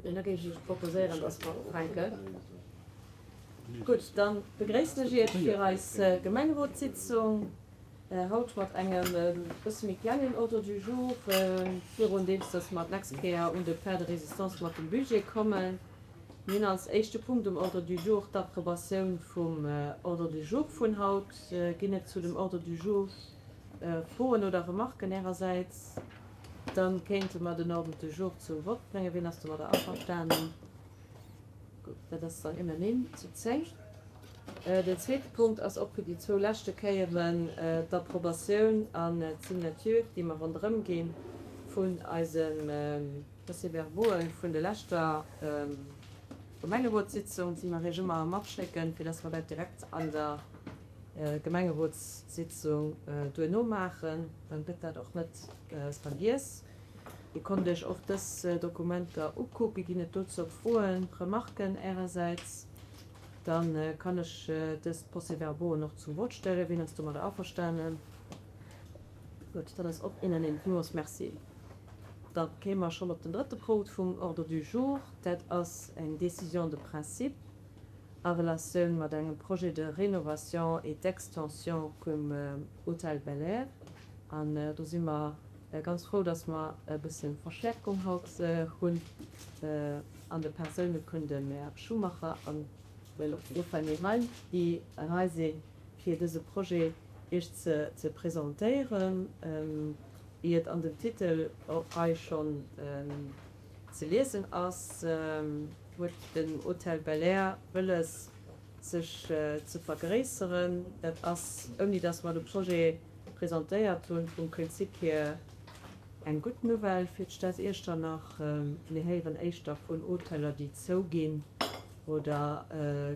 Da géif ech proposéieren, dass mer ufänken. Gutt, da begréissen ech Iech fir eis Gemengerotssitzung haut mat engem e bësse méi klengen Ordre du jour, virun deems dass mer d'nächst Kéier un de Plan de résistance mat dem Budget kommen. Mir hunn als éischte Punkt um Ordre du jour d'Approbatioun vum Ordre du jour vun haut. Ginn et zu dem Ordre du jour Froen oder Remarken Ärersäits? Dann kéinte mer den Ordre du jour zum Vott bréngen. Wien ass domadder averstanen? Gutt, dat ass dann unanime zu 10. Den zweete Punkt ass och wéi déi zwou leschte Kéieren d'Approbatioun an d'Signature, déi mer ronderëm gi vun eise Procès-verbaue vun de leschter Gemengerotssitzung, déi mer Iech ëmmer matschécken, fir dass mer dat direkt an der Gemengerotssitzung duerno maachen. Dann gëtt dat och net vergiess. Dir konnt Iech och dës Dokumenter ukucken. Ginn et dozou Froen, Remarken Ärersäits? Da kann ech dës Procès-verbauen och zum Vott stellen. Wien ass domadder averstanen? Gutt, dat ass och unanime. Villmools Merci. Da kéime mer schonn op den drëtte Punkt vum Ordre du jour. Dat ass eng Décision de principe a Relatioun mat engem Projet de rénovation et d'extension vum Hôtel Bel-Air. An do si mer ganz frou, dass mer e bësse Verstärkung haut hunn an de Persoune vun dem Här Schumacher an well och de Fanny Hein, déi hei si fir dëse Projet Iech ze presentéieren. Wéi et an dem Titel och hei schonn ze liesen ass, huet den Hôtel Bel-Air wëlles, sech ze vergréisseren. Dat ass, ouni dass mer de Projet presentéiert hunn, vum Prinzip hier eng gutt Nouvelle fir d'Stad Iechternach. Mir héieren éischter vun Hoteller, déi zouginn oder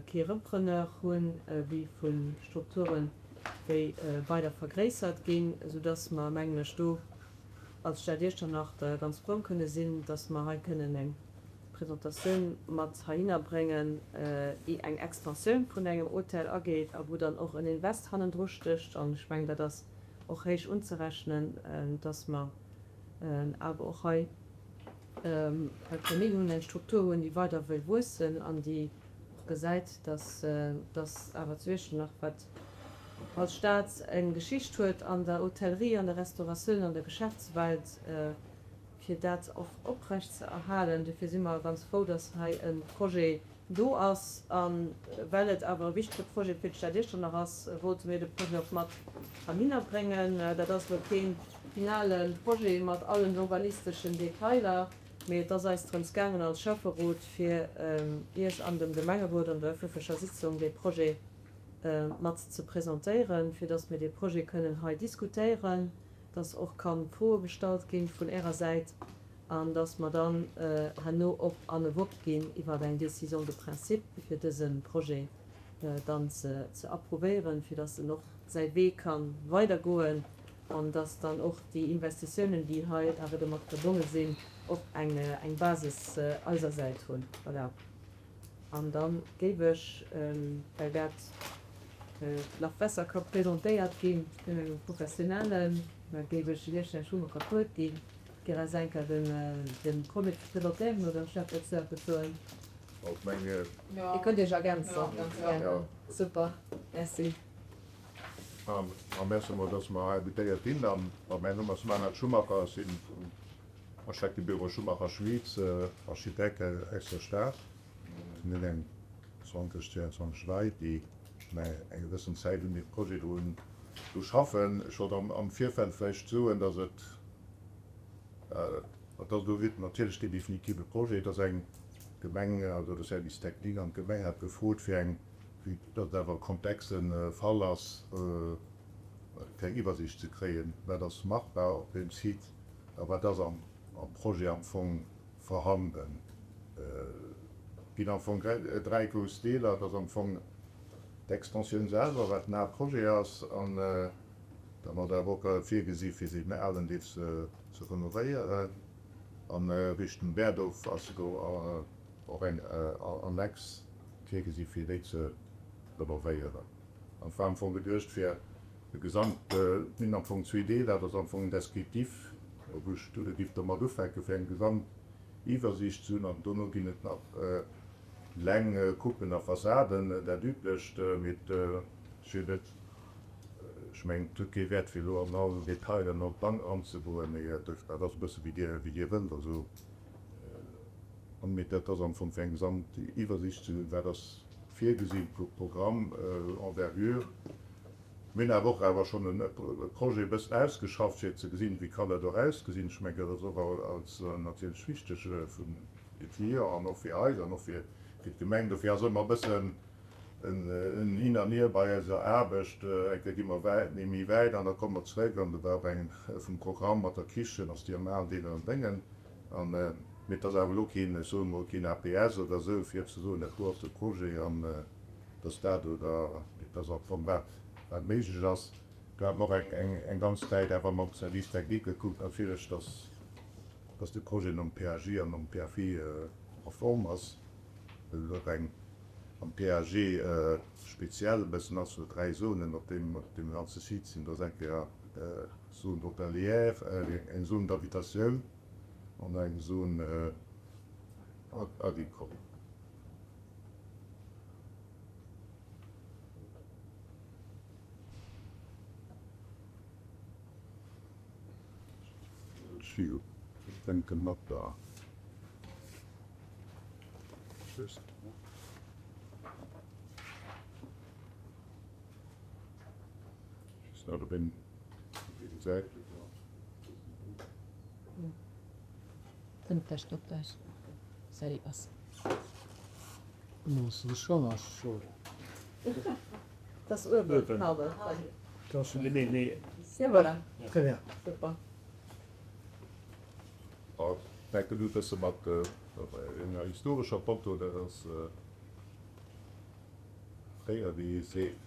kee Repreneur hunn, wéi vu Strukturen, déi weider vergréissert ginn, soudass mer, mengen ech, do als Stad Iechternach ganz frou kënne sinn, dass mer hei kënnen eng Presentatioun mat heihinner bréngen, déi eng Extensioun vun engem Hotel ageet a wou dann och en Invest hannendru stécht. An ech mengen, dat ass och héich unzerechnen, dass mer awer och hei eng Famill hunn, eng Struktur hunn, déi weider wëll wuessen an déi och gesäit, dass dass awer zu Iechternach, wat als Stad eng Geschicht huet an der Hotellerie, an der Restauratioun, an der Geschäftswelt, fir dat och oprecht ze erhalen. Dofir si mer ganz frou, dass hei e Projet do ass. A well et awer e wichtege Projet fir d'Stad Iechternach ass, wollte mir de Projet och mat heihinner bréngen. Dat ass elo kee finale Projet mat allen urbanisteschen Detailer, mee et ass eis drëms gaangen als Schäfferot, fir Iech an dem Gemengerot an der öffentlecher Sitzung dee Projet mat ze presentéieren, fir dass mir dee Projet kënnen hei diskutéieren. dass och ka Froe gestallt gi vun Ärer Säit an dass mer dann herno och an e Vott ginn iwwer eng Décision de principe, fir dëse Projet dann ze approuvéieren, fir dass en och säi Wee ka weidergoen an dass dann och déi Investitiounen, déi hei awer domat verbonne sinn, och eng Basis eiser Säit hunn. Voilà. An da géif ech, well dat nach besser ka presentéiert gi vun engem Professionellen, da géif ech Iech, Här Schumacher, d'Wuert ginn, fir eis eng Kéier de Projet ze presentéieren. Oder Chef, wëlls du eppes soen? Dir kënnt Iech ergänzen, ganz gär. Super, merci. A merci emol, dass mer hei invitéiert ginn. A mäin Numm ass Manuel Schumacher, ech sinn vum Architektebüro Schumacher Schwyz, Architekt aus der Stad. Mir hunn eng 20, 22 Leit, déi eng gewëssen Zäit un deem Projet drun do schaffen. Ech wollt am Virfeld vläicht soen, dass et, et ass elo natierlech dee definitive Projet, dass eng Gemeng, also de Service technique an d'Gemeng hat gefrot fir eng, vue dass et awer e komplexe Fall ass, fir eng Iwwersicht ze kréien, wat ass machbar op deem Site a wat ass am Projet am Fong vorhanden. Et ginn am Fong dräi grouss Deeler. Et ass am Fong d'Extensioun selwer, wat den Haaptprojet ass, an da mat awer och virgesi fir deen alen Deel ze renovéieren. A Richtung Berdorf ass elo och eng Annex virgesi fir déi ze renovéieren. An et war am Fong geduecht fir de Gesamt, et sinn am Fong zwee Deeler, et ass am Fong en Descriptif. August giff domat ufänken, fir eng Gesamtiwwersiicht ze hunn. An dono ginn et nach Läng, Kuppen a Fassaden, dat Üblecht. Mee et wier net, ech mengen, et huet kee Wäert, fir elo an all Detail an all Plang eranzegoen, mee dat ass e bësse wéi Dir, wéi Dir wëllt. Also, mee dat ass am Fong fir eng Gesamtiwwersicht ze hunn, wat ass virgesinn vu Programm, Envergure. Mir hunn awer och awer schonn e Projet e bëssen ausgeschafft, fir ze gesinn, wéi kann dat och ausgesinn. Ech mengen, dat ass och als natierlech wichteg vun de Clienten an och fir eis an och fir d'Gemeng. Dofir ass ëmmer e bëssen en Hin an Hier bei eiser Aarbecht. Eng Kéier gi mer wäit, méi méi wäit an da komme mer zeréck an do war och eng vum Programm mat der Kichen ass déi am alen Deel an Déngen. An, mee et ass awer elo keen, ech soen emol, keen APS oder esou, fir ze soen, dat do ass de Projet an et ass dat oder et ass am Fong wat wat méiglech ass. Do hat mer och eng eng ganz Zäit awer mam Service technique gekuckt natierlech, dass dass de Projet nom PAG an nom PAV konform ass, well et och eng am PAG speziell e bëssen ass, wou 3 Zonen op deem op deem ganze Site sinn. Do ass eng Kéier Zone hôtelière, eng Zone d'habitation an eng Zone agricole. Ech denken mat der. Fänken u bësse mat enger historescher Foto, dat ass fréier wéi ee seet.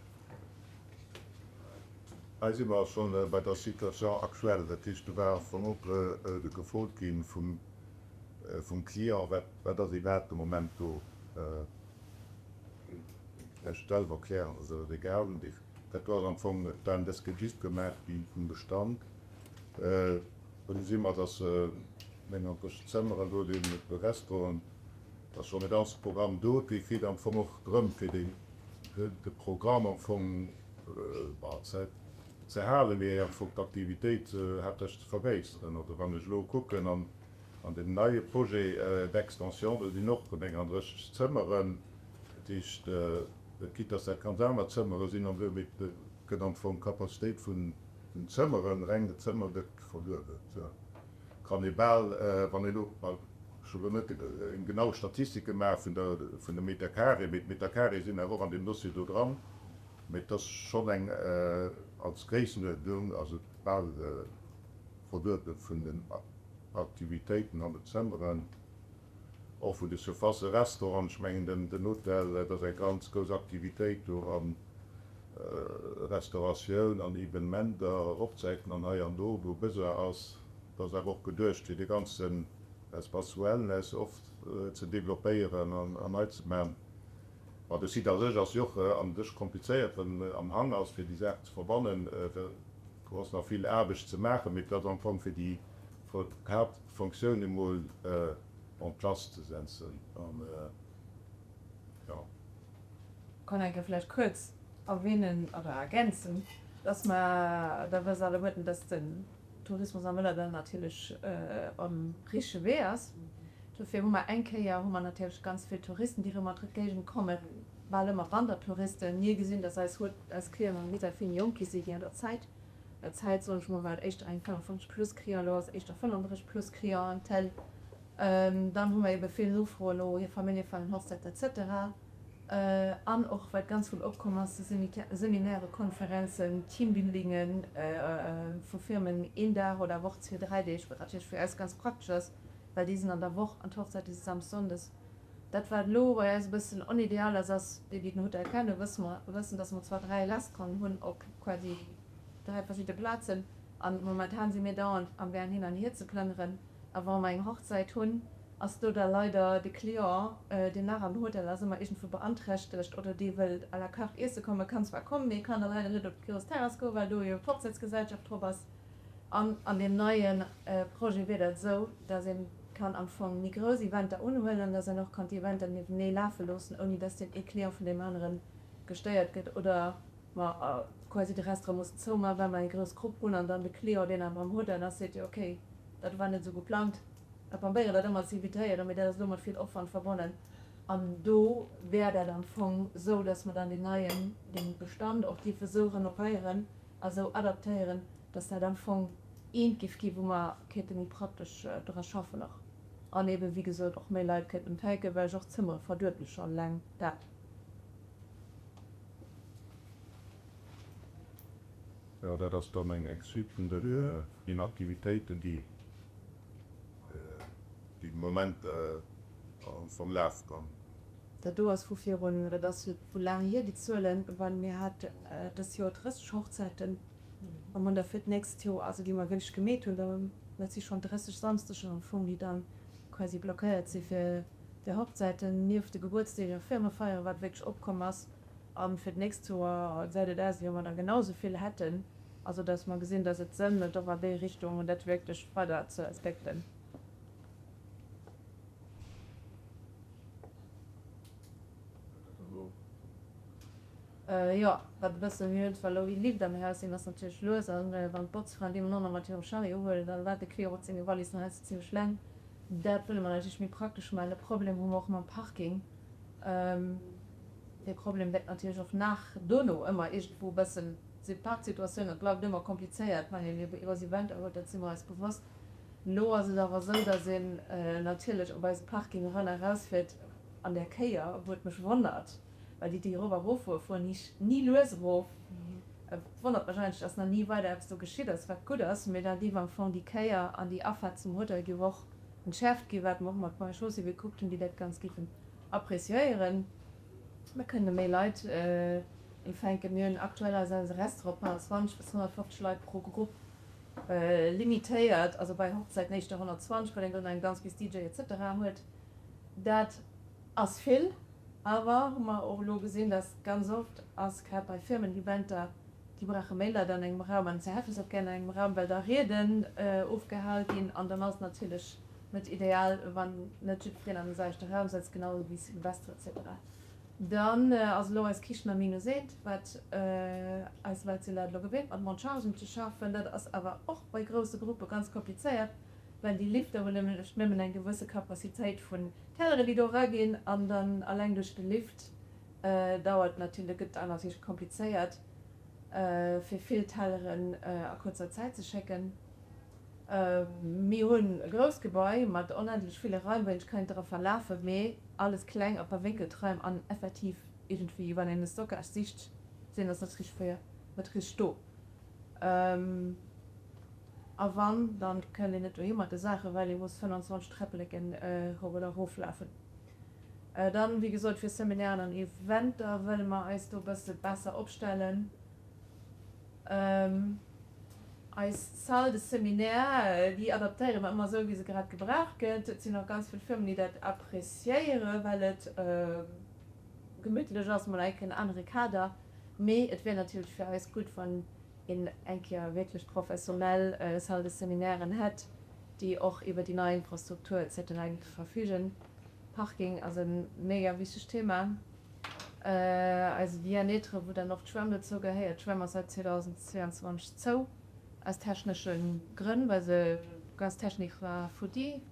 Hei si mer schonn bei der Situation actuelle, dat heescht do war am Fong och gefrot gi vum Client, wat wat ass iwwerhaapt de Moment do. Ech selwer erklären, ass awer egal. Dat do ass am Fong d'An descriptif gemaach gi vum Bestand. Do gesi mer, dass 39 Zëmmeren do sinn, e puer Restauranten, et ass schonn e ganze Programm do. Et geet am Fong och drëm, fir de Programm am Fong ze halen, mee am Fong d'Aktivitéit haaptsächlech ze vergréisseren. Oder wann ech elo kucken an deem neie Projet d'extension, do sinn och 39 Zëmmeren. Dat heescht, quitte dass dat ganz aner Zëmmere sinn an esou, mee et gëtt am Fong d'Capacitéit vun den Zëmmeren, reng de Zëmmer gëtt verduebelt. Kann ee bal, wann ee elo, ech hu elo net eng genau Statistik gemaach vun der, vun de Meter carré, mee d'Meter carré sinn awer och an deem Dossier do dran, mee et ass schonn eng, als Gréissenuerdnung ass et bal verduebelt vun den Aktivitéiten an de Zëmmeren, och vun de Surfacen, Restauranten. Ech mengen den Hotel, dat ass eng ganz grouss Aktivitéit do an Restauratioun an Evenementer, Hochzäiten an hei an do, wou Besoin ass. Et ass awer och geduecht, fir de ganzen Espace Wellness och ze developpéieren an nei ze maachen. Ma de Site a sech ass jo och an sech komplizéiert, well en am Hang ass, fir déi Saachen ze verbannen. Do ass nach vill Aarbecht ze maachen, mee et ass am Fong fir déi Haaptfunktioun emol en place ze setzen. An, jo. Kann eng Kéier vläicht kuerz erwähnen oder ergänzen, dass mer, da wësst alleguerten, dass den Tourismus am Mëllerdall natierlech um richtege Wee ass. Dofir hu mer eng Kéier hu mer natierlech ganz vill Touristen, déi erëm an d'Géigend kommen, bal ëmmer Wandertouristen. Mir gesinn, dass eis Hot, eis Clienten vis-à-vis méi jonk gi si wéi an der Zäit. Der Zäit, soen ech mol, war et éischter eng 55 plus Client, elo ass et éischter 35 plus Clientèle. Dann hu mer ebe vill Nofroen no hir Familljefeieren, Hochzäiten et cetera. An och wat ganz vill opkomm ass, Seminäre, Konferenzen, Teambuildinge vu Firmen, een Dag oder awer och zwee, dräi Deeg, wat natierlech fir eis ganz praktesch ass, well déi sinn an der Woch an d'Hochzäite si Samsdes, Sonndes. Dat wat elo bei eis e bëssen onideal ass, ass, déi déi den Hotel kennen, wësse mer, wëssen, dass mer zwar dräi Restauranten hunn op quasi dräi verschidde Plazen an momentan si mir dauernd amgaang hin an hier ze plënneren. A wa mer eng Hochzäit hunn, ass do da leider de Client, deen nach am Hotel ass, ëmmer iergendwou beanträchtegt oder dee wëllt à la carte iesse kommen, kann zwar kommen, mee kann da leider net op d'grouss Terrass goen, well do jo d'Hochzäitsgesellschaft drop ass. An an deem neie Projet wier dat esou, dass ee kann am Fong méi grouss Eventer unhuelen an dass een och kann d'Eventer niewenee lafe loossen, ouni dass deen ee Client vun deem anere gestéiert gëtt oder mer quasi de Restaurant mussen zoumaachen, well mer eng grouss Grupp hunn an dann de Client, deen awer am Hotel ass, seet, jo okay, dat war net esou geplangt. Mer probéieren dat ëmmer ze evitéieren, mee dat ass elo mat vill Opwand verbonnen. An do wär dat am Fong esou, dass mer dann deen neien, dee Bestand och géife esou renovéieren a sou adaptéieren, dass dat am Fong eent géif gi wou mer kéinte méi praktesch dra schaffen och an eebe wéi gesot och méi Leit kéinten empfänken, well ech och d'Zëmmere verduebele schonn eleng dat. Jo, dat ass dann eng Suite vun den Aktivitéiten, déi de Moment am Laf ginn. Dat do ass vu virun, dat ass vu laang hier, déi Zuelen, well mir haten dës Joer 30 Hochzäiten a mer hunn der fir d'nächst Joer, also déi mer wierklech gemeet hunn, da dat si schonn 30 Samsdeger am Fong, déi da quasi blockéiert si fir déi Hochzäiten, nieft de Gebuertsdeeg a Firmefeieren, wat wierklech opkomm ass. A fir d'nächst Joer gesäit et aus, wéi wa mer der genau esou vill hätten, also datt mer gesinn, datt et Sënn mécht, och an déi Richtung dat wierklech weider ze entwéckelen. Jo, wat e bëssen, mir hunn zwar elo ee Lift am Haus, deen ass natierlech lues, a wann d'Botzfraen dee mol och nach mat hirem Chariot huelen, da waart de Client mat senge Wallissen heiansdo zimmlech laang. Dat wëlle mer natierlech méi praktesch maachen. E Problem hu mer och mam Parking. Dee Problem wäert natierlech och nach dono ëmmer iergendwou e bëssen sinn. D'Parksituatioun, dat bleift ëmmer komplizéiert, wann een iwwer Eventer huet, dat si mer eis bewosst. Elo ass et awer esou, datt een natierlech op eise Parking eran a erausfiert an där Kéier, wou et mech wonnert, well déi, déi erop a eroffuere fueren ni ni lues erof. Et wonnert mech eigentlech, datt nach ni weider eppes do geschitt ass, wat gutt ass, mee da géif am Fong déi Kéier an déi Afaart zum Hotel géif och entschärft ginn, wat mer och mat Ponts et Chaussées gekuckt hunn, déi dat ganz géifen appreciéieren. Mir kënne méi Leit empfänken. Mir hunn aktuell eis eise Restaurant op 120 bis 150 Leit pro Grupp limitéiert, also bei Hochzäiten éischter 120, well een dann eng Danz bis DJ etc huet. Dat ass vill, awer hu mer och elo gesinn, dass ganz oft ass, grad bei Firmen-Eventer, déi brauche méi Leit an engem Raum an se hätte se och gär an engem Raum, well da Rieden ofgehal ginn an dann ass et natierlech net ideal, wann net jiddwereen an de selwechte Raum sëtzt, genau esou wéi Silvester etc. Dann ass elo eis Kichen am Minus eent, wat eis Leit sinn dat elo gewinnt mat Montchargen ze schaffen. Dat ass awer och bei grousse Gruppe ganz komplizéiert, well déi Lifter hunn nämlech nëmmen eng gewësse Capacitéit vun Telleren, déi do eraginn an dann alleng duerch de Lift dauert natierlech, gëtt et natierlech komplizéiert fir vill Telleren a kuerzer Zäit ze schécken. Mir hunn e grousst Gebai mat onendlech ville Raim, wou een sech kéint dra verlafen, mee alles kleng a verwénkelt Raim an effektiv iergendwéi, wann een e Stockage sicht, sinn ass net richteg fir, net richteg do. A wann, dann kënnt een net dohi mat de Saachen, well ee muss 25 Träppleken erop oder eroflafen. Dann, wéi gesot, fir Seminairen an Eventer wëlle mer eis do e bësse besser opstellen. Eis Salle de séminaire, déi adaptéiere mer ëmmer esou, wéi se grad gebraucht gëtt. Et sinn och ganz vill Firmen, déi dat appréciéieren, well et gemütlech ass, mol eng Kéier en anere Kader. Mee et wier natierlech fir eis gutt, wann een eng Kéier wierklech professionell Salle de séminairen hätt, déi och iwwer déi nei Infrastruktur et cetera géife verfügen. Parking ass e mega wichtegt Thema. Eise Bien-être, wou dann och d'Schwämm dozou gehéiert. D'Schwämm ass säit 2022 zou, aus technesche Grënn, well se ganz Technik war futti,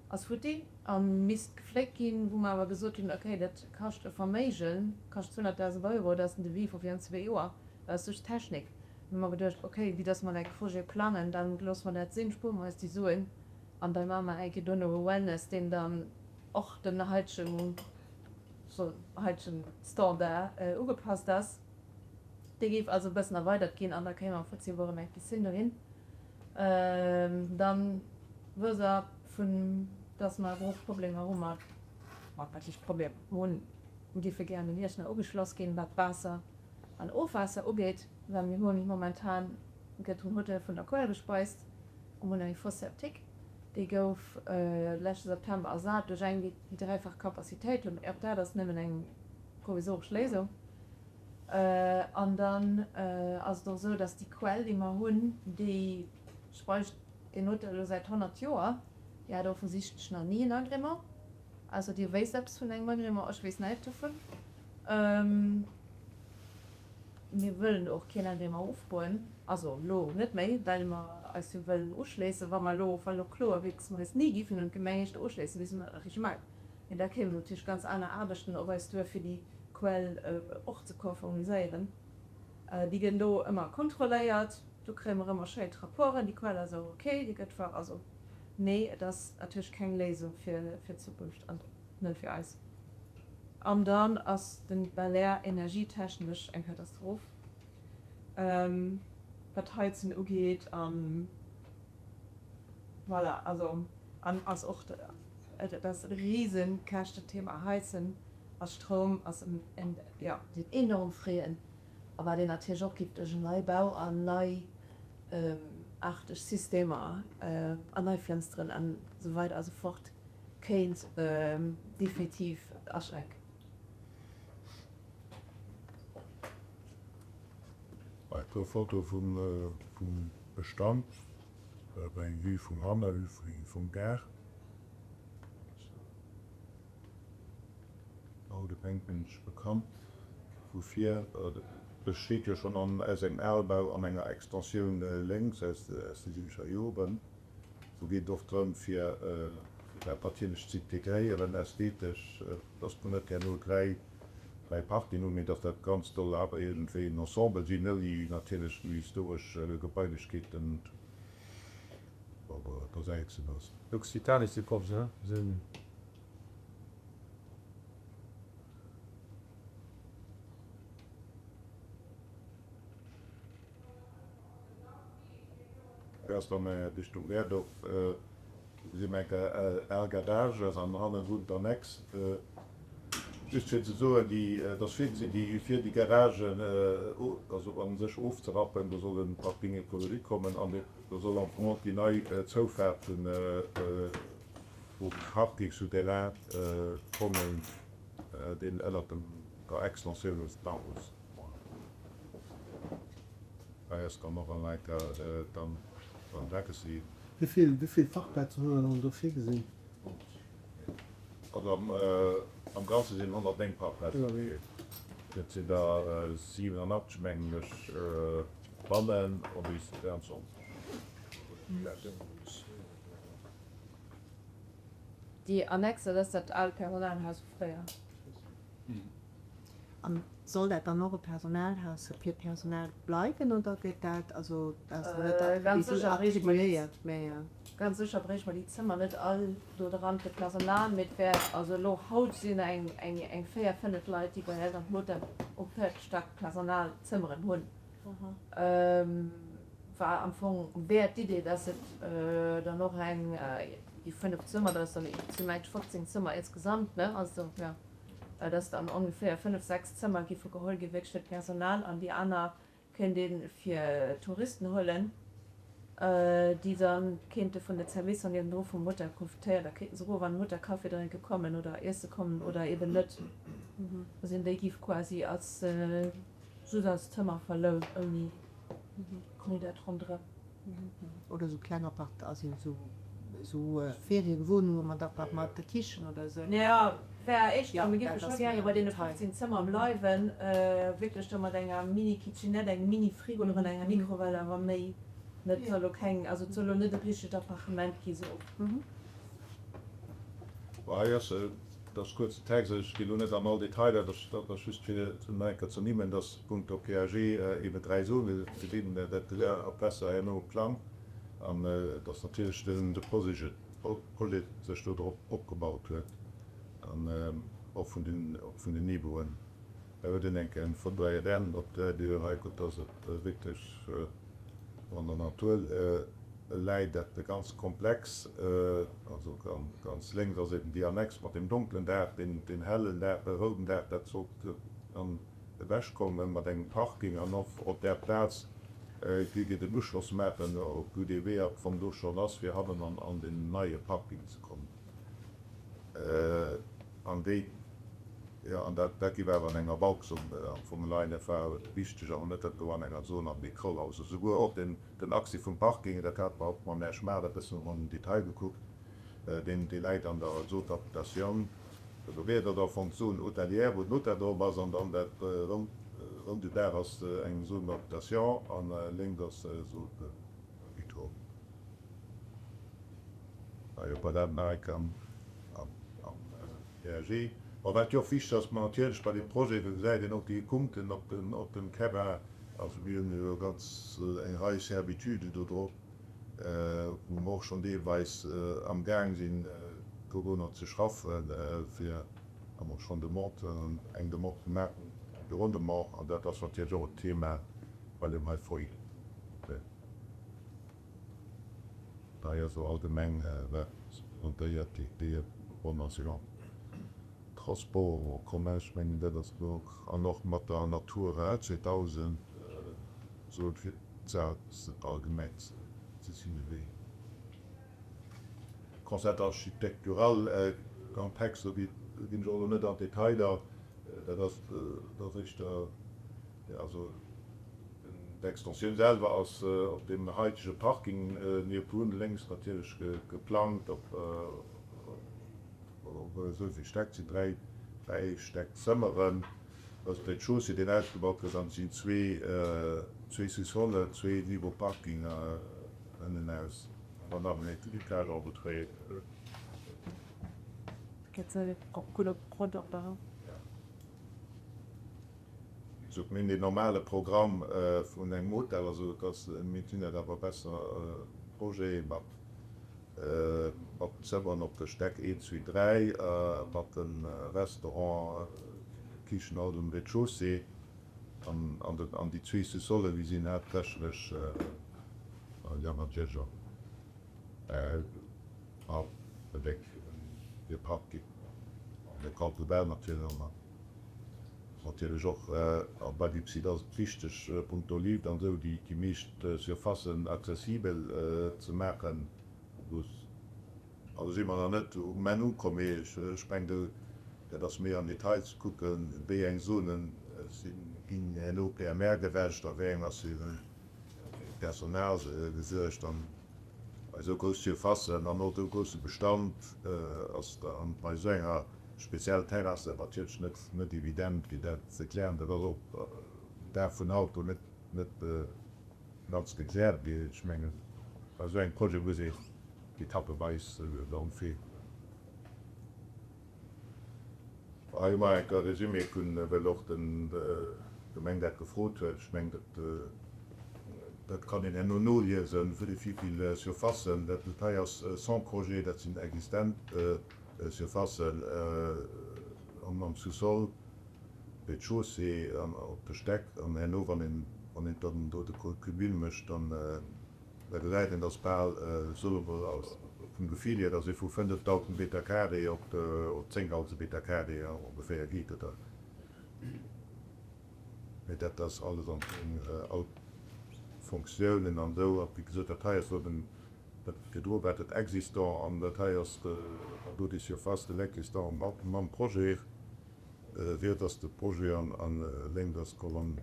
ass futti a misst gefléckt ginn, wou mer awer gesot hunn, okay, dat kascht e Verméigen, kascht 200.000 Euro, dat ass den Devis vu virun zwee Joer, dat ass just d'Technik. Hu mer geduecht, okay, vue dass mer eng Projet plangen, da loosse mer dat sinn, spuere mer eis déi Suen an da maache mer eng Kéier duerno e Wellness, deen dann och den heitegen heitegen Standard ugepasst ass. Dee géif also e bëssen erweidert ginn an da kéime mer am Prinzip och erëm eng Piscine dohin. Dann wësst Der vun dass mer grouss Problemer hu mat, mat wat heescht Problemer, mer hunn, mer géife gären un Iechternach ugeschloss ginn, wat Waasser an Ofwaasser ugeet, well mir hunn momentan gëtt den Hotel vun der Quell gespeist a mer hunn eng Fosse septique. Déi gouf leschte September ersat duerch eng, déi dräifach Capacitéit huet. Mee och dat ass nëmmen eng provisoresch Léisung. An dann ass et och esou, datt déi Quell, déi mer hunn, déi. Ech bräicht deen Hotel elo säit 100 Joer. Dir hat offensichtlech nach ni en Agrément. Ausser Dir wéisst eppes vun engem Agrément, ech weess näischt dovun. Mir wëllen och keen Agrément ufroen, also elo net méi, well mer eis jo wëllen uschléissen. Wa mer elo, wa elo kloer wier, dass mer eis ni géifen un d'Gemeng éischter uschléissen, bis mer dat Reglement, mee da kéimen natierlech ganz aner Aarbechten op eis duer, fir déi Quell och ze konformiséieren. Déi gëtt elo ëmmer kontrolléiert, do kréie mer ëmmer schéin d'Rapporten, déi Quell ass och ok, déi gëtt ver, also nee, et ass natierlech keng Léisung fir d'Zukunft an net fir eis. An dann ass den Belair energietechnesch eng Katastroph, wat d'Heizen ugeet an voilà, also an ass och et ass e Riesenkäschtethema Heizen a Stroum ass en, jo. Sinn enorm Fräen a wat een natierlech och giff duerch en Neibau an nei aarteg Systemer an nei Fënsteren an esou weider a sou fort kéint definitiv aschränken. E puer Fotoe vum Bestand, eng Vue vum Hanner, Vue vum Gaart. Haut e Penkensch bekannt vu vir. Besteet jo schonn aus engem Albau an enger Extensioun lénks aus de siwwezeger Joren. Do geet et och drëm, fir dat natierlech ze integréieren ästhetesch, dass mer net herno dräi Partien hunn, mee dass dat Ganzt soll awer iergendwéi en Ensemble sinn, ouni natierlech déi historesch Gebailechkeeten der Säit ze loossen. L'Occitane c'est comme ça, sinn. Ass dann Richtung Berdorf si mer enker al Garage ass an hannendrun d'Annexe. Just fir ze soen, déi, et ass virgesinn, déi fir déi Garagen also a sech ofzerappen, do soll e Parking écologique kommen an do soll am Fong och déi nei Zoufaart vum Parking souterrain kommen, deen ënnert der Extensioun des Baus. Hei ass dann och an enker dann Legacy. Wéi vill Parkplazen hu der dann do virgesinn? Also am Ganze sinn 109 Parkplazen virgesinn. Dat sinn der 87, mengen ech, bannen an déi 22. Déi Annexe, dat ass dat aalt Personalhaus vu fréier. An soll dat dann och e Personalhaus fir d'Personal bleiwen oder gëtt dat, also dat ass net Ganz sécher attribuéiert, mä. Ganz sécher bréiche mer déi Zëmmer net all do dran fir d'Personal, mee et wäert, also elo haut sinn eng eng 4, 5 Leit, déi bei eis am Hotel um véierte Stack Personalzëmmeren hunn. War am Fong wär d'Idee, dass et dann och eng déi 5 Zëmmer, dat ass dann, et sinn mengt 15 Zëmmer insgesamt, ne, also jo. dass dann ongeféier 5, 6 Zëmmer giffe geholl gi wierklech fir d'Personal an déi aner kéint ee fir Touristen huelen, déi da kéinte vun de Servicer niewendru vum Hotel profitéieren. Da kéinte se erof an den Hotel Kaffi drénke kommen oder iesse kommen oder eben net. Da sinn déi giff quasi als just als Zëmmer verlount ouni dat ronderëm. Oder sou kleng Apart, also sou Ferienwohnunge mat Apart, mat Kichen oder sou. Jo, wär éischter, mir géife scho gäre bei deene 15 Zëmmer bleiwen, wierklech da mat enger Mini-Kitchenette, engem Mini-Frigo dran, enger Mikrowell, awer méi net. Et soll elo keng, also et soll elo net e richtegt Appartement gi sou. Bon, hei ass Et ass kuerz den Text, ech ginn elo net an all Detailer, dat ass just fir nach eng Kéier ze ernimmen, dass punkto PAG eeben 3 Zone gesinn, dat Besser herno Plang an dass natierlech de Projet sech do drop opgebaut huet an och vun den Niveauen. Hei huet een eng Kéier eng Foto aérienne op der Dir hei kuckt, dass et wierklech an der Natur läit, dat ganzt Komplex. Also ganz lénks ass eben déi Annex mat deem donklen Daach, deen hellen Daach, de rouden Daach, dat sollt dann ewech kommen mat engem Parking an och op där Plaz géif een den Uschloss maachen op wou dee Wee am Fong do schonn ass, fir hannen an den neie Parking ze kommen. An déi. Jo, an dat, dat géif awer an enger Bauxzon am Fong leien. Dat war wichteg, awer net, dat do an enger Zone agricole. Also souguer och den, den Accès vum Parking, dat hate mer och mam Här Schmad e bëssen am Detail gekuckt, deen, dee läit an der Zone d'habitation. Do wier dat am Fong d'Zone hôtelière, wou den Hotel drop ass, an dann dat ronn, ronn de Daach ass eng Zone d'habitation an lénks ass Zone agricole. Jo, bei dat nach eng Kéier am, am PAG. Bon, wat jo och wichteg ass, ma natierlech bei deem Projet, do gesäit een och déi Punkten op dem, op dem Terrain. Also mir hunn jo ganz eng Rei Servituden do drop, wou mer och schonn deelweis amgaang sinn, dorunner ze schaffen, fir, hu mer och schonn Demande, eng Demande gemaach fir Rondement. An dat ass natierlech och en Thema bei deem hei Foyer. Hei ass och allgemeng wat montéiert déi Formation Transport en commun, ech mengen dat ass do och, an och mat der Natura 2000 esou fir d'Saach allgemeng ze suivéieren. Concept architectural am Text, do ginn ech och elo net an d'Detailer, dat ass dat ass éischter, also d'Extensioun selwer ass op deem haitege Parking niewendrun lénks natierlech geplangt op esou vill Stäck, et sinn 3 Stäck Zëmmeren, dat ass de Rez-de-chaussée deen ausgebaut gëtt an et sinn zwee Sous-solen, zwee Niveau Parking ënnen aus. An nach en Étage en retrait. Sou mir hunn deen normale Programm vun engem Hotel, also et ass, mir sinn dat awer besser Projet mat mat den Zëmmeren op de Stäck 1, 2, 3, mat dem Restaurant, Kichen alt um Rez-de-chaussée an an déi zwee Sous-solen, déi sinn haaptsächlech Natierlech och bei Dipsy ass et wichteg, punkto Lift an esou, déi meescht Surfacen accessibel ze maachen. Also si mer nach net um Enn ukomm, mee ech mengen, dat ass méi am Detail ze kucken, wéi eng Zonen ginn herno PMR-gerecht a wéi eng ass fir Personal gesuergt. An bei esou grouss Surfacen an och esou grousse Bestand ass dann bei esou enger speziell Terrasse natierlech net net evident, fir dat ze klären. Dat ass och um Dag vun haut do net net ganz gekläert. Mee ech mengen, bei esou engem Projet muss ee etappeweis dann virgoen. Hei hu mer enker e Résumé vun, well och d'Gemeng dat gefrot huet. Ech mengen, dat, dat kann een herno noliesen, wéi vill Surfacen dat hei ass sans projet, dat sinn existent Surfacen am Sous-sol, Rez-de-chaussée an op de Stäck. An herno, wann een, wann een dann do de Cumul mécht, dann Da gesäit een, dass bal, soe mer vum Gefill hier, dass ee vu 5.000 Meter carré op 10.000 Meter carré ongeféier geet, oder? Mee dat ass alles am Fong all Fonctiounen an esou. A wéi gesot, dat hei ass elo den, dat virdru war dat Existant an dat hei ass de, do déi Surface de l'existant mam Projet. Riets ass de Projet an lénks ass d'Colonne.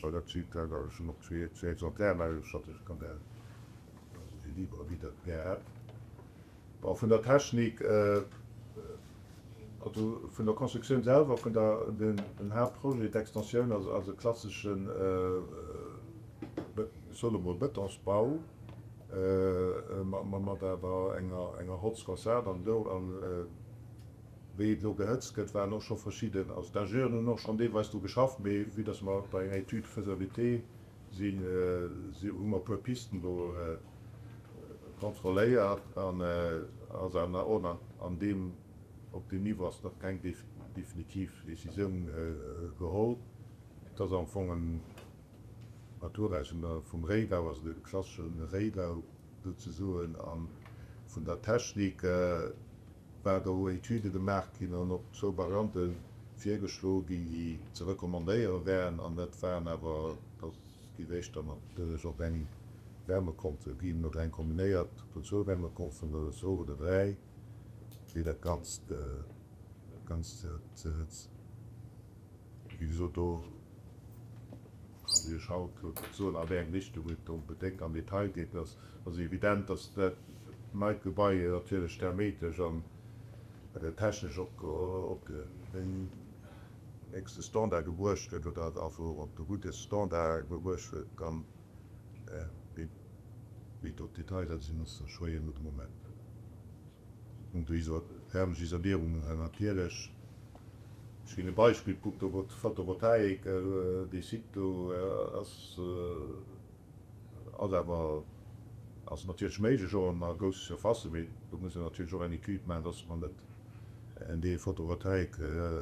Vun der Technik, also vun der Constructioun selwer, vun der, den Haaptprojet, d'Extensioun ass e klasseschen, soe mol Betonsbau. Mat awer enger Holzfassad an esou. An wéi et elo gehëtzt gëtt, waren och scho verschidden, also d'Ingenieuren hunn och schonn deelweis dru geschafft, mee vue dass mer bei enger Étude de faisabilité sinn, hu mer e puer Pisten do kontrolléiert an ass awer och nach an deem, op deem Niveau ass nach keng definitiv Décisioun geholl. Et ass am Fong en Natur aus vum Réibau, also de klassesche Réibau souzesoen, a vun der Technik war do Etüde gemaach ginn an och zwou Variante virgeschloe ginn, déi ze recommandéiere wären, an dat waren awer, dat géif éischter natierlech op eng Wärmepompe ginn oder eng kombinéiert oder zwou Wärmepompen oder zwou oder dräi, déi dat Ganzt, dat Ganzt ze hëtzen. Wéi gesot, do kann ech Iech haut elo net soen, a wéi eng Richtung et onbedéngt am Detail geet. Et ass evident, datt dat neit Gebai natierlech thermetesch an technesch op den héchste Standard gebruecht gëtt oder also op de gudde Standard gebruecht gëtt. Dann, wéi do d'Detailer sinn, ass da schwéier elo de Moment. Punkto thermesch Isolierung natierlech. Ech ginn e Beispill, punkto Photovoltaik, dee Site do ass ass awer ass natierlech méiglech och an a grousse Surfacen, mee do muss een natierlech och eng Etüd maachen, dass mer net en Deel Photovoltaik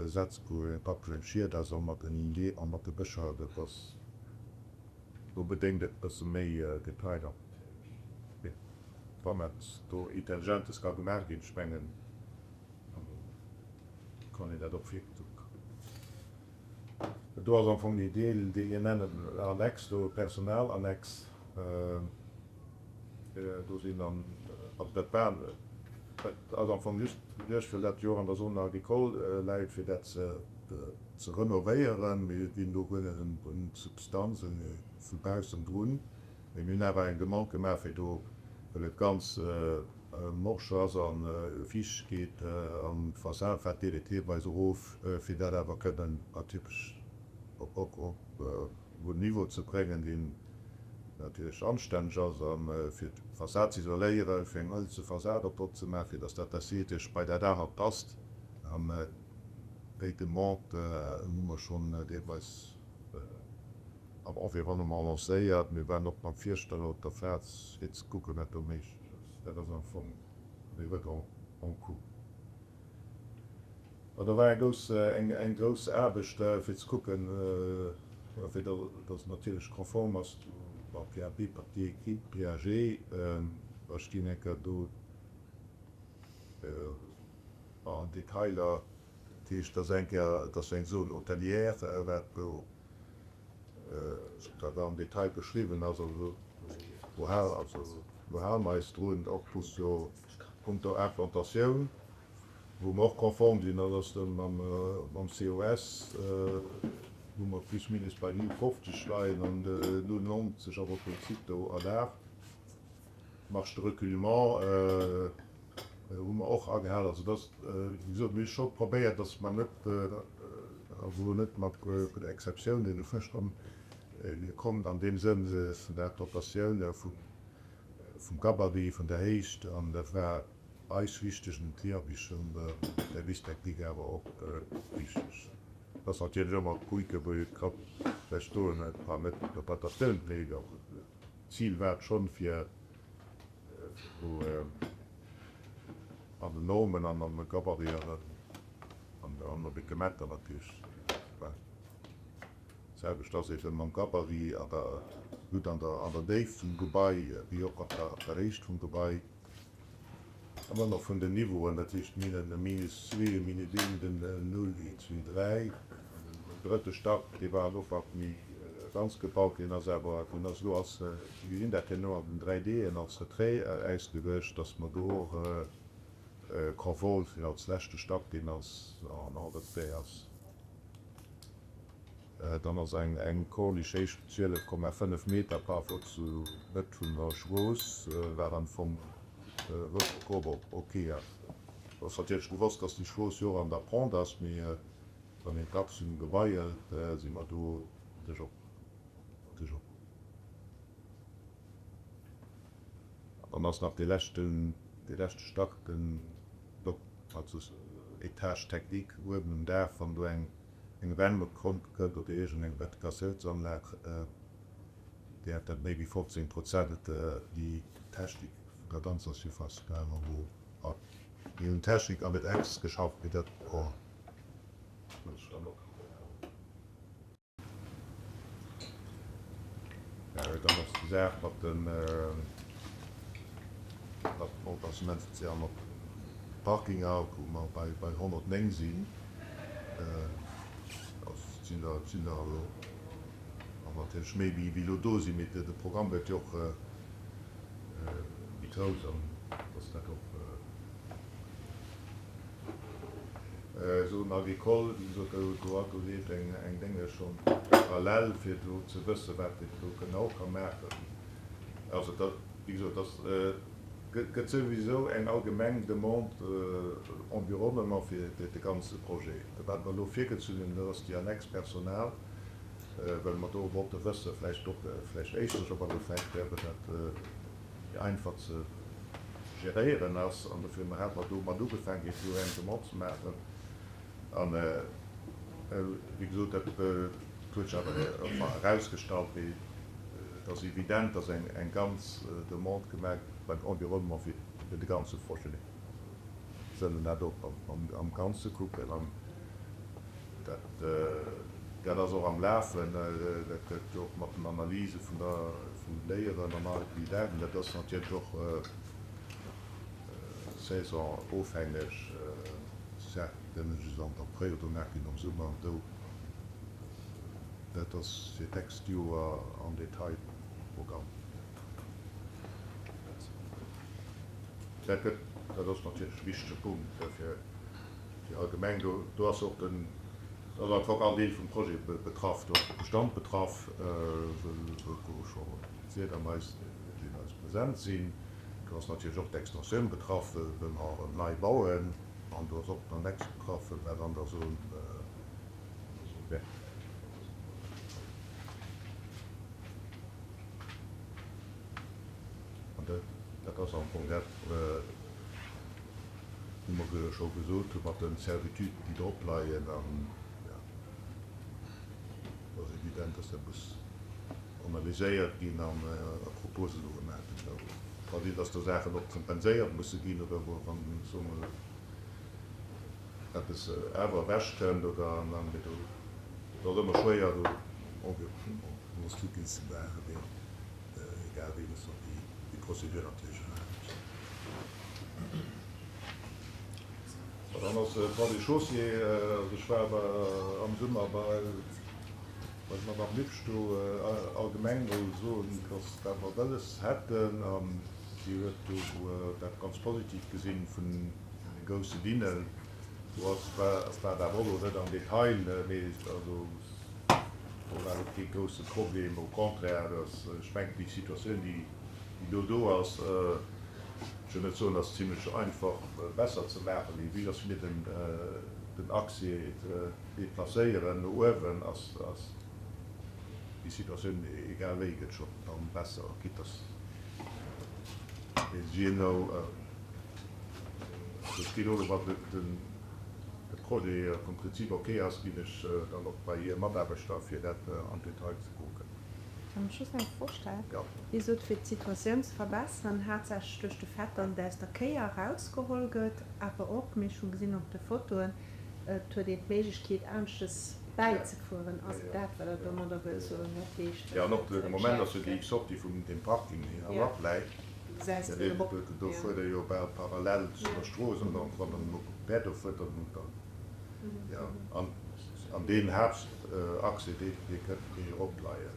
setzt, wou praktesch eng Schied ass a mat den a mat de Bëscher, dat ass do bedéngt et e bësse méi Detailer. Wann dat do Intelligentes ka gemaach ginn, ech mengen, da kann een dat och wierklech kucken. Do ass am Fong dee Deel, dee mir nennen Annex do, Personalannex. Do sinn dann, also dat war, dat ass am Fong just geduecht, well dat jo och an der Zone agricole läit, fir dat ze renovéieren. Mir ginn do guer net un d'Substanz vu baussen drun. Mee mir hunn awer eng Demande gemaach, fir do, well et ganz morsch ass a fiicht geet an d'Fassad fält deelweis erof, fir dat awer kënnen natierlech op e gudden Niveau ze bréngen, deen natierlech anstänneg ass, a fir d'Fassad ze isoléieren, fir eng hëlze Fassad op drop ze maachen, fir datt dat ästhetesch bei dat anert passt. An déi Demande hu mer schonn deelweis Am Environnement lancéiert. Mir waren och mam Virsteller op der Plaz fir ze kucken, wat do méiglech ass. Dat ass am Fong dee Retour en cours. An do war eng grouss, eng grouss Aarbecht fir ze kucken, fir datt et natierlech konform ass mam PAP, Papier écrit, PAG. Ech ginn eng Kéier do an Detailer. Dat heescht, dass eng Kéier, dass eng Zone hôtelière, wat do dat am Detail beschriwwen ass, also wou hal, also wou hale mer eis drun, och punkto, punkto Implantatioun, wou mer och konform sinn, dat ass da mam, mam COS, wou mer plus minus bei 0,50 leien an 0,90 ass am Prinzip do erlaabt. Marge de reculement hu mer och agehal. Also dass, wéi gesot, mir hu scho probéiert, dass mer net, also net mat gudder Exceptioun, deen elo schonn kommt an deem Sënn vun der Dotatioun vum Gabarit, vun der Héicht, an dat war eis wichteg, an dem Client wéi schonn der Service technique awer och wichteg. Et ass natierlech ëmmer kucke wou ee ka vläicht soen, et war net d'Dotatioun, mee d'Zil war et schonn, fir An den Normen an an de Gabariten an an de Reglementer natierlech. D'selwecht ass eben mam Gabarit an der, gutt an der an der Déift vum Gebai wéi och an der Héicht vum Gebai. An dann och vun den Niveauen, dat heescht mir hunn e Minus zwee, e Minus eent, en Null, een, zwee, dräi. Den drëtte Stack, dee war am Ufank méi ganz gebaut, deen ass awer, deen ass elo als, mir gesinn dat herno an den 3D'en, als Retrait ausgeluecht, datt mer do och konform sinn als leschte Stack, deen ass en Retrait ass. Dann ass eng Corniche héich vun 12,5 Meter par rapport zu Mëtt vun der Strooss, wat am Fong grob ok ass. Et ass natierlech gewosst, dass déi Strooss jo och an der Pente ass, mee wann een d'Achs vum Gebai hëlt, si mer do natierlech och ok. An dann ass nach dee leschten, dee leschte Stack, den Bloc, also Étage technique uewen um Daach, wann do eng eng Wärmepomp kënnt oder iergend eng Ventilatiounsanlag, däerf dat méi wéi 15 Prozent déi Technik vun der ganzer Surface bleiwen, wou mir hunn Technik an et ex geschafft, mee dat muss ech dann och. Dann ass déi Saach mat dem Emplacement mat Parkinger, wou mer bei 109 sinn. sinn der, et sinn der elo awer natierlech méi wéi elo do sinn, mee de Programm gëtt jo och méi grouss an dass dat och Zone agricole, wéi gesot, do do leeft eng eng Dénge schonn parallel fir do ze wësse wat een do genau ka maachen. Also dat, wéi gesot, dass gëtt souwisou eng allgemeng Demande environnement fir de ganze Projet. Wat mer elo virgezunn hunn, dat ass déi Annexe Personal, well mer do wollte wësse vläicht och, vläicht éischtens op alle Fall, wéi dat méi einfach ze geréieren ass. An dofir hate mer domat ugefaangen, fir do eng Demande ze maachen. An, wéi gesot, dat huet sech awer erausgestallt, mee et ass evident, dass eng ganz Demande gemaach gëtt beim Environnement fir de ganze Projet. Mir sollen dat och am Ganze kucken. An dat ass och am Lafen. Dat gëtt och mat den Analyse vun der, vun den Déieren an all déi Daten. Dat ass natierlech och saisonofhängeg. Saachen, déi just am Apréil gemaach ginn, am Summer an do. Dat ass fir d'nächst Joer am Detail Programm. Dat gëtt, dat ass natierlech e wichtege Punkt fir déi allgemeng. Do, do ass och den, do ass einfach all Deel vum Projet betraff. Do ass de Bestand betraff, wëll wou scho Fiedermais, déi eis present sinn. Do ass natierlech och d'Extensioun betraff, wëll mer nei bauen. An do ass och d'Annex betraff, wat an der Zone verte ass. An dat ass am Fong dat, wou mer scho gesot hu mat de Servituden, déi drop leien. An jo, et ass evident, dass dat muss analyséiert ginn an Propose do gemaach ginn. Ka sinn, dass do Saachen och kompenséiert musse ginn oder wou wann, soe mer, eppes awer ewechkënnt oder an, mee do, et ass ëmmer schwéier do Pronostiquen ze maachen, mee egal wéi muss mer déi Prozedur natierlech erlaben. Dann ass Ponts et Chaussées, also ech war am Summer bei. Bei der Madame Mutsch do allgemeng mol soen, dass dat mer wëlles hätten, a si huet do dat ganz positiv gesinn vun de grousse Linnen. Do ass war dat awer och elo net am Detail, mee also do war et kee grousse Problem. Au contraire, dass ech mengen déi Situatioun déi elo do ass, ech wëll net soen, ass zimlech einfach besser ze maachen, mee vue dass mir den Accès Deplacéieren no uewen ass déi Situatioun egal wéi gëtt scho dann besser, quitte dass je no, also ech ginn elo wann de Projet vum Prinzip ok ass, ginn ech dann och bei hir Mataarbechter fir dat am Detail ze kucken. Kann ech just eng Fro stellen? Dir sot, fir d'Situatioun ze verbesseren, haaptsächlech duerch de Fait, datt et aus der Kéier erausgeholl gëtt, awer och, mee ech hu gesinn op de Fotoen, et huet een d'Méiglechkeet aneschtes bäizefueren. Ass et dat, wat Der domadder wëllt soen? Dat heescht, Jo, an och de Moment ass jo déi Sortie vum deem Parking, déi hei läit, do fuert Der jo bal parallel zu der Strooss an dann, wann Der no Bäertref fuert, dann, dann, jo, an, an deen Haaptaxe, dee, dee kënnt méi eropleien.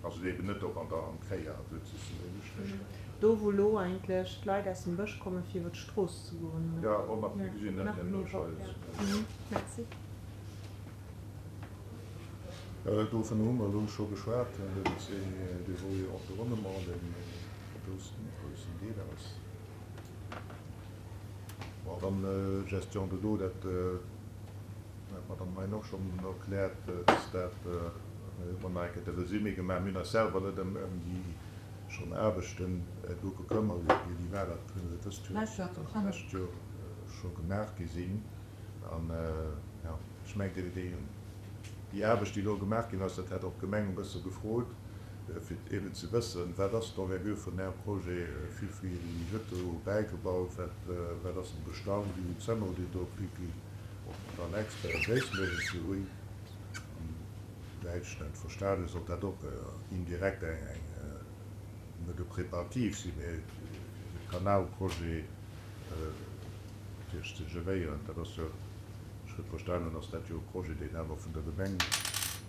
Also eben net op an der an d'Kéier, souzesoen. Do wou lo eigentlech d'Leit aus dem Bësch kommen fir iwwer d'Strooss ze goen. Jo, oh ma mir gesinn dat herno scho. Merci. Dovun hu mer elo scho geschwat, dat ass de Volet Environnement, dee groussen, groussen Deel ass. Bon, dann Gestion de l'eau, dat hat d'Madame Mein och schonn erkläert, dass dat, mir hu nach eng Kéier de Résumé gemaach, mir hunn eis selwer net ëm déi schonn Aarbechten do gekëmmert, wéi déi war, dat hunn se dëst Joer, d'lescht Joer scho gemaach gi sinn. An, jo, ech mengen, déi, déi Aarbecht, déi elo gemaach ginn ass, dat hat och d'Gemeng e bësse gefrot, fir eeben ze wëssen, wat ass d'Envergure vun Ärem Projet, wéi vill gëtt do bäigebaut, wat, wat ass de Bestand, wéi vill Zëmmer hutt Dir do, wéi vill och dann Experten gréisstméiglech ze hunn. An wéi ech dat verstanen hunn, sollt dat och indirekt eng, eng net e Preparativ sinn, mä e Kanalprojet natierlech ze geréieren. Dat ass jo, ech huet verstanen, ass dat jo e Projet, deen awer vun der Gemeng.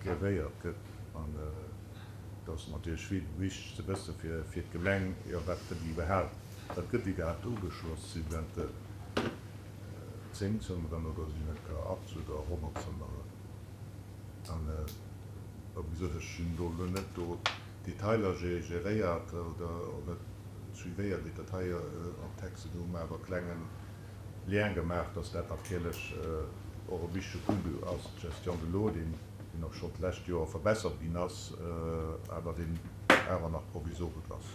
geréiert gëtt. An et ass natierlech wichteg ze wësse fir d'Gemeng, jo wat gëtt iwwerhaapt, wat gëtt iwwerhaapt ugeschloss, sinn dat 10 Zëmmeren oder sinn et gar 80 oder 100 Zëmmeren? An wéi gesot, ech hunn do elo net do d'Detailer geréiert oder och net suivéiert, wéi dat hei am Text, do hu mer awer e klenge Lien gemaach, dass dat natierlech och e wichtege Punkt ass, d'Gestion de l'eau, deen och schonn d'lescht Joer verbessert ginn ass, awer deen awer nach provisoresch ass.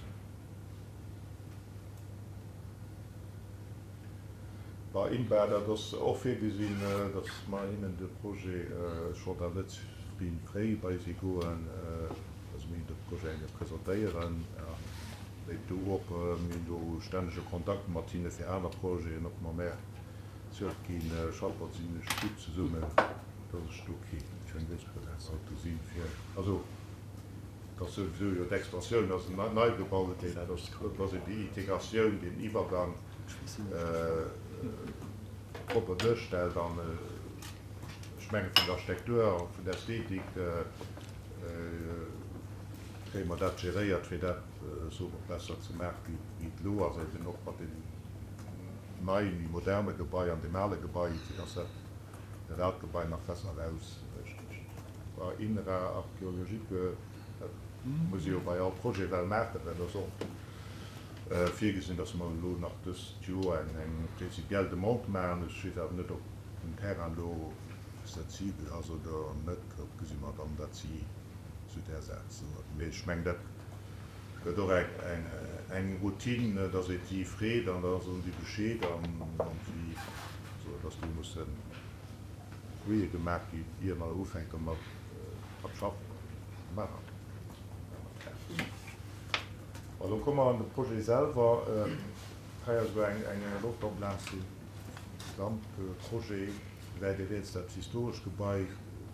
Bei INBA, dat ass och virgesinn, dass mer hinnen de Projet, ech wollt awer net ze fréi bei si goen, dass mer hinnen de Projet eng Kéier presentéieren. Wéi do och, mir hunn do stännege Kontakt mat hinne fir aner Projeten, och mam Här Zirkin schaffe mer zimlech gutt zesummen, dass ech do kee keng grouss Bedenken do sinn fir, also dass souwisou jo d'Extensioun ass en Neigebau, dat ass quasi déi Integratioun, deen Iwwergang propper duerstellt an ech menge vun der Architektur a vun der Ästhetik kréie mer dat geréiert, fir dat soen och besser ze maachen, wéi et elo ass, eben och mat deem neien, méi moderne Gebai an deem ale Gebai, fir dass dat dat aalt Gebai nach besser eraussticht. Bei INRA archéologique, dat muss ee jo bei all Projet well maachen, well ass och virgesinn, dass mer elo nach dëst Joer eng prinzipiell Demande maachen. Ech weess awer net, ob den Terrain elo sensibel ass oder net. Dat gesi mer dann, dat si zu där Saach soen. Mee ech mengen, dat gëtt och eng Routine, dass ee si freet an da soen si Bescheed an si soen, dass do musse Fouillë gemaach ginn, ier mer ufänke mat schaffen. Elo komme mer an de Projet selwer. Hei ass elo eng Loftambulance, dee Gesamtprojet. Gesäit ee riets dat historescht Gebai,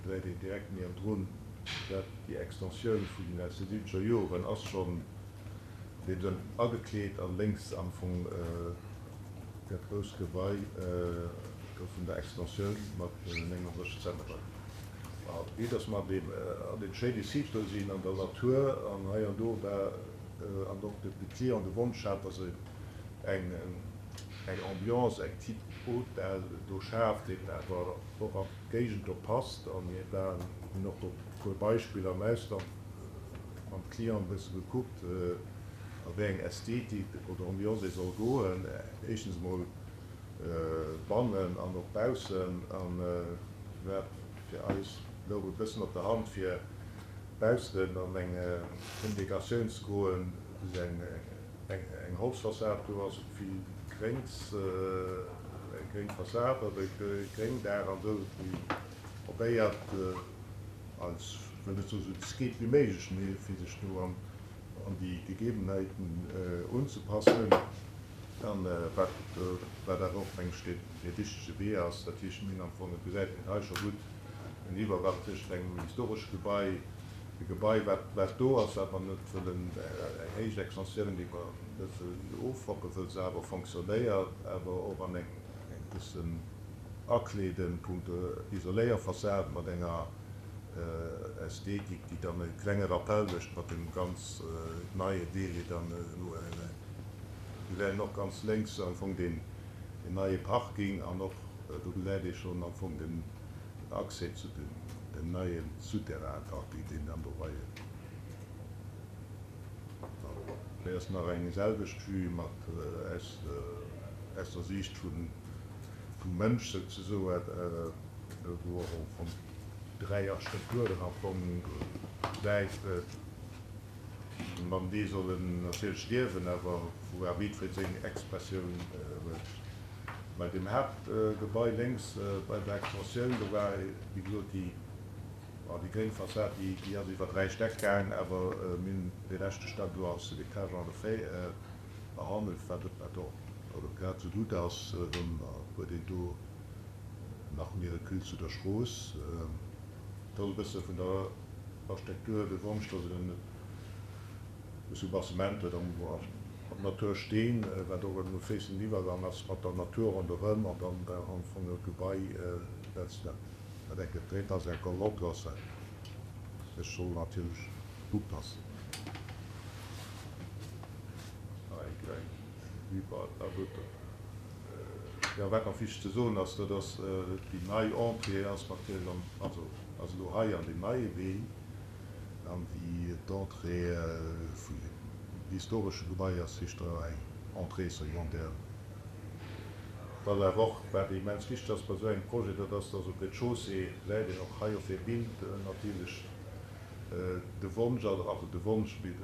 gesäit een direkt niewendrun dat déi Extensioun vun aus de siwwenzeger Joren ass schonn an deem Sënn agekleet an lénks am Fong dat grousst Gebai vun der Extensioun mat 39 Zëmmeren. A vue dass mer an deem schéine Site do sinn an der Natur an hei an do war an och de Client de Wonsch hat, dass e eng eng Ambiance, eng Typ Hotel do schaaft, deen awer och an d'Géigend do passt. A mir waren, hunn och do e puer Beispiller am Ausland mam Client e bësse gekuckt, a wéi eng Ästhetik oder Ambiance ee soll goen, éischtens emol bannen an och baussen. An wat fir eis louch e bëssen op der Hand, fir baussen an eng Integratioun ze goen, wou se eng Eng Holzfassad, do ass vill Gréngs, eng gréng Fassad oder e Gréngdaach an esou. Déi probéiert als, ech wëll net soen esou diskret wéi méiglech, mee fir sech do an déi Gegebenheiten unzepassen. An wat wat awer och, meng ech, dee richtege Wee ass, dat heescht, mir hunn am Fong, et gesäit een hei scho gutt, en Iwwergang tëschent engem historesche Gebai, E Gebai, wat wat do ass, wat mer net wëllen, eng héich Extensioun, déi mer net wëllen ofrocken, wëll se awer fonctionnéiert, awer och an eng eng bëssen akleeden, punkto Isoléierfassad mat enger Ästhetik, déi dann e klenge Rappell mécht mat dem ganz neie Deel, dee dann elo gesäit een och ganz lénks am Fong deen neie Parking an och do gesäit ee schonn am Fong den Den Accès zu dem neie Souterrain-Parking, deen dann do bei Hei ass nach eng selwecht Vue mat aus der Siicht vum Mënsch souzesoen, wou och am Fong 3 Architekturen am Fong gesäit. Mam dee soll en natierlech liewen, awer wou awer jiddweree seng Expressioun huet. Bei deem Haaptgebai lénks bei der Extensioun, do war wéi gesot déi, déi gréng Fassad, déi déi ass iwwer 3 Stäck gaang, awer mir hunn dee leschte Stack elo als Étage en refait behandelt, wat wat och oder grad esou gutt ass. Dann huet een do nach méi Recul zu der Strooss. Et ass e bësse vun der Architektur de Wonsch, dass een e Soubassement huet an Natursteen, wat och e fléissenden Iwwergang ass mat der Natur ronderëm an dann am Fong e Gebai, dat dat enke dréint ass, eng Kolonn ass. Sech soll natierlech upassen. Hei eng kleng Vue bei der Butter. Jo, wat nach wichteg ze soen ass, dat ass, déi nei Entrée ass natierlech an, also ass elo hei an deem neie Wee, an déi d'Entrée vun deem historesche Gebai ass, heescht da eng Entrée secondaire. Wat awer och, wat immens wichteg ass bei esou engem Projet, dat ass, dass um Rez-de-chaussée, gesäit een och hei op deem Bild natierlech, de Wonsch, also de Wonsch, mee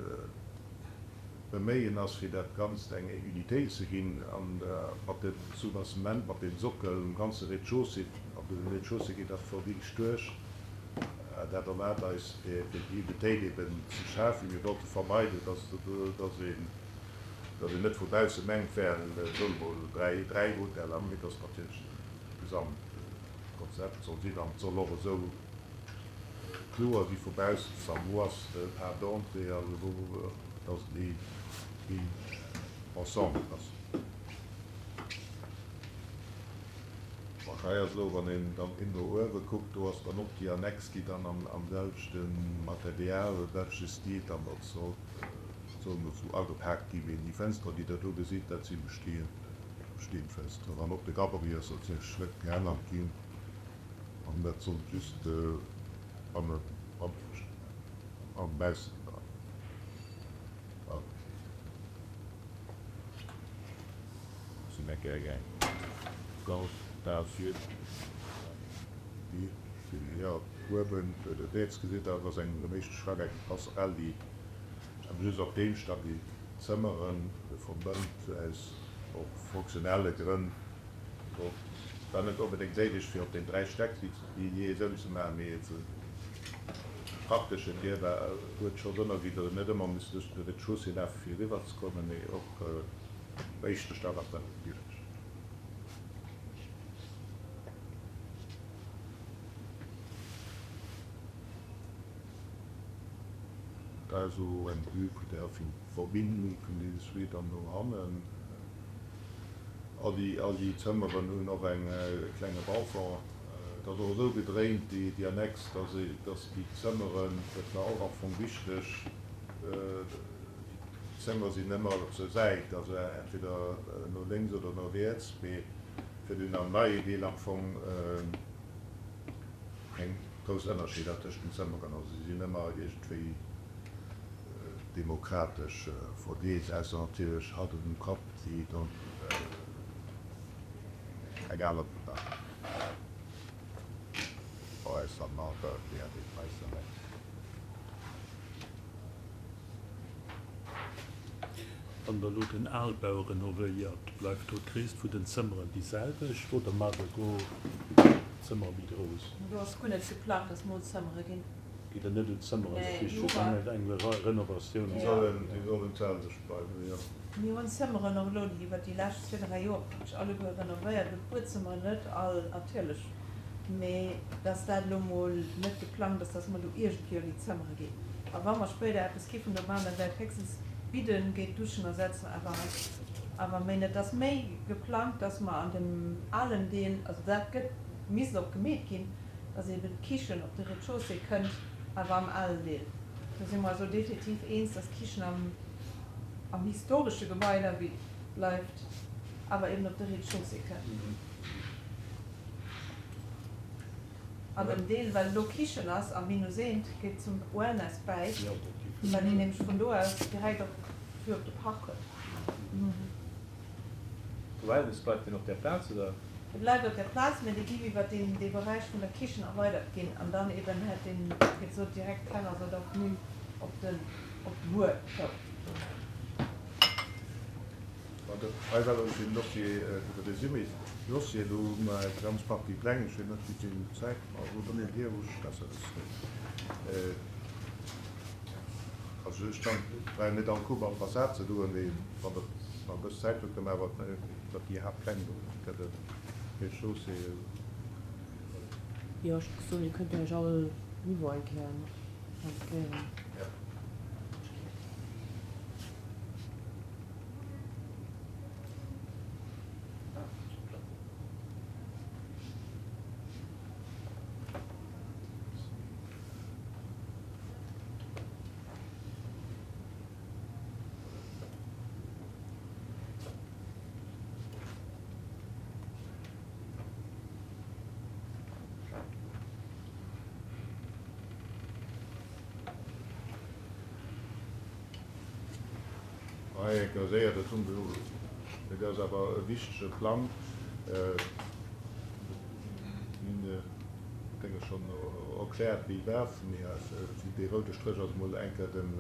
d'Beméien ass, fir dat Ganzt eng Unitéit ze ginn, an mat dem Soubassement, mat deem Sockel um ganze Rez-de-chaussée, an de Rez-de-chaussée geet dat wierklech duerch, dat erlaabt eis, fir déi Unitéit eben ze schafen. Mir wollte vermeiden, dass, dass een, Datt een net vu bausse mengt, well soe mol 3 Hoteller, mee datt natierlech e Gesamtkonzept soll sinn an et soll och esou kloer si vu baussen, ze soen, wou ass de Pas d'entrée, also wou, datt et een Ensemble ass. Bon, hei ass elo, wann een dann no uewe kuckt, do ass dann och déi Annex, déi dann am selwechte Material, selwechte Stil dann och soll. Sollen dozou agepaakt ginn. Mee déi Fensteren, déi Der do gesitt, dat si bestehend, bestehend Fensteren. An och de Gabarit ass natierlech net geännert ginn. An dat soll just hannen am baussen sinn eng Kéier eng Gauche d'Azur. Déi jo uewen riets gesitt, dat ass eng am éischte Stack eng Passerell, déi Awer just op deem Stack déi Zëmmeren verbënnt, aus och funktionelle Grënn. Et war net onbedéngt néideg fir op den 3 Stäck déi Liaisoun ze maachen, mee de prakteschen Deel war huet scho Sënn erginn, datt een net ëmmer muss duerch de Rez-de-chaussée lafe fir eriwwer ze kommen, mee och um éischte Stack ass dat méiglech. Da esou eng Vue vun der Verbindung vun deene Suite an no hannen. All déi, all déi Zëmmeren hunn och eng e klenge Balcon. Et ass och esou gedréint, déi, déi Annex, dass ee, dass déi Zëmmeren, dat war och am Fong wichteg, déi Zëmmer sinn ëmmer zur Säit, also entweder no lénks oder no riets, mee fir dunn am neie Deel am Fong keng grouss Ënnerscheeder tëscht den Zëmmeren, also si sinn ëmmer iergendwéi demokratesch verdeelt, ausser natierlech hatt um Kapp, déi dann eng aner Ausser Marker, Wann Der elo den Albau renovéiert, bleift do d'Gréisst vun den Zëmmeren déi selwecht oder maacht Der do d'Zëmmere méi grouss? Do ass guer net geplangt, dass mol Zëmmere ginn. Geet Der net un d'Zëmmeren, dat heescht just eng Renovatioun? Déi sollen d'selwecht bleiwen, jo. Mir hunn d'Zëmmeren och elo iwwer déi lescht zwee, dräi Joer praktesch alleguer renovéiert. Elo d'Buedzëmmeren net all natierlech, mee dass dat elo mol net geplangt ass, dass mer do iergendwéi un déi Zëmmere ginn. A wa mer spéider eppes giffen do maachen, da wäert héchstens d'Bidden géint d'Duschen ersetzen, awer awer méi net. Et ass méi geplangt, dass mer an dem alen Deel, also dat gëtt, misst och gemeet ginn, dass eben d'Kichen op de Rez-de-chaussée kënnt, awer am alen Deel. Do si mer eis och definitiv eens, dass d'Kichen am am historesche Gebai da bleift, awer eben op de Rez-de-chaussée kënnt. An dem Deel well elo Kichen ass am Minus eent geet zum Wellness bäi, well een nämlech vun do aus direkt och Vue op de Park huet. De Wellness, bleift deen op där Plaz oder? Dee bleift op där Plaz, mä dee géif iwwer deen dee Beräich vun der Kichen erweidert ginn an dann eben hätt een, wéi gesot, direkt Terrass oder Vue op den op d'Buer zou. Hei war elo den Dossier, de Résumé vum Dossier. Do hu mer eng ganz Partie Pläng. Ech weess net, wéi vill Zäit mer elo do hunn. Dir hutt besser wëssen. Also ech kann, brauch net all Coup an d'Fassad ze doen, mee wann Der nach e bësse Zäit hutt, kënne mer awer iwwer déi Haaptpläng goen. Dat gëtt e Rez-de-chaussée. Jo, ech géif soen, Dir kënnt Iech all Niveau eng Kéier presentéieren. Hei eng Kéier séier, dat hunn elo, mee dat ass awer e wichtege Plang, mir hunn denke schonn erkläert wéi wat, mee dee roude Stréch ass emol eng Kéier den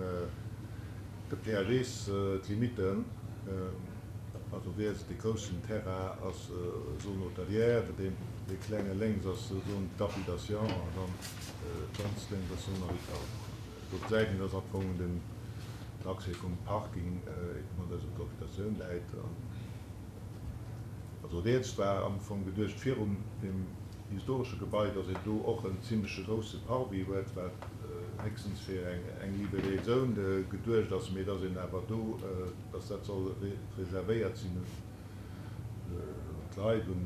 de PAGs, d'Limiten, also riets dee groussen Terrain ass Zone hôtelière, deen dee klenge lénks ass Zone d'habitation an dann ganz lénks ass Zone agricole. Do gesäit een, dass am Fong den Accès vum Parking mat eiser Documentatioun läit. Also riets war am Fong geduecht virum dem historesche Gebai, dass een do och en zimleche grousse Parvis huet, wat héchstens fir eng libérée Zone geduecht ass, mee dass een awer do, dass dat soll reservéiert sinn un d'Leit, un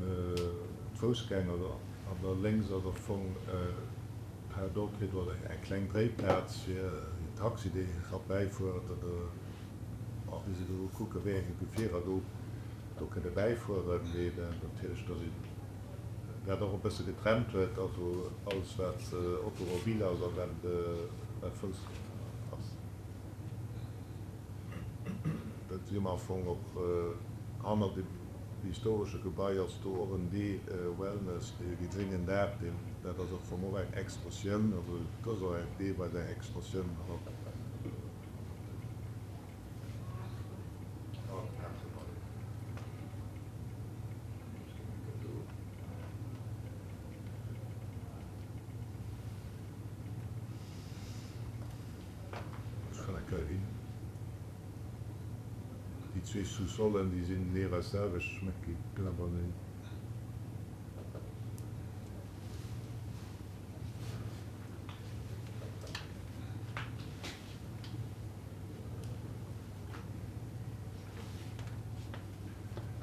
d'Foussgänger. An da lénks ass am Fong Pardon, kritt oder eng kleng Dréiplaz fir en Taxi dee ka bäifueren oder och muss een elo kucken wéi eng Gefierer do do kënne bäifueren, mee natierlech datt een dat och e bësse getrennt huet, also alles wat Automobil ass a wat wat Foussgänger ass. Dat si mer am Fong och hannert dem historesche Gebai ass do och en Deel Wellness, dee gréngen Daach, deen, dat ass am Fong och eng Extensioun, also et ass och eng deelweis eng Extensioun hannert dem Gebai. Ech kann eng Kéier hin. Déi zwee Sous-solen, déi sinn jeeweils selwecht schmëck ginn awer net.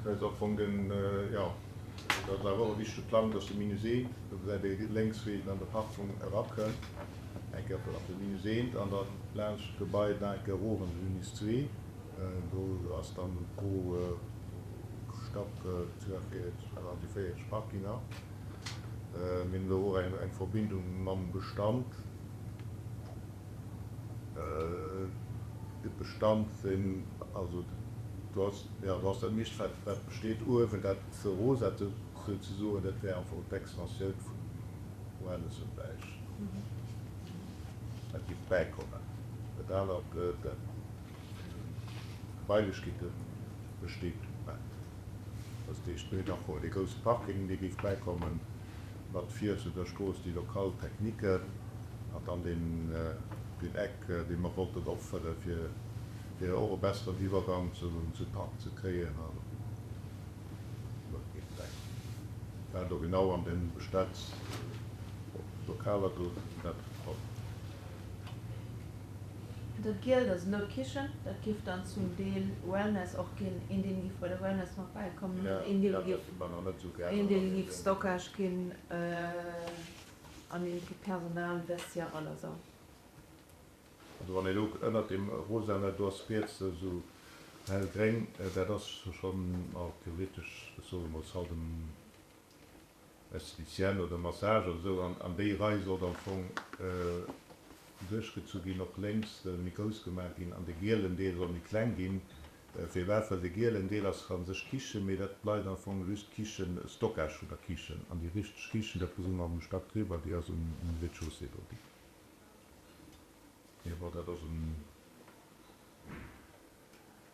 Dat ass am Fong den, jo, dat ass awer och e wichtege Plang, dass de Minus eent, do gesäit ee lénks wéi een an de Parking erakënnt, eng Kéier op de Minus eent an dann laanscht d'Gebai nach eng Kéier erof an de Minus zwee. Do ass dann pro Stack an déi 40 Parkinger. Mir hunn do och eng Verbindung mam Bestand. De Bestand, deen, also do ass, jo, do ass dat meescht wat, wat besteet uewen, dat Rosate souzesoen, dat wär am Fong d'Extensioun vum Johannesenbäich, dat géif bäikommen. Dat anert, dat Gebailechkeete besteet net. Dat heescht, mir hunn nach dee grousse Parking, dee géif bäikommen, mat vir zu der Strooss déi Local technique an dann deen Eck, dee mer wollten opfëlle fir fir och e besseren Iwwergang zum Park ze kréien. An dat géif bäikommen. Wat do genau an deem Bestandslokaler do sinn, dat kommt. Dat Gielt ass elo d'Kichen, dat giff dann zum Deel Wellness och ginn, een Deel giff bei der Wellness mat bäikommen an een Deel giff, een Deel giff Stockage ginn an een fir Personal, Vestiaire oder esou. Also wann ee elo ënnert deem rosanen, do ass riets esou hellgréng, dat ass schonn, theoretesch, ech soe mol Salle de Esthéticienne oder Massage oder esou, an déi Rei sollt am Fong duerchgezu ginn, och lénks méi grouss gemaach ginn an de gielen Deel soll méi kleng ginn. Firwat? Well de gielen Deel ass a sech Kichen, mee dat bleift am Fong just Kichen, Stockage vun der Kichen. An déi richteg Kichen, dat gesi mer am Stack driwwer, déi ass um Rez-de-chaussée do. Mee bon, dat ass en.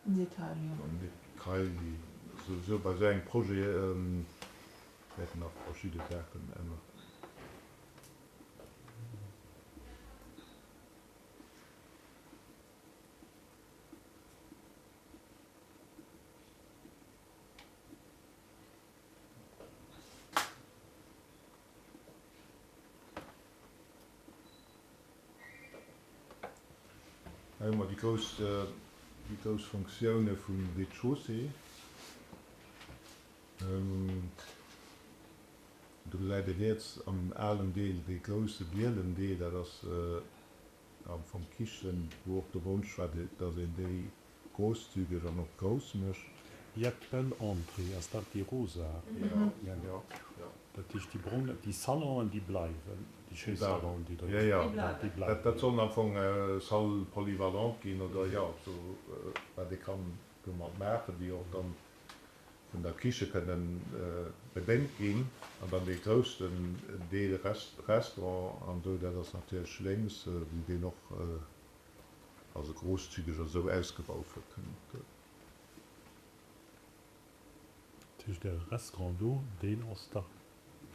Detail, jo. En Detail, déi souwisou bei esou engem Projet wäerten nach verschidde Saachen änneren. Hei hu mer déi grouss, déi grouss Funktioune vum Rez-de-chaussée. Do gesäit ee riets am alen Deel dee grousse gielen Deel, dat ass am Fong d'Kichen, wou och de Wonsch war, datt een déi grosszügeg an och grouss mécht. Jett, Belle Entrée, ass dat déi rosa? Jo, jo. Dat heescht déi brong, déi Salonen, déi bleiwen. Déi schéi Salonen, déi do Jo, jo, déi bleiwen. Dat sollen am Fong Salles polyvalentes ginn oder, jo, esou wat ee kann domat maachen, déi och dann vun der Kiche kënnen bedéngt ginn. An dann dee groussen Deel Restaurant an esou, dat ass natierlech lénks, wou deen och also grosszügeg esou ausgebaut huet kënnen. Dat heescht, Äre Restaurant do, deen ass da,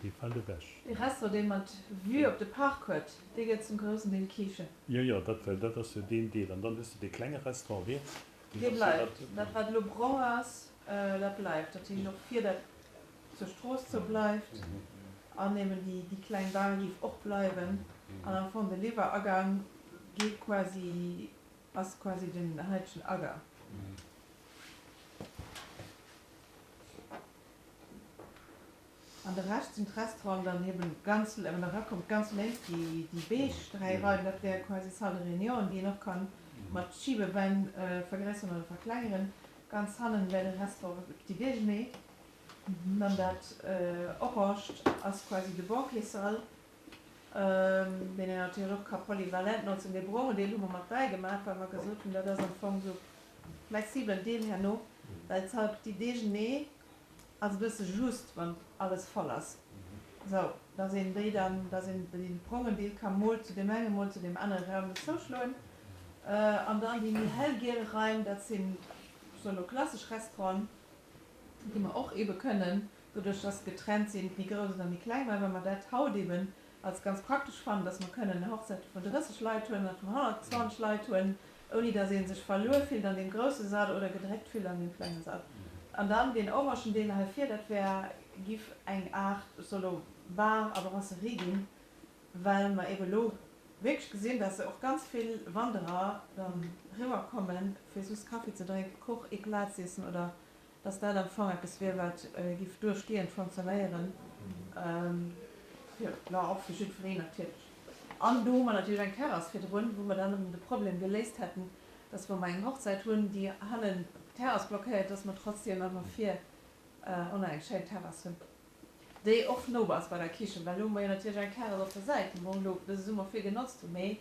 dee fält ewech? Dee Restaurant, dee mat Vue op de Park huet, dee gëtt zum groussen Deel Kichen. Jo, jo, dat well, dat ass jo deen Deel. An dann hues de dee klenge Restaurant riets, deen ass jo dat. Dee bleift. Dat, wat elo brong ass, dat bleift. Dat heescht och fir dat zur Strooss zou bleift. An eben déi, déi kleng Bar géif och bleiwen. An am Fong de Liwweragang geet quasi, ass quasi den heitegen Agang. An de Rescht sinn d'Restauranten dann eben ganz, wann der erakommt, ganz lénks déi déi beige 3 Raim, dat wär quasi Salle de réunion, déi een och kann mat Schibewänn vergréisseren oder verklengeren. Ganz hannen wär de Restaurant Petit Déjeuner. Dann dat oranged ass quasi de Banquetssall, deen een natierlech och ka polyvalent notzen. Dee brongen Deel hu mer mat bäigemaach, well mer gesot hunn, dat ass am Fong esou flexibelen Deel herno, well d'Salle Petit Déjeuner ass e bësse just, wann alles voll ass, sou dass een déi dann, dass een dee brongen Deel ka mol zu deem engen, mol zu deem anere Raum dozouschloen. An dann déi méi hellgiel Raim, dat sinn, ech soen elo, klassesch Restauranten, déi mer och ebe kënnen, doduerch dass se getrennt sinn, méi grouss oder méi kleng maachen, well mer dat haut eben als ganz praktesch fannen, dass mer kënnen Hochzäite vun 30 Leit hunn a vun 120 Leit hunn, ouni dass ee sech verluer fillt an deem grousse Sall oder gedréckt fillt an deem klenge Sall. An dann deen orangen Deel hei vir, dat wär, giff eng Aart, ech soe lo, Bar a Brasserie ginn, well mer ebe lo wierklech gesinn, dass och ganz vill Wanderer dann eriwwerkommen, fir just Kaffi ze drénken, Kuch, Eclat z'iessen oder dass dat am Fong eppes wier, wat giff duerchgehend fonctionnéieren, fir, jo, och fir jiddwereen natierlech. An do hu mer natierlech eng Terrass virdrun, wou mer dann erëm de Problem geléist hätten, dass wa mer eng Hochzäit hunn, déi hannen d'Terrass blockéiert, dass mer trotzdem awer vir och nach eng schéin Terrass hunn, déi och no ass bei der Kichen, well elo hu mer jo natierlech eng Terrass op der Säit, déi mer och elo dëse Summer vill genotzt hunn, mee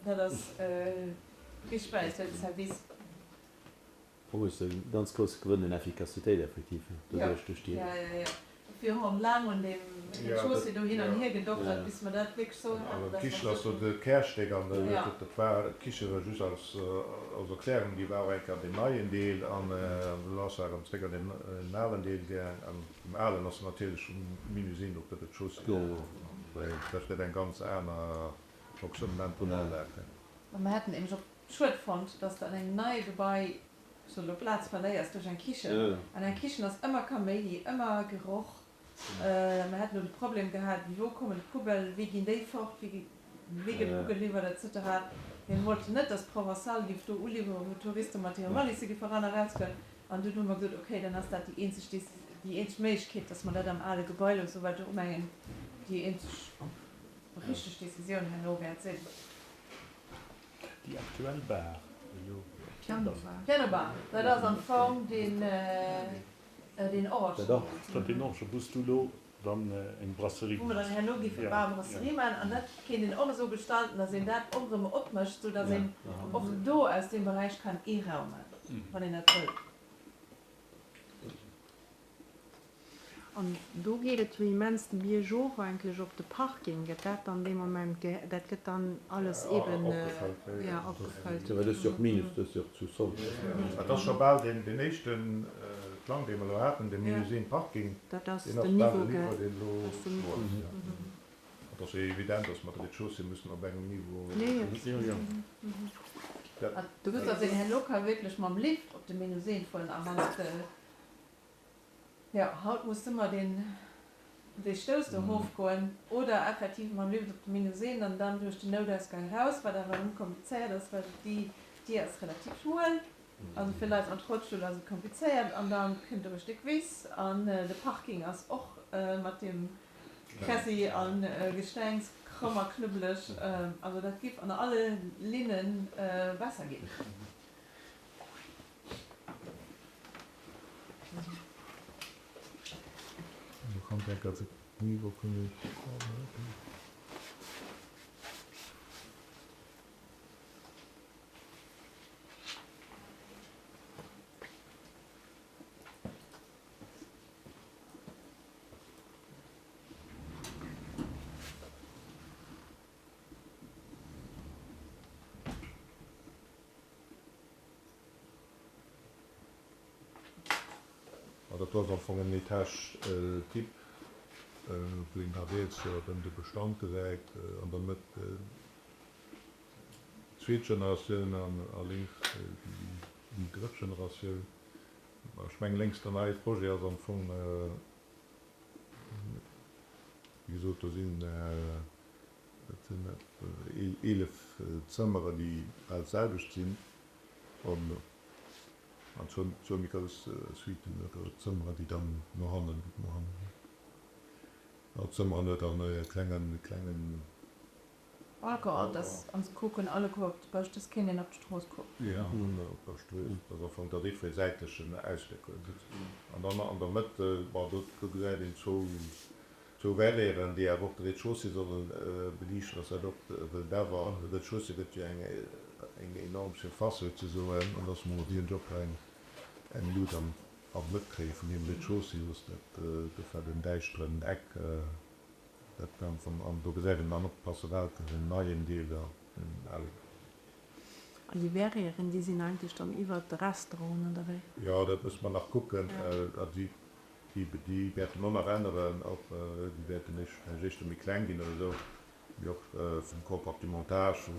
dat ass richteg bei eis huet de Service. Fong hues de e ganz grousse Gewënn un Effikassitéit effektiv doduerch duerch déi. Jo, jo, jo. Dofir hu mer laang un deem Rez-de-chaussée do hin an hier gedoktert, bis mer dat wierklech esou haten, dass mer D'Kichen ass do de Kärstéck an dat war, d'Kiche war just als Erklärung, déi war och eng Kéier an deem neien Deel an elo ass se erëm zréck an deen alen Deel gaang. An deem alen ass se natierlech um Minusine op de Rez-de-chaussée. Dat gëtt eng ganz aner Fonctionnement vun Anlag. Mä mer hätten nämlech och Schued fonnt, dass de an engem neie Gebai sou elo Plaz verléiers duerch eng Kichen. An eng Kichen ass ëmmer Kaméidi, ëmmer Geroch. Mer hätten elo de Problem gehat, wéi wou kommen d'Poubelle, wéi ginn déi fort, wéi wéi gëtt ugeliwwert etc. Mir wollten net, dass d'Provençale giff do uliwweren, wou d'Touriste mat hire Walisse giffe ran a rausgoen. An dunn hu mer gesot, okay, dann ass dat déi eenzeg déi eenzeg Méiglechkeet, dass mer dat am ale Gebai loossen, wat ech och mengen déi eenzeg richteg Decisioun herno wäert sinn. Déi aktuell Bar elo. Piano Bar. Piano Bar, dat ass am Fong deen deen Orangen. Dat deen Orangen, wou s du elo dann eng Brasserie Wou mer dann herno géife Bar a Brasserie maachen. An dat kéint een och esou gestalten, datt een dat och erëm opmécht, sou datt een och do aus deem Beräich kann ee Raum maachen, wann een dat wëllt. An do geet et jo immens de Bierg of eigentlech op de Parking. Gëtt dat dann dee Moment, dat gëtt dann alles eben, jo, opgefëllt. Jo, well do ass jo och Minus, do ass jo och zu Sol. Dat ass scho bal deen éischte Plang, dee mer elo haten, dee Minus een Parking, Dat ass deen ass den bal Niveau, den gell? Niveau, deen elo Dat ass den do Niveau. ass, jo. Et ass jo evident, dass mer de Rez-de-chaussée müssen op engem Niveau. Jo, jo. Dat. Du wësst, datt een herno ka wierklech mam Lift op de Minus een fueren a wann s de. Jo, haut muss de mer deen dee Stouss do erofgoen oder effektiv mam Lift op de Minus 1 an dann duerch den Noutausgang raus, wat awer erëm komplizéiert ass, well déi Dier ass relativ schmuel, also fir Leit mat Rollstull ass et komplizéiert an da kënnt do e Stéck Wiss an de Parking ass och mat deem Krässi a Gestengs kromm a knubbeleg, also dat giff an alle Linne besser ginn. dat do ass am Fong en Étage type, wou een da riets jo erëm de Bestand gesäit, an der Mëtt d'zweet Generatioun an a lénks déi drëtt Generatioun. Ech mengen, lénks den neie Projet ass am Fong, wéi gesot, do sinn, dat sinn 11 Zëmmeren, déi bal d'selwecht sinn. An zwou méi grouss Suiten oder Zëmmeren, déi dann no hannen, no hannen ginn. All Zëmmer huet dann e klengen, klengen. Balcon, an dass, an se kucken alleguer op de Bësch, dass keen deen op d'Strooss kuckt. Jo, op der Strooss, dass am Fong, dass ee vun säitlechen Ausbléck huet. An dann an der Mëtt, bon, do, do gesäit een zwou, zwou Verrièren, déi awer och de Rez-de-chaussée solle beliichten, dass dat och, well et awer, de Rez-de-chaussée gëtt jo eng, eng enorm Surface souzesoen, an dass mer natierlech och eng, eng Luut am, am Mëtt kréie vun deem Rez-de-chaussée, soss dat, do war den däischteren Eck, dat war am Fong, an do gesäit een dann och d'Passerelle tëscht dem neien Deel an dem alen. An déi Verrièren, déi sinn eigentlech dann iwwert de Restauranten, oder wéi? Jo, dat musse mer nach kucken. Déi, déi wäerten och nach änneren, och déi wäerten vläicht éischter méi kleng ginn oder esou. Mee och vum Compartimentage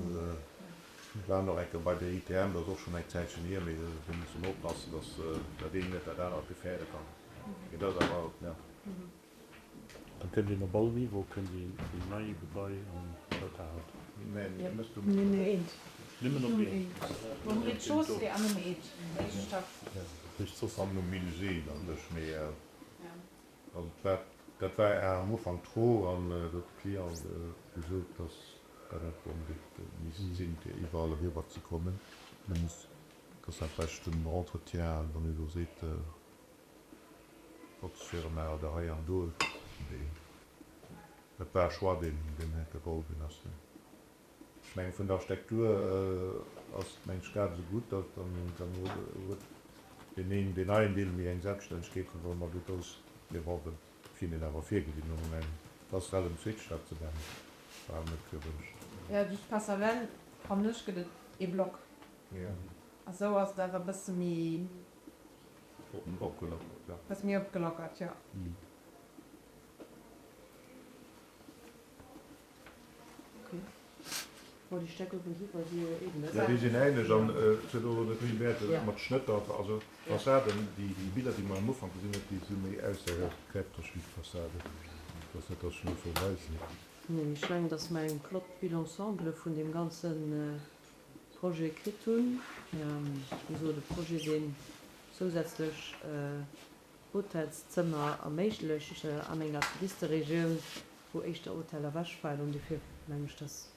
waren och eng Kéier bei der ITM, dat ass och schonn eng Zäitchen hier, mee do muss een oppassen, datt dat eent net dat anert gefäerde kann. Mee dat ass awer, ja. Dann kënnt een op all Niveau kënnt een déi nei Gebai an dat aalt. Nëmmen eent. Nëmmen op eent. Um Rez-de-chaussée an um eent, éischte Stack. Rez-de-chaussée an um Musée dann ech, mee also dat war am Ufank d'Fro an do huet de Client gesot, dass dat dat onbedéngt misst sinn fir iwwerall eriwwer ze kommen. Dass dat vläicht den Entretien, wann ee elo seet, Botzfirma oder hei an do, mee dat war e Choix, deen deen hei geholl ginn ass. Ech mengen, vun der Architektur ass et, meng ech, grad esou gutt, datt dann dann huet deen een, deen neien Deel méi eng Selbststännegkeet, wéi wa mer do grouss, mee bon, dat fir een awer virgesinn hunn, eng Passerelle um Zweetstack ze maachen, war net gewënscht. Jo, duerch d'Passerelle, fannen ech, gëtt et ee Block. A sou ass et awer e bësse méi. Opgelockert, ja. Bësse méi opgelockert, jo. Ok. Bon, déi Stäck uewen driwwer si jo ähnlech. Jo, déi sinn ähnlech an et huet och net vill Wäert mat Schnëtter. Also d'Fassaden, déi Biller, déi mer am Ufank gesinn hunn, déi si méi aussagekräfteg wéi d'Fassaden. Et ass net, datt ech elo verweisen. Nee, ech mengen, datt mer eng flott Vue d'ensemble vun deem ganze Projet kritt hunn. Wéi gesot, e Projet, deen zousätzlech Hotelszëmmer erméiglecht an enger Touristeregioun, wou éischter Hoteller ewechfalen. An dofir mengen ech, dass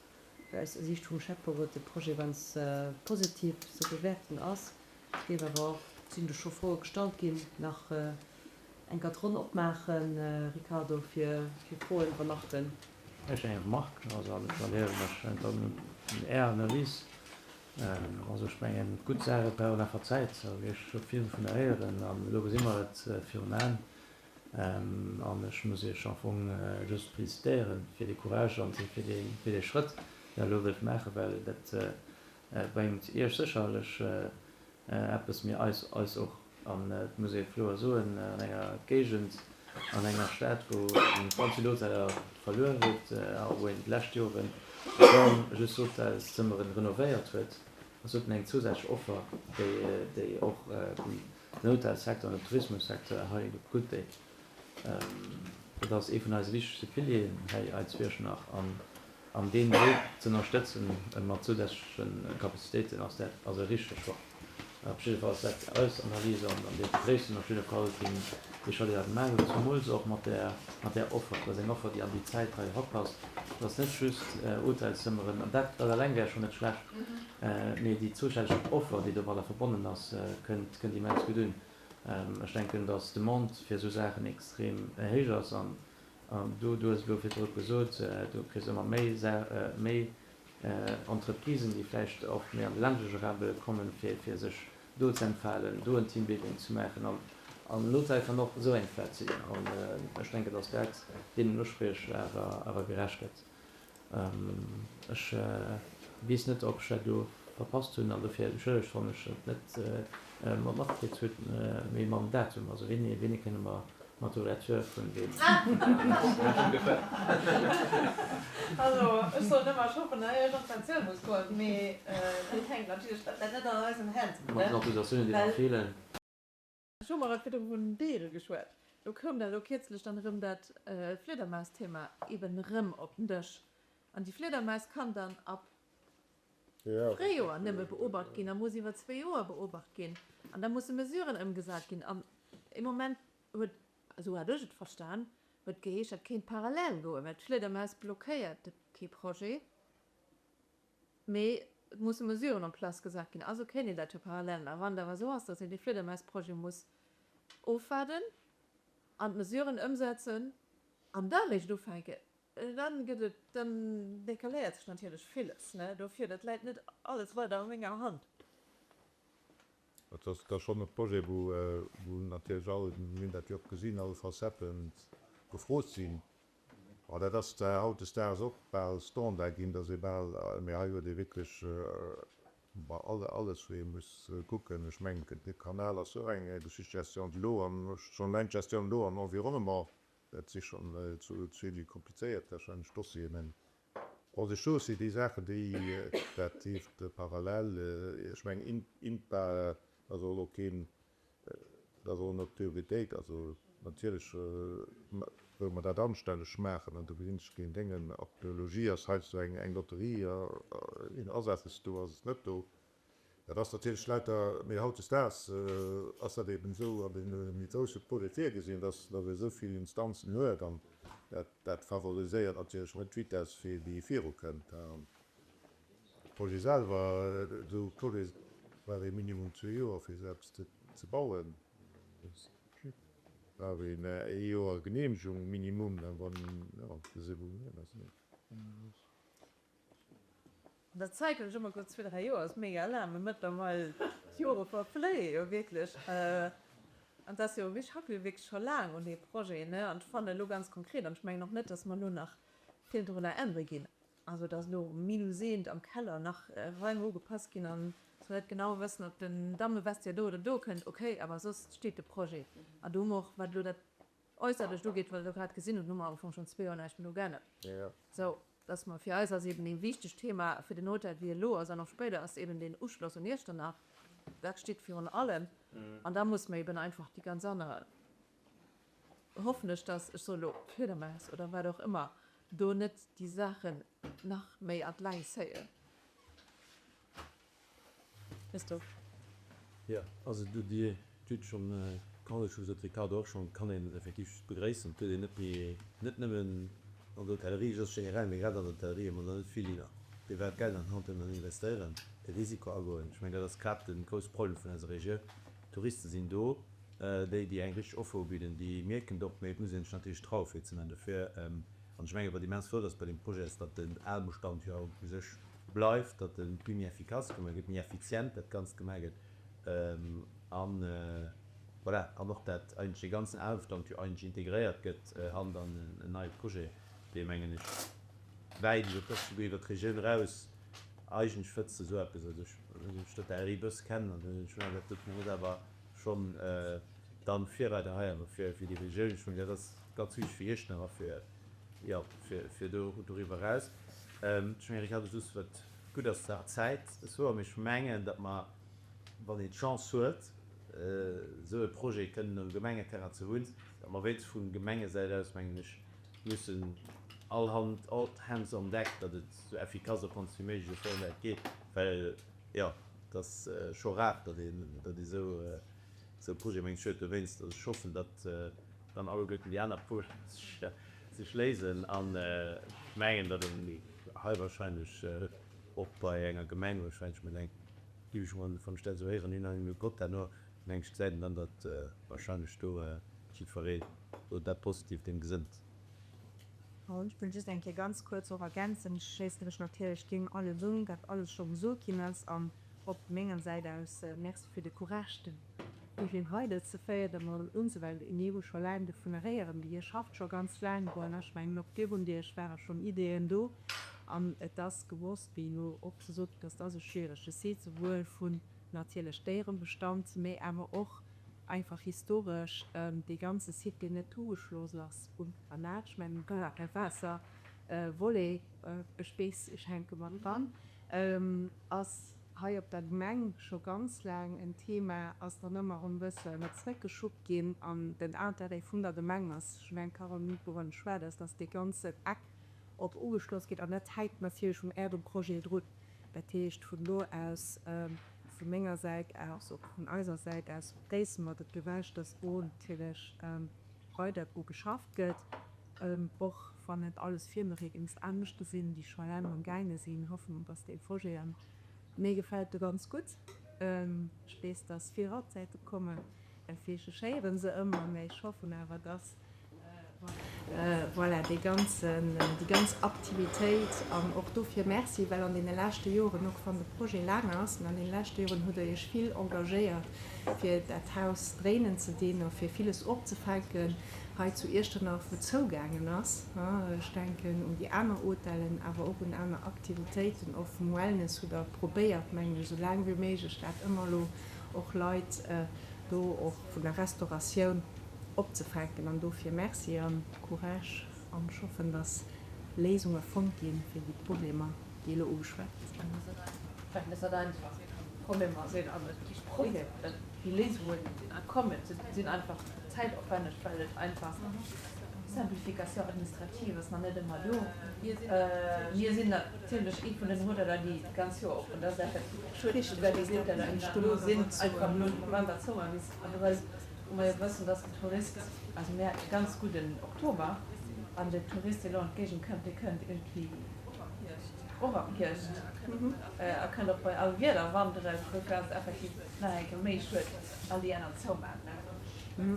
aus der Siicht vum Schäfferot de Projet ganz positiv ze bewäerten ass. Ech géif awer och, et sinn do scho Froe gestallt ginn, nach eng Kéier d'Ronn opmaachen, Ricardo, fir Froen, Remarken. Ech eng Remarque, also an ech erliéiere mech dann un Är Analys. Also ech mengen, gutt Saache brauchen einfach Zäit. Hu ech scho vill dovunner héieren an elo gesi mer et virun Aen. An ech muss Iech am Fong just félicitéiere fir dee Courage an fir dee Schrëtt, deen Der elo wëllt maachen, well dat bréngt Iech sécherlech Eppes, mee eis, eis och. An et muss ee kloer soen, an enger Géigend, an enger Stad, wou ee ganz vill Hoteller verluer huet a wou een d'lescht Joren enorm just Hotelszëmmeren renovéiert huet, ass dat eng zousätzlech Offer, déi, déi och den Hotelsecteur an den Tourismussecteur hei gutt deet. Dat ass ee vun eise wichtegste Pilieren hei als Iechternach. An An deen esou z'ënnerstëtzen mat zousätzleche Kapazitéiten ass dat ass e richtege Choix. Op jidde Fall ass dat eis Analyse an mir begréissen op jidde Fall dee Choix, dee Der gemaach hutt, zumools och mat där mat där Offer. Dat ass eng Offer, déi an déi Zäit hei erapasst. Dat ass net just Hotelszëmmeren, an dat dat eleng wär schonn net schlecht, mee déi zousätzlech Offer, déi domadder verbonnen ass, kënnt kënnt immens gutt un. Ech denken, datt d'Demande fir esou Saachen extrem héich ass an An du, du hues elo virdru gesot, du kriss ëmmer méi, méi Entreprisen, déi vläicht och méi an de ländleche Raum wëlle kommen, fir, fir sech do ze entfalen, do en Teambuilding ze maachen. An, an en Hotel kann och esou eng Plaz sinn. An ech denken, dass dat deenen Uspriech awer, awer gerecht gëtt. Ech weess net, ob ech dat elo. verpasst hunn an dofir entschëllegt, wann ech et net matkritt hunn, mee mam Datum, also wéini, wéini kënne mer mat der Ouverture vun deem. Also ech soen ëmmer, ech hoffen, datt ech an d'Pensioun muss goen, mee dat hänkt natierlech, dat läit net an eisen Hänn, Mat den Autorisatiounen, déi nach feelen. Ech hu mer et virdru vun Déiere geschwat. Do koum dat elo kierzlech dann erëm dat Fliedermaus-Thema eben erëm op den Dësch. An déi Fliedermaus kann dann ab Fréijoer nëmme beobacht ginn a muss iwwer zwee Joer beobacht ginn. An da musse Mesuren ëmgesat ginn. An ee Moment huet, esou hat ech et verstan, huet geheescht, dat kéint parallel goen, well d'Fliedermaus blockéiert kee Projet. Mee et musse Mesuren en place gesat ginn. Also kéint een dat jo parallel maachen. Wann et awer esou ass, datt een dee Fliedermausprojet muss ofwaarden an d'Mesuren ëmsetzen an da réischt ufänken, dann gëtt et, dann decaléiert sech natierlech villes. Dofir, dat läit net alles weider a menger Hand. Et ass da schonn e Projet, wou natierlech all, mir hunn dat jo och gesinn, all Facetten gefrot sinn. Bon, dat ass hautdesdaags och bal Standard ginn, dass ee bal, mee hei huet ee wierklech alles, wou ee muss kucken. Ech mengen, de Kanal ass och eng Geschicht, Gestion de l'eau an schonn eleng d'Gestion de l'eau an Environnement, dat si schonn zwee méi komplizéiert warscheinlech Dossieren. Mä bon, de Chaussée, déi Saachen, déi, dat leeft parallel. Ech mengen, INPA ass och elo keen Dat ass och net d'Prioritéit. Also natierlech wëlle mer dat anstänneg maachen an do gesinn ech keen Déngen. Archeologie ass heiansdo eng Lotterie, een ass eppes do, ass et net do. Dat ass natierlech lauter, mee hautdesdaags ass dat eben esou an deene méi grousse Projete virgesinn, dass ee esou vill Instanzen huet an dat favoriséiert natierlech net d'Vitesse fir déi virukënnt. De Projet selwer, esou e Projet brauch ee minimum zwee Joer fir esou eppes ze bauen. Brauch een ee Joer Geneemegung minimum, dann wann, jo, gesi wou mir hin ass. An der Zäit hunn ech ëmmer gesot, zwee, dräi Joer ass mega laang, mee mëttlerweil, d'Jore verfléie jo wierklech. An et ass jo, mir schaffe jo wierklech scho laang un deem Projet, ne, an ech fannen elo ganz konkret, an ech mengen och net, datt mer elo nach vill drunner ännere ginn, Also dass elo minus eent am Keller nach Raim ugepasst ginn an dass mer net genau wëssen, ob den Dammevestiaire do oder do kënnt, okay, awer soss steet de Projet. An do hu mer och, wat elo dat Äusserlecht ugeet, wat Der elo grad gesinn hutt, hu mer am Fong schonn zwee Joer näischt méi dru geännert. Sou dass mer, fir eis ass eeben ee wichtegt Thema fir den Hotel, wéi e elo ass an och spéider, ass eeben deen Uschloss un Iechternach. Dat steet virun allem. An da muss mer eeben einfach déi ganz aner, hoffen ech, dass, ech soe elo Fledermaus oder wat och ëmmer, do net déi Saachen nach méi an d'Längt zéien. Christophe. Jo, also do Dir hutt schonn, d'Carole huet scho gesot, Ricardo och schonn, kann een effektiv just begréissen. Et huet een net méi, net nëmmen an der Hotellerie, just generell, mee grad an der Hotellerie hu mer der net vill, déi nach privat Geld an d'Hand huelen an investéieren, de Risiko agoen. Ech mengen, dat ass grad de grousse Problem vun eiser Regioun. D'Touriste sinn do, déi, déi eng richteg Offer ubidden, déi mierken et och, mee et muss een sech natierlech traue fir et ze maachen. Dofir, an ech mengen, wat immens flott ass bei deem Projet, ass, datt den ale Bestand jo u sech bleift, datt e méi efficace gemaach gëtt, méi effizient dat Ganzt gemaach gëtt an, voilà, an och dat eigentlech dee ganzen ale Bestand jo eigentlech integréiert gëtt hand an en neie Projet, dee mengen ech wäit iwwer d'Ëscht, souguer iwwer d'Regioun eraus eigentlech fëtzt esou eppes. Also ech, ech d'Hotellerie e bësse kennen an hunn ech schon dat doten ass awer schonn dann Virreider hei awer fir fir déi Regioun. Ech mengen dat ass ganz wichteg fir Iechternach a fir, jo, fir fir do doriwwer eraus. Ech mengen Ricardo, du soos wat gutt ass zur Zäit ass wouer, mee ech mengen datt mer, wann een d'Chance huet esou e Projet kënnen um Gemengeterrain ze hunn, datt mer wéinst vu Gemengesäit aus, mengen ech, mussen all Hand, all hands on deck, datt et esou effikass op mannst wéi méiglech op der Welt geet, well jo, et ass scho rar, datt een, datt ee esou, esou Projete mengt huet. Dowéinst, also ech hoffen, datt dann alleguerten déi aner Problemer sech, sech léisen an ech mengen, datt een hei wahrscheinlech och bei enger Gemeng wahrscheinlech mat eng, géif ech mol, wann ech dat esou héieren, unanime Vott herno, mengen ech, gesäit een dann, datt wahrscheinlech do jiddweree do dat positiv deem gesënnt. Ech wëll just eng Kéier ganz kuerz och ergänzen, ech schléisse mech natierlech deem alles un, wat alles scho gesot ginn ass. An op menger Säit aus Merci fir de Courage, de Projet weiderzeféieren an unze, well mir hu scho laang dovunner héieren, Dir schafft scho ganz laang drun. Ech mengen, och virun Iech ware schonn Ideeën do. An et ass gewosst, wéi elo och gesot ginn ass, et ass e schwierege Site, souwuel vun natierlech Déierenbestand, mä awer och einfach historesch dee ganze Site, deen net ugeschloss ass un d'Kanal, ech mengen, Waasser, Volet, ech weess, ech hänke mat dran, ass hei op der Gemeng scho ganz laang en Thema, ass dann ëmmer erëm e bësse mat zréckgeschuppt ginn. An den Intérêt vun der Gemeng ass, ech mengen, d'Carole Mutsch, wourun ech schwätz, ass, dass dee ganzen Eck och ugeschloss gétt. An dat hänkt natierlech um Ärem Projet drun. Dat heescht, vun do aus, vu menger Säit aus, och vun eiser Säit aus, begréisse mer dat Gewäsch, dass do natierlech weider dru geschafft gëtt, och wann net alles Firmereegels anescht sinn, déi scho laang am gaange sinn, hoffe mer, dass dee Projet, an mir gefält e ganz gutt, ech weess, dass vill Hochzäite kommen, well ech schéiere se ëmmer, mä ech hoffen awer, dass Voilà, dee ganzen, déi ganz Aktivitéit. An och dofir Merci, well an deene leschte Joren, och wann de Projet laang ass, mä an deene leschte Joren hutt Der Iech vill engagéiert, fir dat Haus dréinen ze dinn a fir villes opzefänken hei zu Iechternach, wou zougaangen ass. Ech denken un déi aner Hotellen, awer och un aner Aktivitéiten, och vum Wellness hutt Der probéiert, mengen ech, esou laang wéi méiglech dat ëmmer elo och Leit do och vun der Restauratioun opzefänken an dofir Merci an Courage an ech hoffen, dass Léisunge fonnt ginn fir déi Problemer, déi elo ugeschwat gi sinn. Problemer sinn an et gi Problemer, déi Léisungen kommen, sinn einfach zäitopwänneg, well et einfach Simplification administrative ass nach net ëmmer do. Mir sinn natierlech ee vun den Hoteller, déi d'ganz Joer op hunn. Dat ass effektiv schued, well déi Hoteller, déi nach do sinn, einfach elo den November zou an Otherwise, wou mer jo wëssen, dass den Tourist, also mir haten e ganz gudden Oktober, an den Tourist, dee elo an d'Géigend kënnt, dee kënnt iergendwéi och am Hierscht a kënnt och bei all Wieder wanderen, kucke ass et effektiv nach eng Kéier méi schued, dass all déi aner zoumaachen.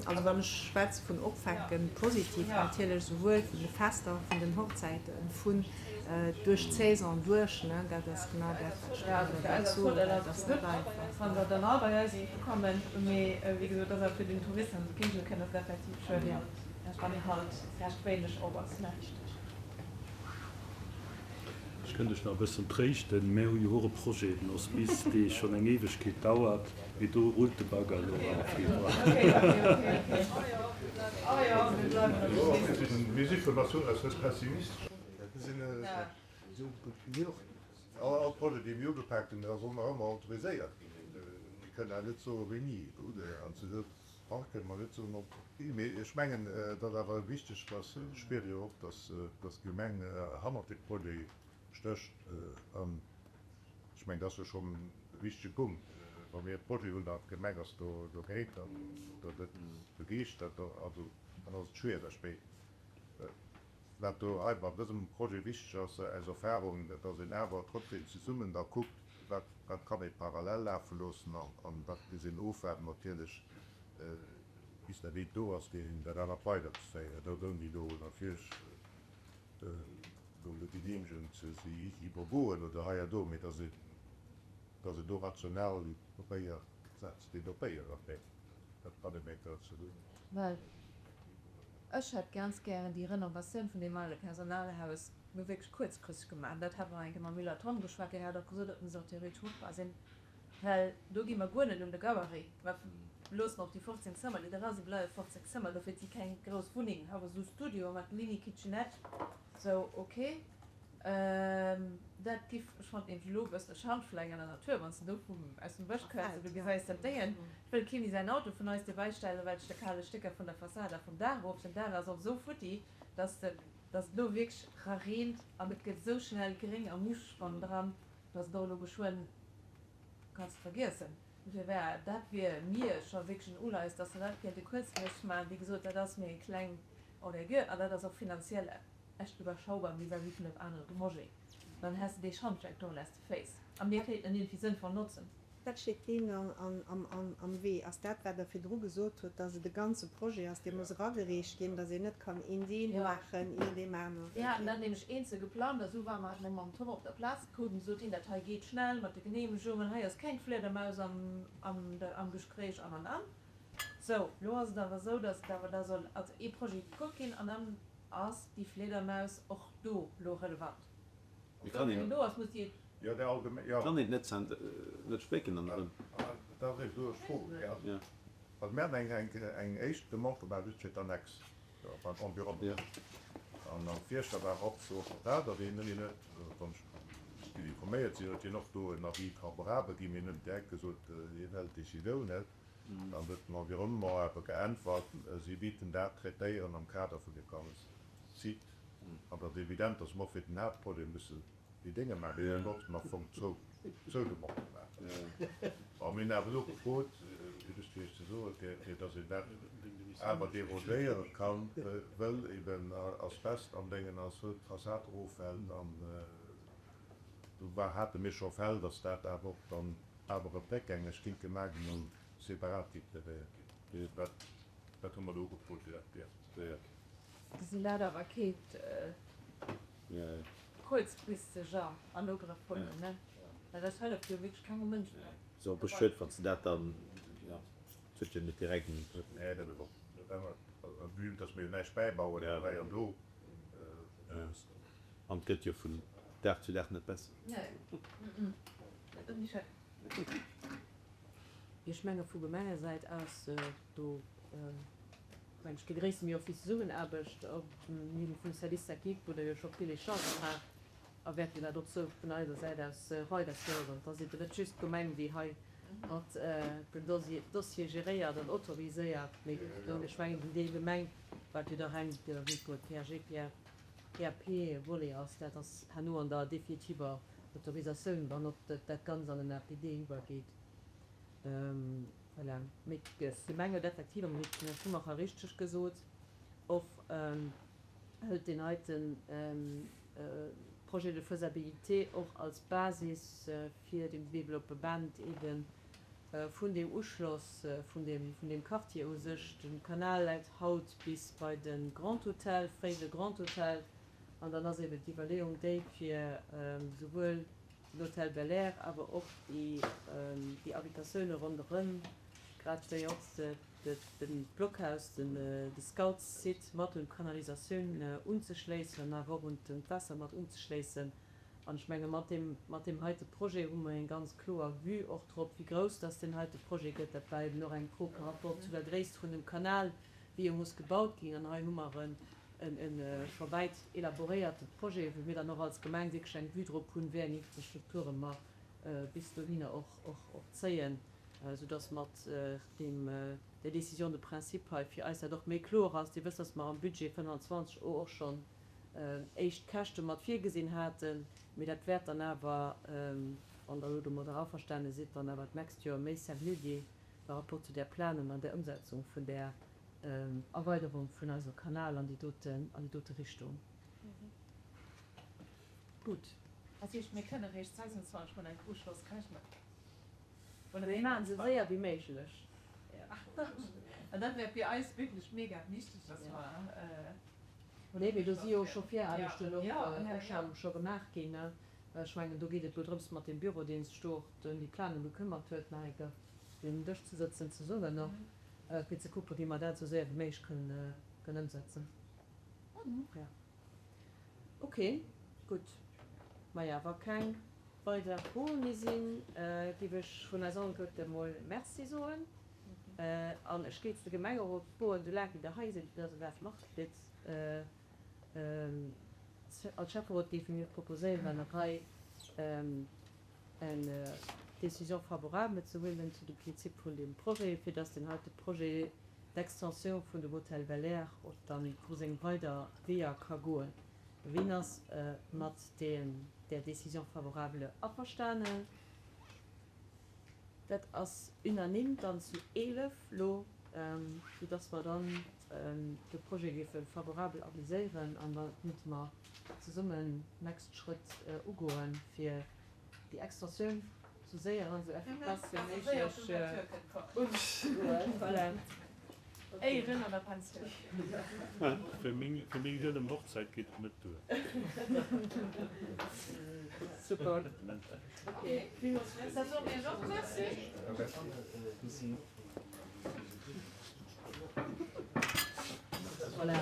Also wann ech schwätze vun opfänken, positiv natierlech, souwuel vun de Fester, vun den Hochzäiten, vun duerch d'Saison duerch, ne, dat ass genau dat, wat ech Ja, also fir eis als Hotel ass et gutt, wann der dann all bei eis kommen, mee wéi gesot, ass awer fir den Tourist an d'Géigend kënnt, ass et effektiv schued, wann halt recht wéineg op ass, ne. Ech kënnt iech nach e bëssen tréischten, Mär hu jo och e Projet, den Hospice, dee schonn eng Éiwegkeet dauert, mee do rullt de Bagger elo am Februar. Mir si vun Natur aus net pessimistesch. All Projet, dee mir ugepaakt hunn, soll nach ëmmer autoriséiert ginn. Mir kënnen awer net soen, wéini. An zu dësem Fall kënne mer net soen, ob. Mee ech mengen, datt awer wichteg ass, ech spiere jo och, datt d'Gemeng hannert dem Projet stécht. An ech mengen, dat ass jo schonn e wichtege Punkt. Wa mir e Projet hunn an d'Gemeng ass do dogéint oder net begeeschtert, also dann ass et schwiereg. Mee Wat do hei bei dësem Projet wichteg ass, aus Erfahrung, dat ass een awer trotzdem zesummen da kuckt, wat wat kann ee parallel lafe loossen an wat muss een ofwaarden natierlech, bis dat eent do ass, fir dat anert weiderzeféieren, dat ouni do natierlech elo Geneemegungen ze iwwergoen oder hei a do, mee dass een dass een do rationell probéiert d'Saach ze développéieren. Mee dat kann ee mengt dat ze. Well ech hätt ganz gären déi Renovatioun vun deem ale Personalhaus elo wierklech kuerzfristeg gemaach. An dat hate mer eng Kéier mam Müller-Thorn geschwat, deen hat och gesot, et muss och theoretesch machbar sinn, well do gi mer guer net un de Gabarit. Mer loossen och déi 15 Zëmmer, déi dra sinn, bleiwe 15 Zëmmer. Dofir, et si keng grouss Wunnengen, awer esou Studioe mat Mini-Kitchenette, sou ok. Dat giff, ech fannen nämlech elo e bëssen e Schandfleck an der Natur, wann s de do vum, aus dem Bësch kënns an du gesäis dat Déngen. Et wëll kee méi säin Auto vun eis dobäi stellen, well sech de kale Stécker vun der Fassad a vum Daach of. Den Daach ass och esou futti, dass de, dass et elo wierklech ra reent an et gëtt esou schnell gréng a muuscheg bannendran, dass et och elo geschwënn kanns de vergiessen. Dofir wär, dat wier mir scho wierklech en Uleies, dass se dat kéinte kuerzfristeg maachen. Wéi gesot, dat ass mir eng kleng Envergure an dat ass och finanziell echt überschaubar vis-à-vis vun dem anere Projet, dann häss de dee Schandfleck do aus de Féiss a mir kéinten en iergendwéi sënnvoll notzen. Wat steet deem am Wee? Ass dat, wat Der virdru gesot hutt, dass et e ganze Projet ass, dee muss eragereecht ginn, dass een net kann een Deel maachen ier deem aneren? Mir haten dat nämlech eenzel geplangt a sou war mer, hate mer mam Tom op der Plaz gekuckt an sot hien, dat hei geet schnell mat de Genehmegungen, hei ass keng Fliedermaus am Gespréich an an an. Sou, lo ass et awer esou, dass et awer da soll als ee Projet gekuckt ginn an dann ass déi Fliedermaus och do lo relevant. Kann een do ass, muss déi. Jo, der allgemeng, jo. Kann een d'Netz net splécken dann erëm? Dat ass elo d'Fro, jo. Also mir haten eng eng éischt Demande gemaach just fir d'Annex beim Environnement. An am Fierschter war och sou och dat, datt een hien huet, wann ech gutt informéiert sinn, huet hien och do en Avis favorable ginn. Mir hunn direkt gesot, hien hält d'Decisioun net. Dann huet den Environnement awer geäntwert, si wéilten dat traitéieren am Kader vun dem ganze Site. An et ass evident, datt mer och fir den Haaptprojet mussen déi Dénge maachen, déi trotzdem am Fong zou Demande maachen. Bon, mir hunn awer elo gefrot, fir just fir Iech ze soen, fir datt een dat awer derogéiere kann, wëll eben Asbest am Déngen ass, wëll d'Fassad eroffält an do war, hate mir scho Fäll, datt dat awer och dann awer erëm réckgängeg kinnt gemaach ginn an separat kinnt deréiert ginn. Dat, dat hu mer do ugefrot, fir dat deréiert ginn. Sinn dat awer kee kuerzfristeger an Ugrëff huelen, ne? Well dat hëlleft jo wierklech kengem Mënsch méi. Ass och e bësse schued, wann s de dat dann, jo, et huet jo net direkt en. Nee, dat ass och, vue dass mir jo näischt bäibauen hei an do. An et gëtt jo vun Dag zu Dag net besser. Nee, dat ass nicht schéin. Ech menge vu Gemengesäit aus, do mengen ech begréisse mir och déi Zesummenaarbecht op dem Niveau vum Service technique, wou Der jo scho vill Echangen hat, a wäerten dat och esou vun eiser Säit aus weiderféieren. Et ass eben net just d'Gemeng, déi hei mat den Dossier geréiert an autoriséiert, mee ech mengen den Deel Gemeng, wat jo da reng de PAG, PAP Volet ass, dat ass herno an der definitiver Autorisatioun, wann och dat Ganzt an den APD iwwergeet. Voilà. Mee d'Gemeng huet effektiv, an dat huet den Här Schumacher richteg gesot, och hëlt deen heite Projet de faisabilité och als Basis fir den Developpement eebe vun deem Uschloss vun deem Quartier u sech. De Kanal läit haut bis bei de Grand Hotel, fréiere Grand Hotel, an dann ass eeben d'Iwwerleeung déi, fir souwuel den Hôtel Bel-Air, awer och déi Habitatioune ronderëm, grad wéi och de Blockhaus, de Scoutssite mat un d'Kanalisatioun unzeschléissen, awer och un d'Waasser mat unzeschléissen. An ech menge mat deem, mat deem heite Projet hu mer eng ganz kloer Vue och drop, wéi grouss dass deen heite Projet gëtt. Dat war eben och eng Fro par rapport zu der Gréisst vun dem Kanal, wéi e muss gebaut ginn. An hei hu mer e e scho wäit elaboréierte Projet, wou mir dann och als Gemeng wierklech eng Vue drop hunn, wéi eng Infrastrukture mer bis dohinner och zéien, soudass mat deem, där Décision de principe hei fir eis dat och méi kloer ass. Dir wësst, dass mer am Budget 25 och schonn éischt Käschte mat virgesinn haten, mee dat wäert dann awer, wann Der elo domadder averstane sidd, dann awer d'nächst Joer méi seriö gi par rapport zu där Planung an der Ëmsetzung vun där Erweiderung vun eisem Kanal an déi doten, an déi dote Richtung. Gutt. Dat heescht, mir kënne réischt 26 mat engem Uschloss rechnen? Oder mir maachen esou séier wéi méiglech. An dat wär fir eis wierklech mega wichteg, dass mer. Nee, mee do si jo scho Viraarbechten och scho gemaach ginn. Ech mengen, do geet et elo drëms, mat deem Büro, dee sech do och ëm déi Planung gekëmmert huet, nach eng Kéier un den Dësch ze sëtzen zesummen och, fir ze kucken, wéi mer dat esou séier wéi méiglech kënnen ëmsetzen. Jo. Ok, gutt. Maja, wa keng weider Froe méi sinn, géif ech vun eis alleguerte mol Merci soen. An ech géif de Gemengerot froen, soulaang wéi Der hei sidd, fir dass Der dat matkritt, Als Schäfferot géife mir proposéieren, hei eng Décision favorable ze huelen zu de Prinzip vun deem Projet, fir dass deen heite Projet d'extension vun dem Hôtel Bel-Air och dann u seng weider Weeër ka goen. Wien ass mat där Décision favorable averstanen? Dat ass unanime dann zu 11 lo, soudass mer dann de Projet géife favorabel aviséieren an da kéinte mer zesummen next Schrëtt ugoen, fir déi Extensioun sou séier an sou effikass wéi méiglech unzegoen. Voilà. Éieren an der Pensioun. Fir meng gëllen Hochzäit geet et net duer. Super. Ok, da soe mir och Merci. Voilà.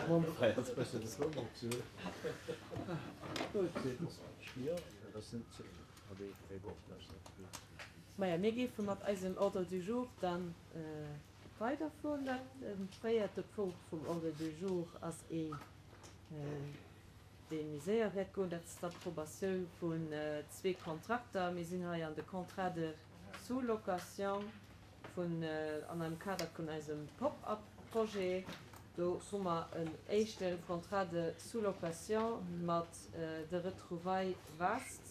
Maja, mir géife mat eisem Ordre du jour dann weiderfueren. De véierte Punkt vum Ordre du jour ass een, dee méi séier wäert goen. Dat ass d'Approbatioun vun zwee Kontrakter. Mir sinn hei an de Contrats de sous-location vun, an am Kader vun eisem Pop-up-Projet. Do hu mer en éischte Contrat de sous-location mat de Retrouvailles Vaast.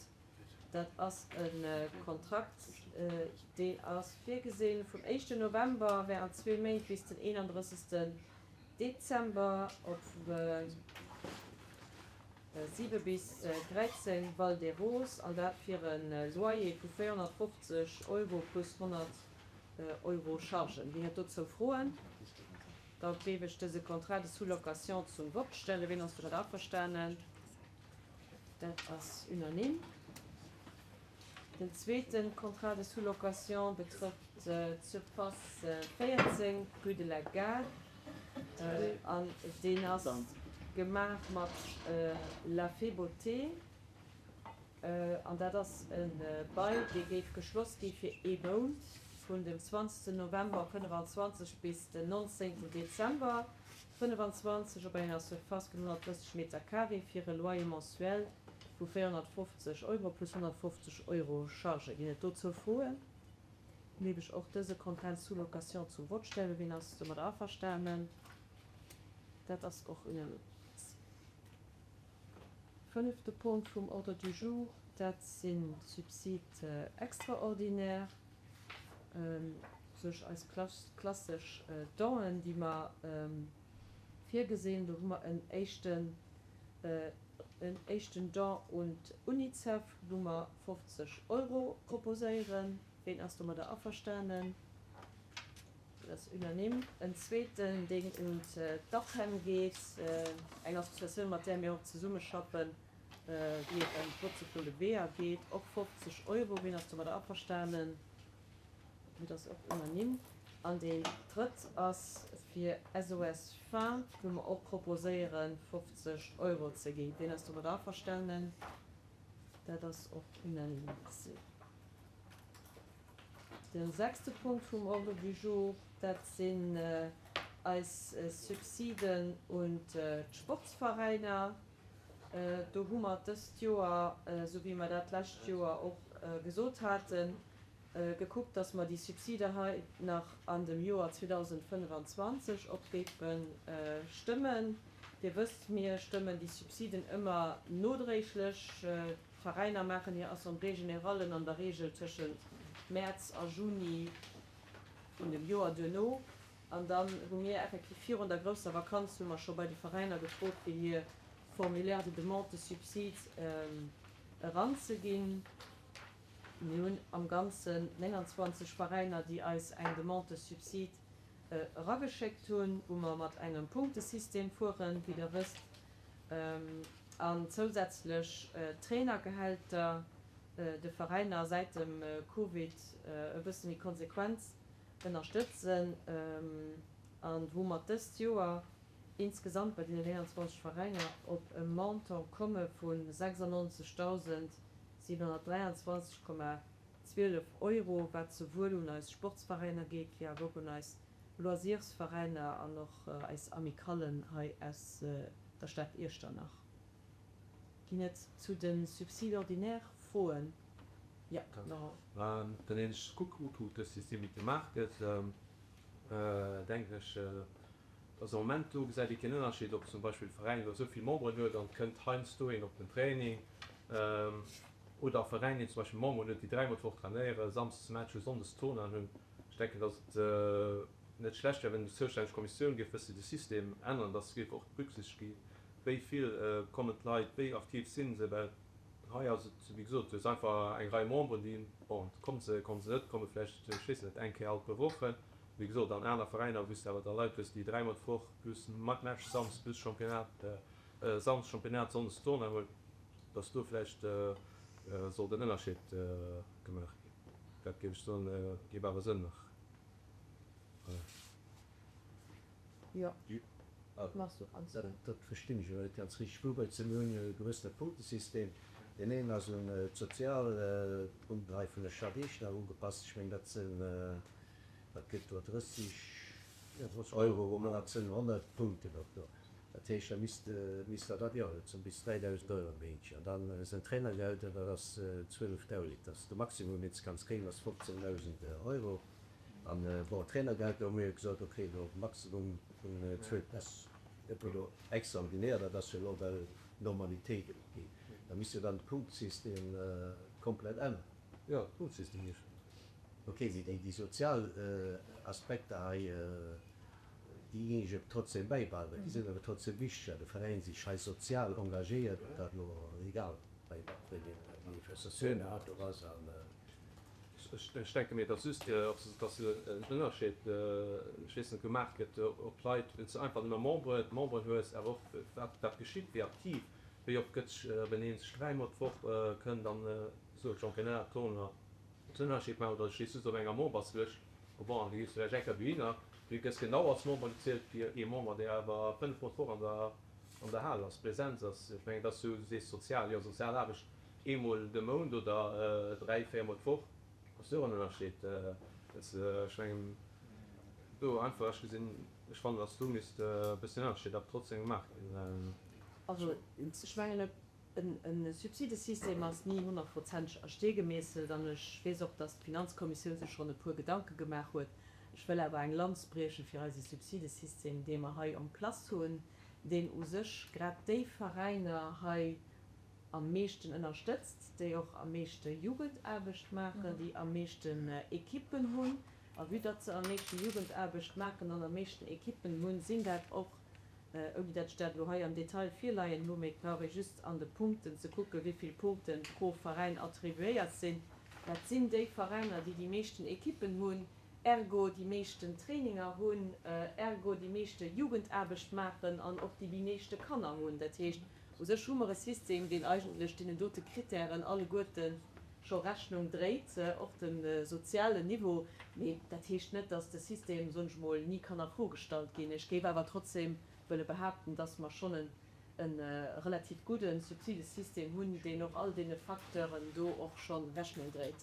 Dat ass e Kontrakt, deen ass virgesinn vum éischten November während zwee Méint bis den 31. Dezember op 7 bis 13 Val des Roses, an dat fir e Loyer vu 450 Euro plus 100 Euro Chargen. Wien huet dozou Froen? Da géif ech dëse Contrat de sous-location zum Vott stellen. Wien ass domat averstanen? Dat ass unanime. Den zweete Contrat de sous-location betrëfft d'Surface 14, rue de la Gare, an deen ass gemaach mat La Fée Beauté. An dat ass e Bail, dee géif geschloss gi fir ee Mount, vun dem 20 November 25 bis den 19 Dezember 25, op enger Surface vun 130 Meter carré fir e Loyer mensuel vu 450 Euro plus 150 Euro Chargen. Ginn et dozou Froen? Géif ech och dëse Contrat de sous-location zum Vott stellen. Wien ass domat averstanen? Dat ass och unanime. Fënnefte Punkt vum Ordre du jour, dat sinn d'Subsides extraordinaires, u sech eis klassesch Donen, déi mer virgesinn. Do hu mer en éischten, en éischten Don un d'UNICEF, wou mer 50 Euro proposéieren. Ween ass domadder averstanen? Dat ass unanime. En zweeten, deen un d'ACEM geet, eng Associatioun, mat där mir och zesummeschaffen, wéi et ëm d'Botze vun de Weeër geet, och 50 Euro. Wien ass domadder averstanen? Dat ass och unanime. An deen drëtt ass fir SOS Faim, wou mer och proposéieren, 50 Euro ze ginn. Wien ass domadder averstanen? Dat ass och unanime. Merci. De sechste Punkt vum Ordre du jour, dat sinn eis Subsiden un d'Sportsveräiner. Do hu mer dëst Joer, esou wéi mer dat d'lescht Joer och gesot haten, gekuckt, dass mer déi Subside hei nach an dem Joer 2025 och géife stëmmen. Dir wësst, mir stëmmen déi Subsiden ëmmer nodréiglech. D'Veräiner maachen hir Assemblée générallen an der Reegel tëschent Mäerz a Juni vun dem Joer duerno. An dann hu mir effektiv virun der grousser Vakanz hu mer scho bei de Veräiner gefrot, fir hir Formulaire de demande de subside eranzeginn. Mir hunn am Ganzen 29 Veräiner, déi eis eng Demande de subside erageschéckt hunn, wou mer mat engem Punktesystem fueren, wéi Der wësst. An zousätzlech d'Trainergehälter de Veräiner säit dem Covid e bësse méi konsequent ënnerstëtzen an wou mer dëst Joer insgesamt bei deenen 29 Veräiner op e Montant komme vu 96.723,12 Euro, wat souwuel un eis Sportsveräiner geet, wéi awer och un eis Loisirsveräiner an och eis Amicallen hei aus der Stad Iechternach. Ginn et zu de Subsides ordinaires Froen? Jo, Laurent. Wann een sech kuckt, wou dës System gemaach gëtt, denken ech, dass am Moment do gesäit ee keen Ënnerscheed, ob zum Beispill e Veräin elo esou vill Memberen huet an et kënnt heiansdo een op den Training oder e Veräin, deen zum Beispill Memberen huet, déi dräimol d'Woch trainéieren, samsdes Match hu, sonndes Tournoi hunn. Ech denken, dass et net schlecht wär, wenn déi zoustänneg Kommissioun géif bëssi de System änneren, dass géif och berücksichtegt gi wéi vill kommen d'Leit, wéi aktiv si se, well hei ass et, wéi gesot, du hues einfach eng Rei Memberen, déi, bon, komme se, komme se net, komme vläicht, ech weess net, eng Kéier all puer Wochen, wéi gesot, an aner Veräiner, wou s de awer da Leit hues, déi dräimol d'Woch plus Match samsdes plus Championnat, samsdes Championnat, sonndes Tournoi hunn, dass do vläicht sollt en Ënnerscheed gemaach ginn. Dat géif ech soen, géif awer Sënn maachen. Jo. Dat verstinn ech elo net ganz richteg. Woubäi ze mir hunn jo e gewëssene Punktesystem. Deen een ass un d'Sozialpunkten hei vun der Stad Iechternach ugepasst. Ech mengen, dat sinn, wat gëtt do, 30 Euro am Mount, sinn 100 Punkten op do. Dat heescht, da misst, misst Der dat, jo, dat sinn bis 3.000 Euro am Méintchen. An dann sinn d'Trainergelder, dat ass 12.000. Dat ass de Maximum, deen s de kanns kréien, ass 15.000 Euro. An, bon, Trainergeld, do hu mir jo gesot, okay, do Maximum vun 12, dat ass net elo extraordinär, dat ass jo elo well Normalitéit ginn. Da misst jo dann de Punktsystem komplett änneren. Jo, de Punktsystem nicht. Okay, mee déi sozial Aspekter hei, déi géing ech awer trotzdem bäibehalen, well déi sinn awer trotzdem wichteg, well de Veräin sech hei sozial engagéiert, ob dat elo egal wéi eng Manifestatioun hat do ass an. Ech denke mir, et ass just, dass en Ënnerscheed, ech weess net, gemaach gëtt op d'Leit, wenn s de einfach nëmme Memberen, Memberen hues, awer och wat wat geschitt, wéi aktiv, wéi oft gëtt sech, wenn ee sech dräimol d'Woch kënnt an esou Championnat, Tournoi. Den Ënnerscheed maachen, oder du stees just op enger Memberslëscht, bon, an du gees vläicht eng Kéier dohinner, du gëss genau als Member gezielt wéi ee Member, dee awer 5 mol d'Woch an der an der Hal ass, Präsenz ass. Ech mengen, et ass jo, du sees sozial, jo, sozial Aarbecht eemol de Mount oder 3, 4 mol d'Woch ass jo och en Ënnerscheed. Ech mengen, do einfach, ech gesinn, ech fannen, datt do misst e bësschen Ënnerscheed awer trotzdem gemaach ginn. Also, ech mengen, et E Subsidesystem ass ni honnertprozenteg a Stee gemeesselt an ech weess och, dass d'Finanzkommissioun sech schonn e puer Gedanke gemaach huet. Ech wëll awer eng Lanz brieche fir eise Subsidesystem, dee mer hei en place hunn, deen u sech grad déi Veräiner hei am meeschten ënnerstëtzt, déi och am meeschte Jugendaarbecht maachen, déi am meeschten Equippen hunn. A vue datt se am meeschte Jugendaarbecht maachen an am meeschten Equippen hunn, sinn dat och ouni dat ech dat elo hei am Detail virleien hu, mee et brauch ee just an de Punkten ze kucken, wéi vill Punkte pro Veräin attribuéiert sinn, dat sinn déi Veräiner, déi déi meeschten Ekippen hunn, ergo déi meeschten Traininger hunn, ergo déi meeschte Jugendaarbecht maachen an och déi déi meeschte Kanner hunn. Dat heescht, u sech hu mer e System, deen eigentlech deenen dote Kritären alleguerte scho Rechnung dréit, och de sozialen Niveau. Mee dat heescht net, dass de System, soen ech mol, ni kann a Fro gestallt ginn. Ech géif awer trotzdem wëlle behaapten, dass mer schonn e relativ gudde Subsidesystem hunn, deen och all deene Facteuren do och scho Rechnung dréit.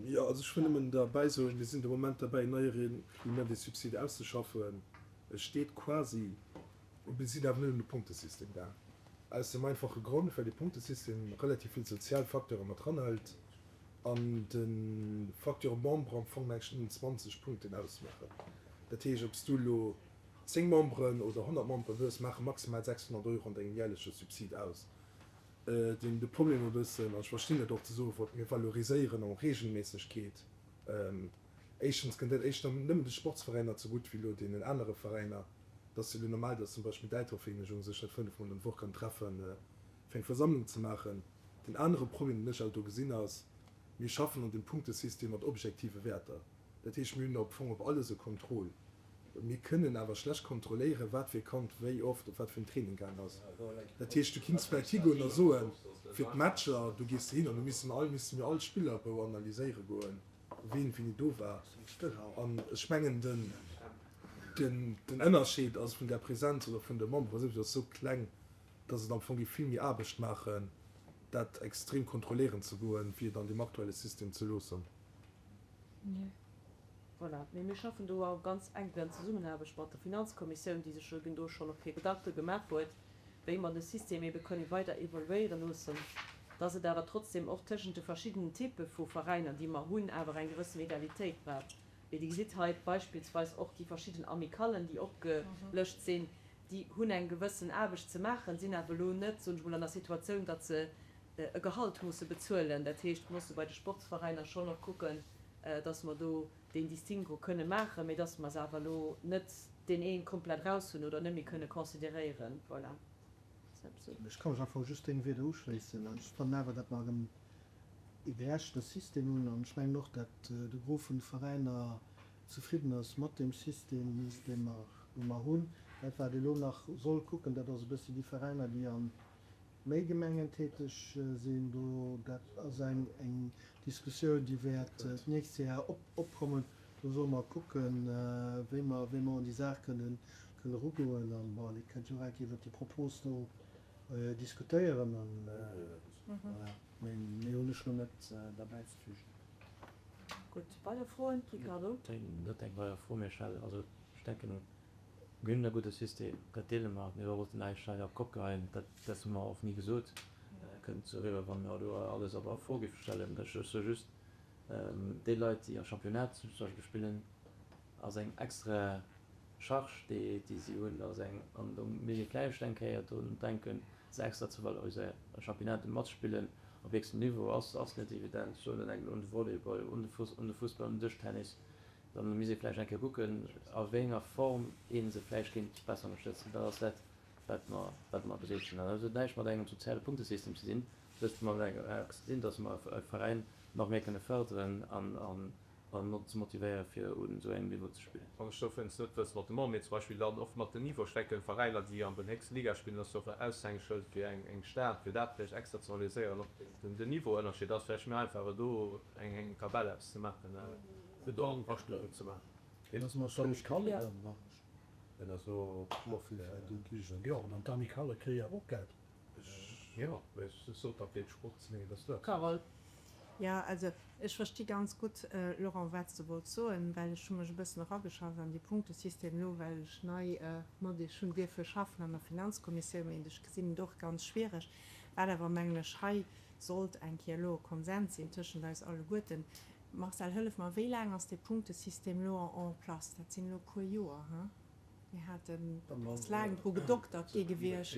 Jo, also ech wëll nëmmen derbäi soen, mir sinn de Moment derbäi, en neie Règlement des subsides auszeschaffen. E steet quasi, mir sinn awer net un de Punktesystem gaang. Aus dem einfache Grond, well dee Punktesystem relativ vill sozial Facteure mat ranhëlt an de Facteur Membre am Fong mengen ech nëmmen 20 Punkten ausmaachen. Dat heescht, ob s du elo 10 Memberen oder 100 Memberen hues, maache maximal 600 Euro an dengem jährleche Subsid aus. Den de Problem e bëssen, an ech verstinn dat och, ze soen, wor mir valoriséieren en Regelméissegkeet. Éischtens kënnt dat éischter nëmmen de Sportsveräiner zegutt wéi elo deenen anere Veräiner. Et ass jo elo normal, datt zum Beispill d'Elterevereenegung sech net 5 Mol an d'Woch kann treffen, fir eng Versammlung ze maachen. Den anere Problem, deen ech awer do gesinn, ass, Mir schaffen an dem Punktesystem mat objektive Wäerter. Dat heescht, mir hunn am Fong op alles e Contrôle. Mir kënnen awer schlecht kontrolléieren, wat fir e Kand wéi oft op wat fir en Training gaang ass. Dat heescht, du kinns vläicht higoen a soen, fir d'Matcher, do gees de hin an do misste mer all, misste mir all Spillerbou analyséiere goen, ween wéini do war. An ech mengen, den. Den Ënnerscheed ass vun der Präsenz oder vun de Membere souwisou ass sou kleng, dass et am Fong géif vill méi Aarbecht maachen, dat extrem kontrolléieren ze goen, wéi et an deem aktuelle System ze loossen. Voilà, mee mir schaffen do a ganz enker Zesummenaarbecht mat der Finanzkommissioun, déi sech eben do schonn och hir Gedanke gemaach huet, wéi mer de System ebe kënne weider evoluéiere loossen, dass et awer trotzdem och tëschent de verschiddenen Typpe vu Veräiner, déi mer hunn, awer eng gewëssen Egalitéit brauch. Mee Dir gesitt hei beispillsweis och déi verschidden Amicallen, déi opgelëscht sinn, déi hunn eng gewëssen Aarbecht ze maachen, sinn awer elo net, soen ech mol, an der Situatioun, datt se e Gehalt musse bezuelen. Dat heescht, mir musse bei de Sportsveräiner schonn och kucken, datt mer do deen Distinguo kënne maachen, mee datt mer se awer elo net deen een komplett raus hunn oder net méi kënne consideréieren. Voilà. Ech ka mech am Fong just denge Wierder uschléissen. Ech fannen awer, datt mer erëm ee gerechte System hunn an ech mengen och, dat de Gros vun de Veräiner zefridden ass mat deem System, dee mer, dee mer hunn. Dat wat ee elo nach soll kucken, dat ass e bëssi déi Veräiner, déi a méi Gemengen täteg sinn. Do, dat ass eng, eng Diskussioun, déi wäert d'nächst Jar op, opkommen. Do solle mer kucken, wéi mer, wéi mer un déi Saach kënnen, kënnen. kënne erugoen an, bon, Dir kënnt jo och eng Kéier iwwert déi Propos do diskutéieren an voilà, mee méi hunn ech elo net derbäizefügen. Gutt, weider Froen? Ricardo. Net eng weider Fro, Michèle. Also ech denken, mir hunn e gudde System, dat deele mer. Mir wollten näischt hei op d'Kopp geheien, dat dat hu mer och ni gesot. Kënnt esou eriwwer, wann mer do alles op a Fro géife stellen. Ech soe just, déi Leit, déi am Championnat zum Beispill spillen, ass eng extra Charge, déi déi si hunn, ass eng, an do misst ee vläicht eng Kéier drun denken, se extra ze valoriséieren. E Championnat matspillen op héchstem Niveau ass ass net evident. Ech soen elo un de Volleyball, un de Fuss, un de Fussball, un den Dëschtennis. Dann misst ee vläicht eng Kéier kucken, a wéi enger Form ee se vläicht kéint besser ënnerstëtzen. Dat ass dat, wat mer, wat mer gesot hunn. An dat huet näischt mat engem soziale Punktesystem ze dinn. Dat huet mat engem ze dinn, datt mer e Veräin nach méi kënne fërderen an, an an och ze motivéieren, fir un esou engem Niveau ze spillen. Wann ech dowéinst net wëss mat de Memberen, mee zum Beispill dann och mat den Niveaustecken, Veräiner, déi an den héchste Liga spillen, ass jo och e Aushängeschëld fir eng eng Stad, fir dat vläicht extra ze valoriséieren. Och den den Niveauënnerscheed ass vläicht méi einfach do eng eng Tabell eppes ze maachen, fir do eng Astellung ze maachen. Deen ass mat Amicale deen ass och Jo, an d'Amicale kréie jo och Geld. Jo, mee ech sot da fir d'Sportsmedien, dass dat. Carole. Jo, also ech versti ganz gutt, Laurent, wat s de wollts soen, well ech hu mech e bëssen erageschafft an dee Punktesystem elo, well ech nei mat iech hunn dierfe schaffen an der Finanzkommissioun, mee ech gesinn et och ganz schwiereg. Wat awer, mengen ech, hei sollt eng Kéier elo e Konsens sinn tëschent eis alleguerten. Marcel, hëllef mer, wéi laang ass dee Punktesystem elo en place? Dat sinn elo e puer Joer, hein? Mir haten, ass laang dru gedoktert gi gewiescht,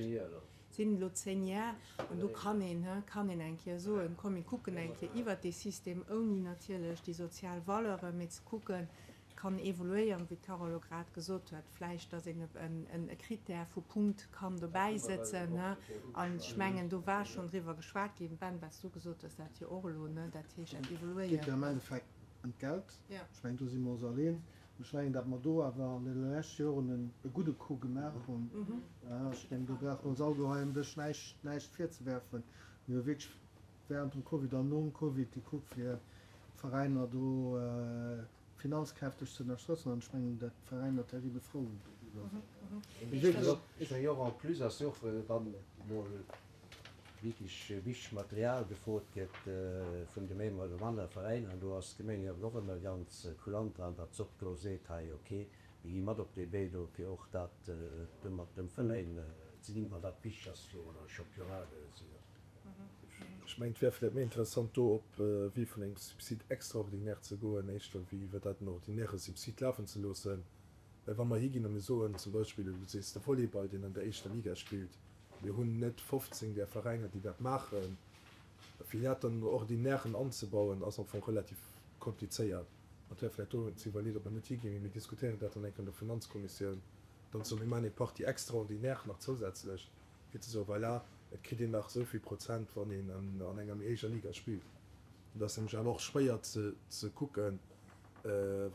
sinn elo 10 Jar, an do kann een, he, kann een eng Kéier soen, komm mir kucken eng Kéier iwwert dee System, ouni natierlech déi sozial Valeuren, mee ze kucken, kann evoluéieren, wéi d'Carole elo grad gesot huet, vläicht, datt een e Critère vu Punkt kann dobäisëtzen, he. An ech mengen, do war schonn driwwer geschwat ginn, Ben, wat s du gesot hues, dat jo och elo, ne, dat heescht, dat evoluéiert. Et geet jo am Endeffekt ëm d'Geld. Ech mengen, do si mer ons all eens. Ech mengen, datt mer do awer an deene leschte Joren e gudde Coup gemaach hunn. Ech mengen, do brauche mer ons all do hei um Dësch näischt, näischt virzewerfen. Mir hu wierklech während dem Covid an nom Covid gekuckt, fir d'Veräiner do finanzkräfteg ze ënnerstëtzen. An ech mengen, datt d'Veräiner terribel frou doriwwer sinn. Mee wierklech. Ech mengen och en plus ass jo och, wann emol wierklech wichteg Material gefrot gëtt vun de méi oder manner Veräiner, an do ass d'Gemeng jo och ëmmer ganz kulant dran, datt se och do seet, hei ok, mir gi mat op dee Wee do, fir och dat do mat dem Veräin ze ginn, wann dat wichteg ass fir oder e Championnat oder esou. Ech mengen, et wär vläicht méi interessant do op e Wee vun engem Subside extraordinaire ze goen, éischter wéi iwwer dat en ordinäre Subsid lafen ze loossen. Well wa mer higinn a mir soen zum Beispill, du sees de Volleyball, deen an der éischter Liga spillt, Mir hunn net 15 där Veräiner, déi dat maachen. Fir dat dann an den Ordinairen anzebauen, ass am Fong relativ komplizéiert. An et wär vläicht do ze iwwerleeën, ob mer net higinn, mee mir diskutéieren dat dann eng Kéier an der Finanzkommissioun, dann ze soen, mir maachen eng Partie extraordinaire nach zousätzlech, fir ze soen, voilà, et kritt een nach esou vill Prozent, wann een an enger méi héijer Liga spillt. Et ass nämlech awer och schwéier ze kucken,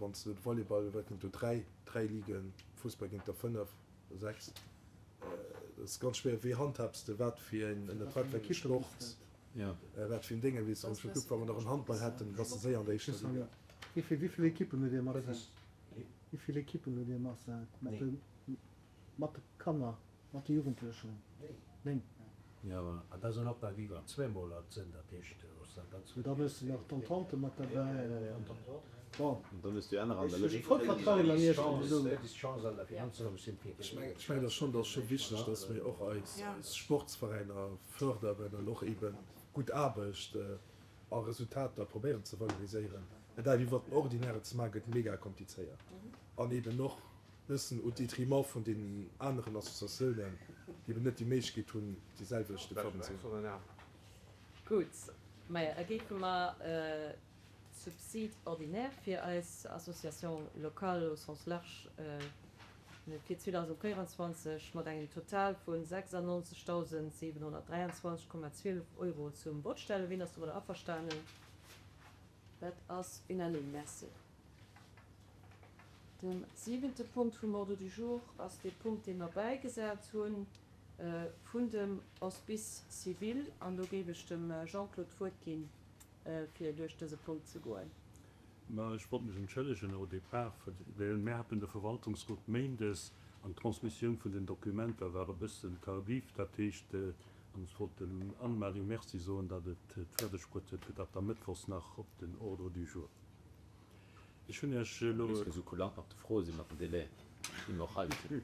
wann s de de Volleyball, wat ginn et do, dräi, dräi Ligen, Fussball ginn et der fënnef. 6, Dat ass ganz schwéier. Wéi handhabs de wat fir een, ënnert wat fir engem Sport, wat fir een Dénge, weess de. Wann ech gekuckt, wa mer nach en Handball hätten, bass de séier an der éischter Liga. Wéi vill Ekippen hutt Dir, Marcel? Wéi vill Ekippen hutt Dir, Marcel, mat de Kanner, mat de Jugendlechen? 9. Jo, an da sinn och nach déi, déi zweemol alt sinn, dat heescht, do ass dat ganz Dann hues de nach d'Entente mat derbäi. Bon. An dann hues du aner an der Lëscht. Ech hu vollt Vertrauen an Iech, wann ech soen. Ech mengen, et ass schonn, et ass scho wichteg, dass mir och eis Sportsveräiner förderen an och eebe gutt Aarbecht a Resultater probéieren ze valoriséieren. Mä dat iwwert den Ordinäre ze maachen, gëtt mega komplizéiert an eeben och bëssen au détriment vun deenen aneren Associatiounen, déi eben net déi Méiglechkeet hunn, déi selwecht Efforten ze hunn. Gutt, maja, da géife mer d'Subside ordinaire fir eis Associations locales au sens large fir 2024 mat engem Total vu 96.723,12 Euro zum Vott stellen. Wien ass domadder averstanen? Dat ass unanime. Merci. De siwente Punkt vum Ordre du jour ass dee Punkt, dee mer bäigesat hu vun dem Hospice civil. An do géif ech dem Jean-Claude d'Wuert ginn, fir duerch dëse Punkt ze goen. Mä ech wollt mech entschëllegen au départ, well mir haten de Verwaltungsrot méindes. An d'Transmissioun vun den Dokumenter war e bëssen tardiv. Dat heescht, an ech wollt dem Anne-Marie Merci soen, datt et fäerdeg bruet huet, fir dat da mëttwochs nach op den Ordre du jour. Ech hunn Iech elo. Puisque esou kulant nach de Froe sinn mat den Délais, déi mer och hei sinn.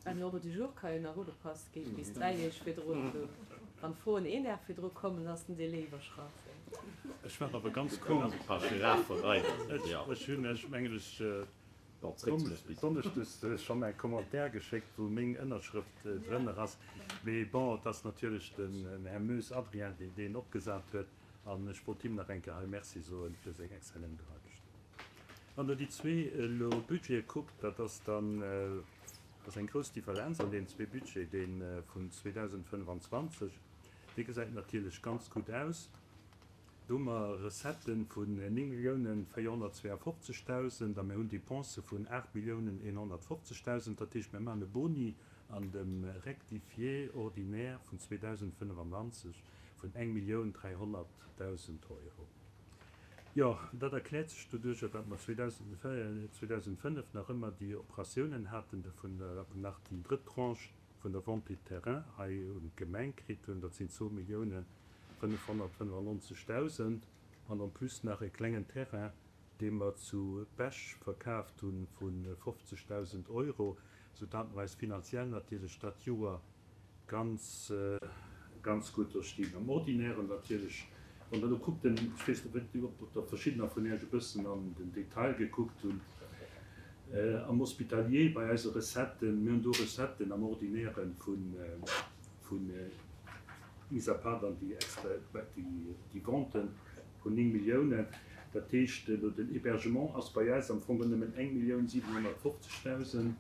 En Ordre du jour ka jo nach ugepasst ginn bis 3 Deeg virdrun. Wann d'Froen een Dag virdru kommen, ass den Délai iwwerschratt. Ech war awer ganz kulant. Ech hunn Iech, mengen ech, Donneschdes schonn e Commentaire geschéckt, wou meng Ënnerschrëft drënner ass. Mee bon, et ass natierlech den Här Moes Adrien, deen deen opgesat huet. An ech wollt him nach eng Kéier hei Merci soen fir seng exzellent Aarbecht. Wann Der déi zwee elo Budgete kuckt, dat ass dann, ass eng grouss Differenz an deenen zwee Budgeten. Dee vun 2025, dee gesäit natierlech ganz gutt aus. Do hu mer Recettë vun 9.452.000 a mir hunn Dépensë vun 8.150.000. Dat heescht, mir maachen e Boni an dem Rectifié ordinaire vun 2025 vun 1.300.000 Euro. Jo, dat erkläert sech doduercher, datt mer 2005 nach ëmmer déi Operatiounen haten, vun der, nach déi drëtt Tranche vun der Vente de terrain hei un d'Gemeng kritt hunn, dat sinn 2.595.000, an en plus nach e klengen Terrain, dee mer zu Bech verkaaft hu vu 50.000 Euro, soudatt mer eis finanziell natierlech dat Joer ganz, ganz gutt do stinn. Am Ordinären natierlech, wann Der elo kuckt, den, ech weess net, ob der verschiddener vun Iech e bëssen an den Detail gekuckt hunn, am Hospitalier bei eise Recetten, mir hunn do Recetten am Ordinäre vun, vun, mis à part dann déi extra, déi Venten vun 9 Milliounen. Dat heescht, elo den Hébergement ass bei eis am Fong nëmmen 1.750.000.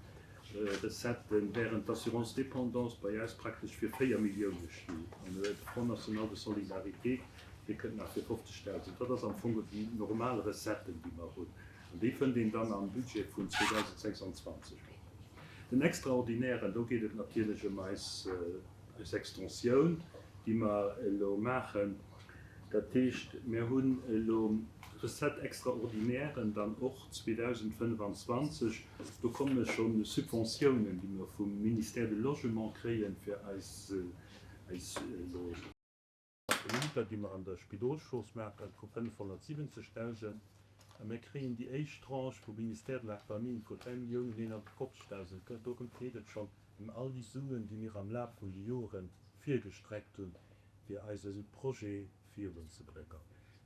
Recetten, während d'Assurance dépendance bei eis praktesch fir 4 Millioune steet an de Fonds national de solidarité, dee kënnt nach fir 50.000. Dat ass am Fong déi normal Recetten, déi mer hunn, an déi fënnt een dann am Budget vun 2026. Den Extraordinären, do geet et natierlech ëm eis Extensioun, déi mer elo maachen. Dat heescht, mir hunn elo Recettes extraordinairen dann och 2025, do komme scho Subventiounen, déi mer vum Ministère du Logement kréien, fir eis elo Appartementer, déi mer an der Spidolsstrooss maachen, vu 570.000. A mir kréien déi éischt Tranche vum Ministère de la Famille vu 3.150.000. Dorëm geet et schonn, ëm all déi Suen, déi mir am Laf vun de Jore virgestreckt hunn, fir eise Projet virunzebréngen,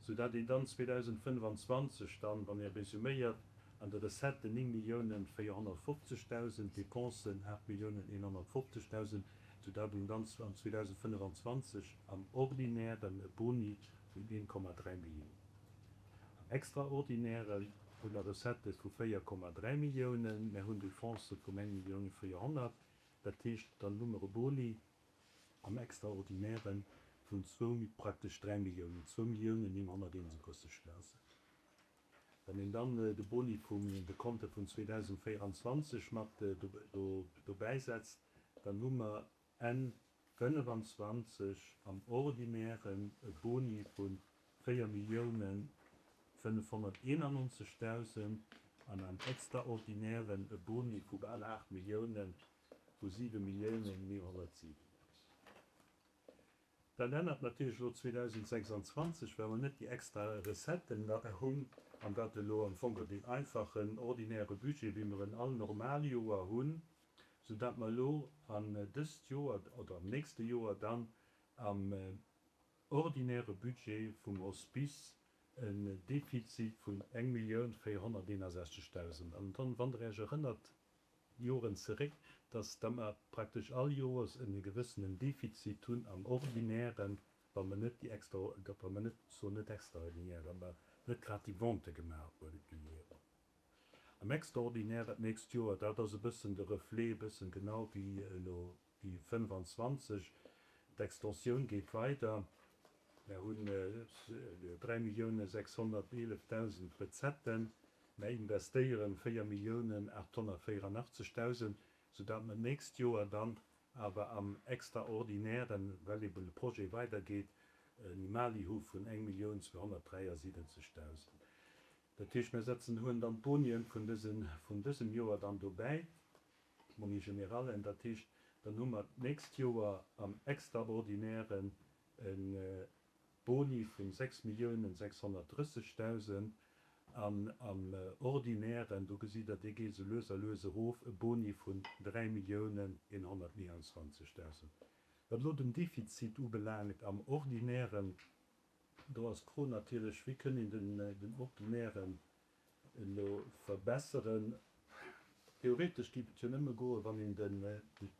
soudatt een dann 2025 dann, wann ee resuméiert, an de Recetten 9.450.000, Dépensen 8.150.000, soudatt een dann an 2025 am Ordinären e Boni vun 1,3 Millioun. Am Extraordinären hu mer Recettë vu 4,3 Milliounen, mer hunn Dépensë vum 1.400.000, dat heescht, dann hu mer e Boni am Extraordinären vun zwou, praktesch 3 Milliounen, 2.931.000. Wann een dann de Boni vum de Konte vun 2024 mat dobäisetzt, dann hu mer Enn 25 am Ordinären e Boni vu 4.591.000 an am Extraordinären e Boni vu bal 8 Milliounen, vu 7.907.000. Dat ännert natierlech elo 2026, well mer net déi extra Recetten nach hunn an dat elo am Fong deen einfachen, ordinäre Budget, wéi mer en all normal Joer hunn, soudatt mer elo an dëst Joer oder am nächste Joer dann am ordinäre Budget vum Hospice en Defizit vun 1.461.000. An dann, wann Der Iech erënnert, Joren zeréck, dass da mer praktesch all Joers e gewëssenen Defizit hunn am Ordinären, wa mer net déi extra, wa mer net, soen net extraordinär, wa mer net grad déi Vente gemaach hunn. Am Extraordinären d'nächst Joer, dat ass e bëssen de Reflet, e bëssen genau wéi elo déi 25, d'Extensioun geet weider, mer hunn 3.611.000 Recetten, Mer investéieren 4.884.000, soudatt mer d'nächst Joer dann awer am Extraordinären, well eben de Projet weidergeet, en Mali hu vun 1.273.000. Dat heescht, mer setzen, huelen dann d'Bonien vun dësem, vun dësem Joer dann dobäi. Portmonni generallen. Dat heescht, dann hu mer d'nächst Joer am Extraordinären e Boni vun 6.630.000 an am Ordinären, do gesitt Der, dee geet esou lues a lues erof, e Boni vun 3.129.000. Wat elo den Defizit ubelaangt am Ordinären, do ass d'Fro natierlech, Wéi kënn een den Ordinären elo verbesseren? Theoretesch géif et jo nëmme goen, wann een de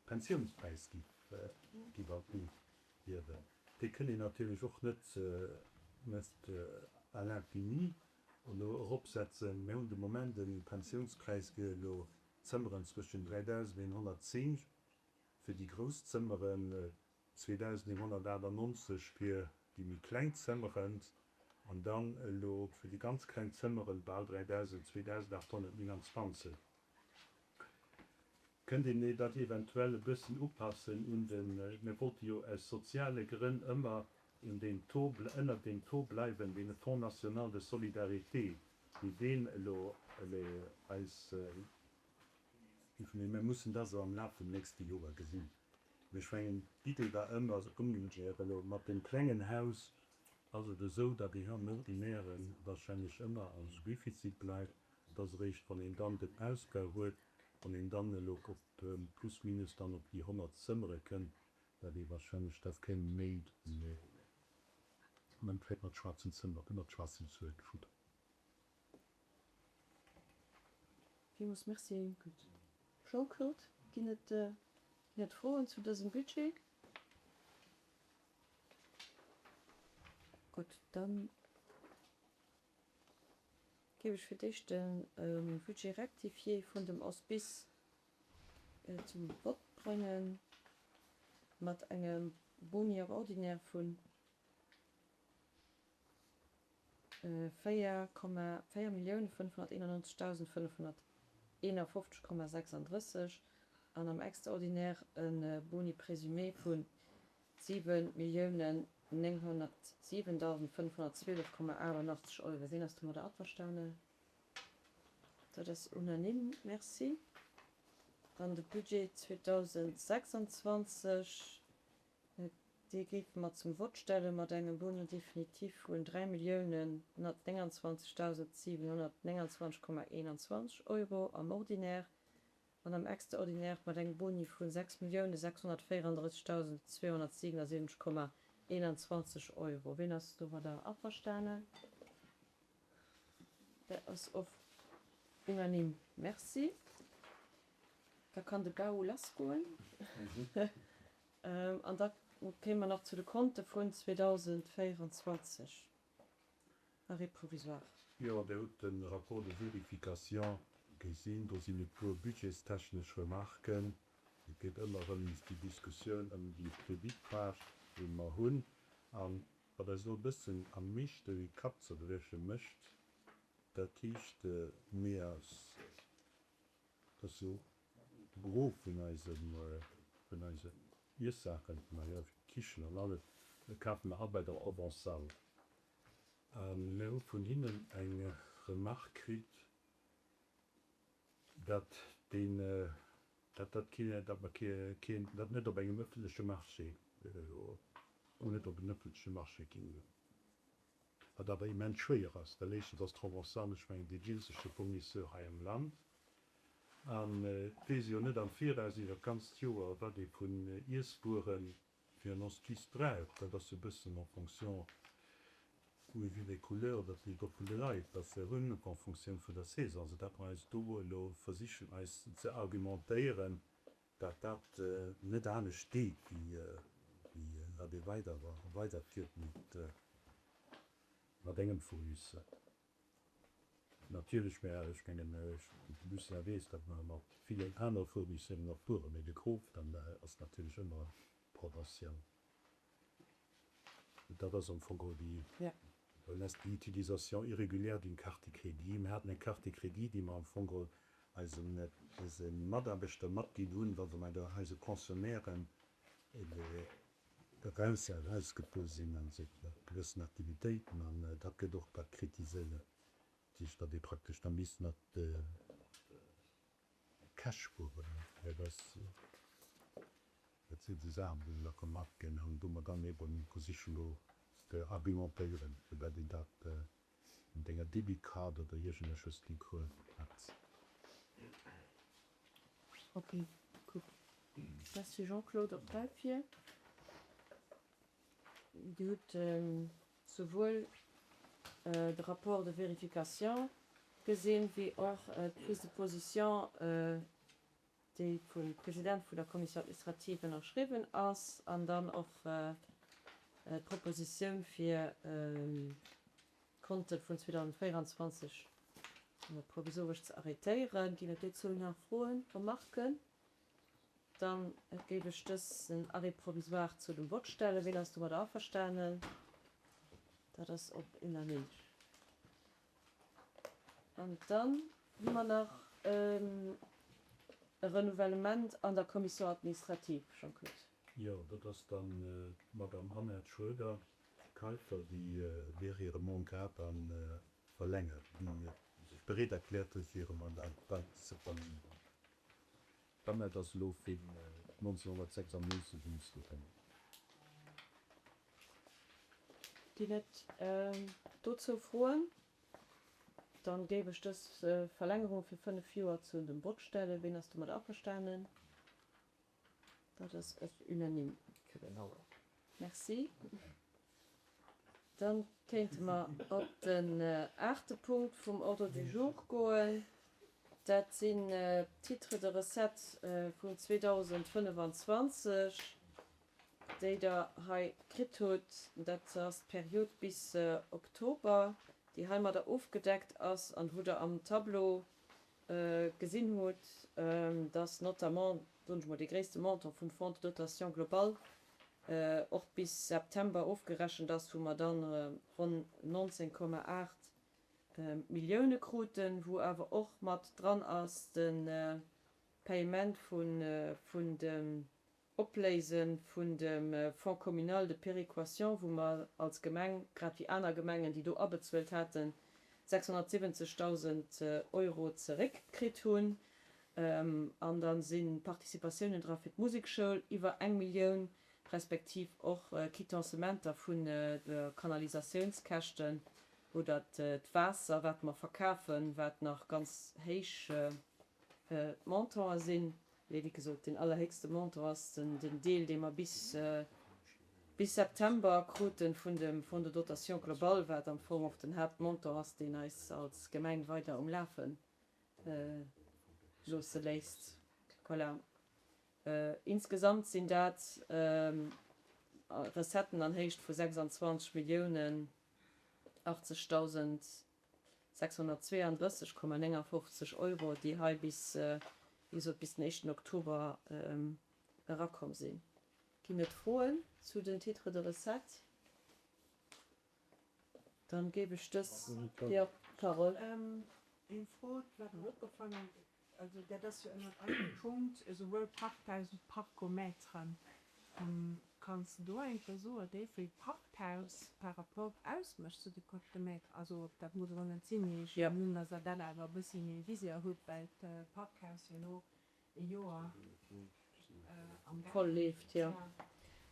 Pensiounspräis géif an d'Luucht hiewen. Dee kënn een natierlech och net à l'infini elo eropsetzen. Mir hunn de Moment e Pensiounspräis fir elo Zëmmeren zwëschen 3.110 fir déi grouss Zëmmeren, 2.198 fir déi méi kleng Zëmmeren an dann elo fir déi ganz kleng Zëmmeren bal 3.000, 2.829. Kënnt een dat eventuell e bëssen upassen un den, mir wollte jo aus soziale Grënn ëmmer un deen Taux, ënnert deem Taux bleiwen, deen Fonds national de solidarité, wéi deen elo eis, Mee mir mussen dat esou am Laf vum nächste Joer gesinn. Mee ech mengen, d'Idee war ëmmer, elo mat deem klengen Haus ass et esou, datt een am Ordinäre wahrscheinlech ëmmer am Defizit bleift. Et ass eréischt, wann een dann den Ausbau huet, wann een dann elo op plus minus dann op déi 100 Zëmmere kënnt, datt ee wahrscheinlech dat kéint méi am Endeffekt mat schwaarzen Zëmmer, mat schwaarzen Zuele futteren. Villmools Merci, Jean-Claude. Ginn et, ginn et Froen zu dësem Budget? Gutt, da géif ech fir d'éischt de Budget rectifié vun dem Hospice zum Vott bréngen, mat engem Boni am Ordinaire vun 4,4 591.551,36 an am Extraordinaire e Boni présumé vu 7 907.512,88 Euro. Ween ass domadder averstanen? Dat ass unanime. Merci. Dann de Budget 2026. Dee géife mer zum Vott stelle mat engem Boni définitif vun 3.129.729,21 Euro am Ordinaire an am Extraordinaire mat engem Boni vu 6.634.277,21 Euro. Wien ass domadder averstanen? Dat ass och unanime. Merci. Da kann de Bau lassgoen. An da kéime mer nach zu de Konte vun 2024, Arrêt provisoire. Jo, Dir hutt de Rapport de vérification gesinn. Do sinn e puer budgetstechnesch Remarken. Et geet ëmmer erëm déi Diskussioun ëm déi Kreditpart, déi mer hunn. A wat eis elo e bëssen am meeschte Kappzerbrieche mécht, dat heescht, mir aus Dat ass jo de Gros vun eisem, vun eisen Iessaachen, vun eiser Kichen an alles, kafe mer a bei der Provençale. A mir hu vun hinnen eng Remarque kritt, datt deen, datt dat keen, datt mer keen, dat net op engem ëffentleche Marché, net op en ëffentleche Marché ginn. Wat awer immens schwéier ass, well éischtens ass d'Provençale, ech mengen, deen eenzege Fournisseur hei am Land, an et weess ee jo net am Viraus iwwer d'ganzt Joer, wat ee vun Iesswuere fir en Hospice brauch. Dat ass jo e bëssen en fonction, oui, vu les couleurs, dat liicht och vun de Leit, wat se hunn, en fonctioun vun der Saison, soudatt mer eis do elo versichen, eis ze argumentéieren, Dat dat net anescht geet, wéi datt ee weider weiderfiert mat engem Fournisseur. Natierlech, mä ech mengen, de Lucien weess, datt mer mat villen anere Fournisseuren och fueren, mee de Gros dann ass natierlech ëmmer Provincial. Dat ass am Fong geholl déi déi Utilisation irrégulière d'une carte de crédit. Mir haten eng Carte de crédit, déi mer am Fong geholl eisen eise Mataarbechter matginn hunn, wa se bei der eise Pensionnairen eraus erausgefuer sinn an esou gewëssen Aktivitéiten. An dat gëtt och da kritiséiert, dat heescht, datt ee praktesch da misst mat. Käscht spueren. Dat sinn esou Saachen, wou da gemaach ginn an wou mer dann eben versichen do ze argumentéieren, firwat een dat mat enger Debitcard oder iergendeches gi huet. Ok, gutt. Merci Jean-Claude och dafir. Dir hutt souwuel de Rapport de vérification gesinn, wéi och d'Prise de position, déi vum President vun der Commission administrative ënnerschriwwen ass, an dann och d'Propositioun fir d'Konte vun 2024 provisoresch ze arrêtéieren. Ginn et dozou nach Froen, Remarken? Da géif ech dësen Arrêt provisoire zu dem Vott stellen. Ween ass domadder averstanen? Dat ass op unanime. An dann hu mer nach e Renouvellement an der Commission administrative, Jean-Claude. Jo, dat ass dann d'Madame Annette Schroeder-Keiffer, déi wier hire Mandat da verlängert, déi sech bereet erkläert huet, fir hire Mandat weider ze verlängeren. D'Annette ass elo vun 1996 un zu. Ginn et dozou Froen? Dann géif ech dës Verlängerung fir 5 Joer zu dem Vott stellen. Ween ass domat averstanen? Dat ass unanime. Merci. Dann kéinte mer op den aachte Punkt vum Ordre du jour goen. Dat sinn d'Titres de recettes vun 2025, déi Der hei kritt hutt. Dat ass d'Period bis Oktober, déi heimadder ofgedeckt ass an wou Der am Tableau gesinn hutt, dass notamment, soen ech mol, dee gréisste Montant vum Fonds de dotation globale och bis September ofgerechent ass, wou mer dann ronn 19,8 Millioune kruten, wou awer och mat dran ass de Paiement vun dem Opléise vun dem Fonds communal de péréquation, wou mer als Gemeng, grad wéi aner Gemengen, déi do abezuelt haten, 670.000 Euro zeréckkritt hunn. An da si Participatiounen dra fir d'Musekschoul iwwer eng Millioun, respektiv och Quittancementer vun de Kanalisatiounskäschten oder d'Waasser, wat mer verkafen, wat nach ganz héich Montantë sinn. Mee wéi gesot, deen allerhéchste Montant ass den Deel, dee mer bis bis September kruten vun dem Fonds de dotation globale, wat am Fong och den Haaptmontant ass, deen eis als Gemeng weider um Lafe loosse léisst. Voilà. Insgesamt sinn dat Recetten an Héicht vu 26 Milliounen 80.000 632,59 Euro, déi hei bis, wéi gesot, bis den éischten Oktober erakomm sinn. Ginn et Froen zu den Titres de recettes? Dann géif ech dës, jo, Carole. Eng Fro, wat mer opgefall ass, Also dat ass jo ënnert engem Punkt esouwuel Parkhaus wéi Parkometeren. Kanns de do eng Kéier soen, wéi vill Parkhaus par rapport ausmécht zu de Parkometer? Also ob dat muss elo net sinn, mee ech huelen un, datt Der dat awer e bëssi méi Visier hutt, well d'Parkhaus jo elo e Joer am Gaang Voll leeft, jo.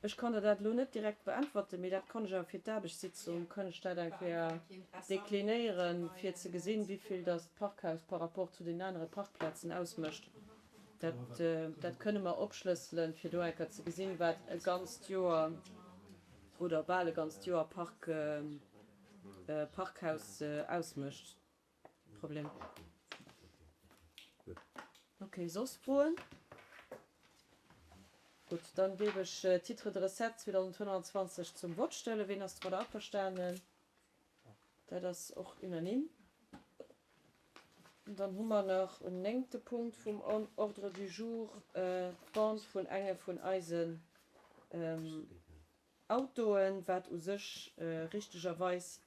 Ech kann der dat elo net direkt beäntwerten, mee dat kann ech awer fir d'Aarbechtssitzung, kënn ech dat eng Kéier deklinéieren, fir ze gesinn, wéivill dass d'Parkhaus par rapport zu den anere Parkplazen ausmécht. Dat, dat kënne mer opschlësselen, fir do eng Kéier ze gesinn, wat e ganzt Joer oder bal e ganzt Joer Park, Parkhaus ausmécht. Problem. Ok, soss Froen? Gutt, dann géif ech d'Titres de recettes 2025 zum Vott stellen. Ween ass domadder averstanen? Dat ass och unanime. An dann hu mer nach en néngte Punkt vum Ordre du jour, d'Vente vun enge vun eisen Autoen, wat u sech richtegerweis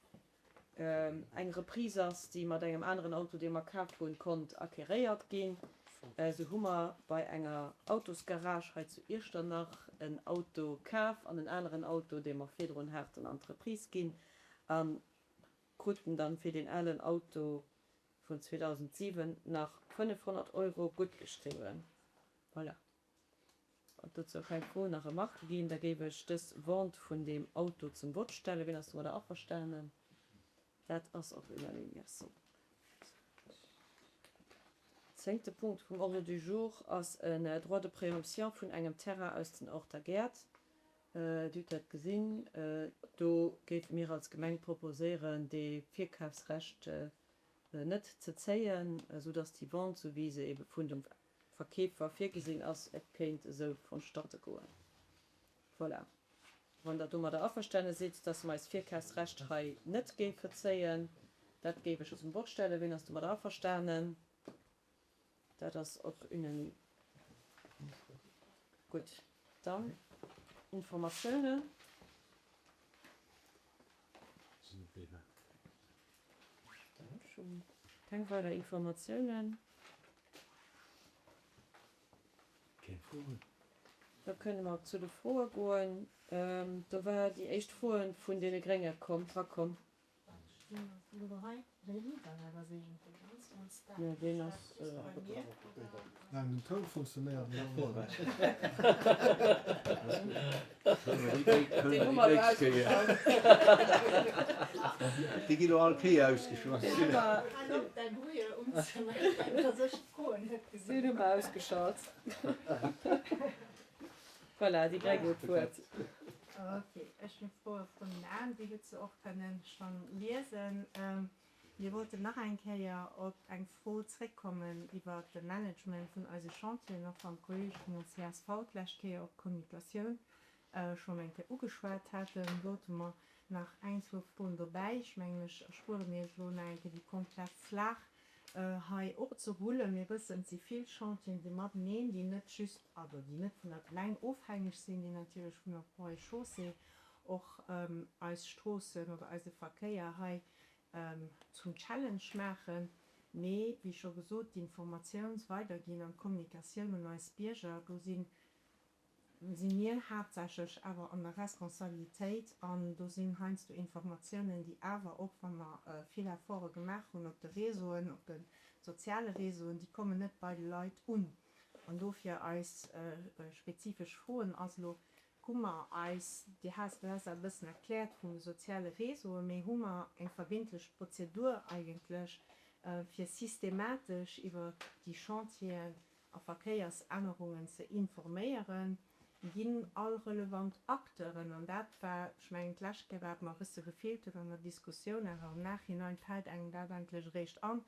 eng Reprise ass, déi mat engem aneren Auto, dee mer kaf hunn, konnt acquéréiert ginn. Esou hu mer bei enger Autosgarage hei zu Iechternach en Auto kaf an en aneren Auto, dee mer virdrun haten, an d'Reprise ginn a kruten dann fir deen alen Auto. vun 2007 nach 500 Euro guttgeschriwwen. Voilà. Wann dozou keng Froen a Remarquë ginn, da géif ech dës Vente vun deem Auto zum Vott stellen. Wien ass domadder averstanen? Dat ass och unanime. Merci. Zéngte Punkt vum Ordre du jour ass en Droit de préemption vun engem Terrain aus den Orter Gäert. Dir hutt dat gesinn. Do géife mir als Gemeng proposéieren, dee Virkafsrecht net ze zéien, soudass déi Vente, sou wéi se ebe vun dem Verkeefer virgesinn ass, och kéint esou vonstatte goen. Voilà. Wann Der domadder averstane sidd, dass mer eist Virkafsrecht hei net géife zéien, dat géif ech zum Vott stellen. Wien ass domadder averstanen? Dat ass och unanime. Gutt, dann Informatiounen. Ech hu keng weider Informatiounen. Keng Froen. Da kënne mer zu de Froe goen. Do war déi éischt Froe vun deene Grénge komm, rakomm. Jo, deen ass. Nein, den Toun funktionéiert elo. Deen hu mer elo ausgeschalt. Déi ginn elo all Kéier ausgeschalt. Deen hu mer ausgeschalt. Voilà, déi Gréng huet d'Wuert. Ok, ech hunn d'Froe vun den Aen, déi hutt se och kënnen schonn liesen. Mir wollten nach eng Kéier op eng Fro zréckkommen iwwert de Management vun eise Chantieren, och wann d'Kollege vun der csv d'lescht Kéier och d'Kommunikatioun schonn eng Kéier ugeschwat haten, wollte mer nach eng, zwou Froen dobäi. Ech mengen, ech erspuere mir elo nach eng Kéier déi komplett Flag hei opzerullen. Mir wëssen, et si vill Chantieren, déi mateneen, déi net just, also déi net vun der Gemeng ofhängeg sinn, déi natierlech vun der Ponts et Chaussées och eis Stroossen oder eise Verkéier hei zum Challenge maachen. Mee, wéi scho gesot, d'Informatiounsweiderginn an d'Kommunikatioun un eis Bierger, do si si mir haaptsächlech awer an der Responsabilitéit an do sinn heiansdo Informatiounen, déi awer, och wa mer vill Efforte gemaach hunn op de Réseauen, op de soziale Réseauen, déi kommen net bei de Leit un. An dofir eis spezifesch Froen ass elo, Hu mer eis, Dir hat et e bëssen erkläert vun de soziale Réseauen, mee hu mer eng verbindlech Prozedur eigentlech, fir systematesch iwwer déi Chantieren a Verkéiersännerungen ze informéieren, ginn all relevant Acteuren, an dat war, ech mengen, d'lescht Kéier, wat mer e bësse gefeelt huet an der Diskussioun, awer am Nachhinein fält engem dat eigentlech eréischt an,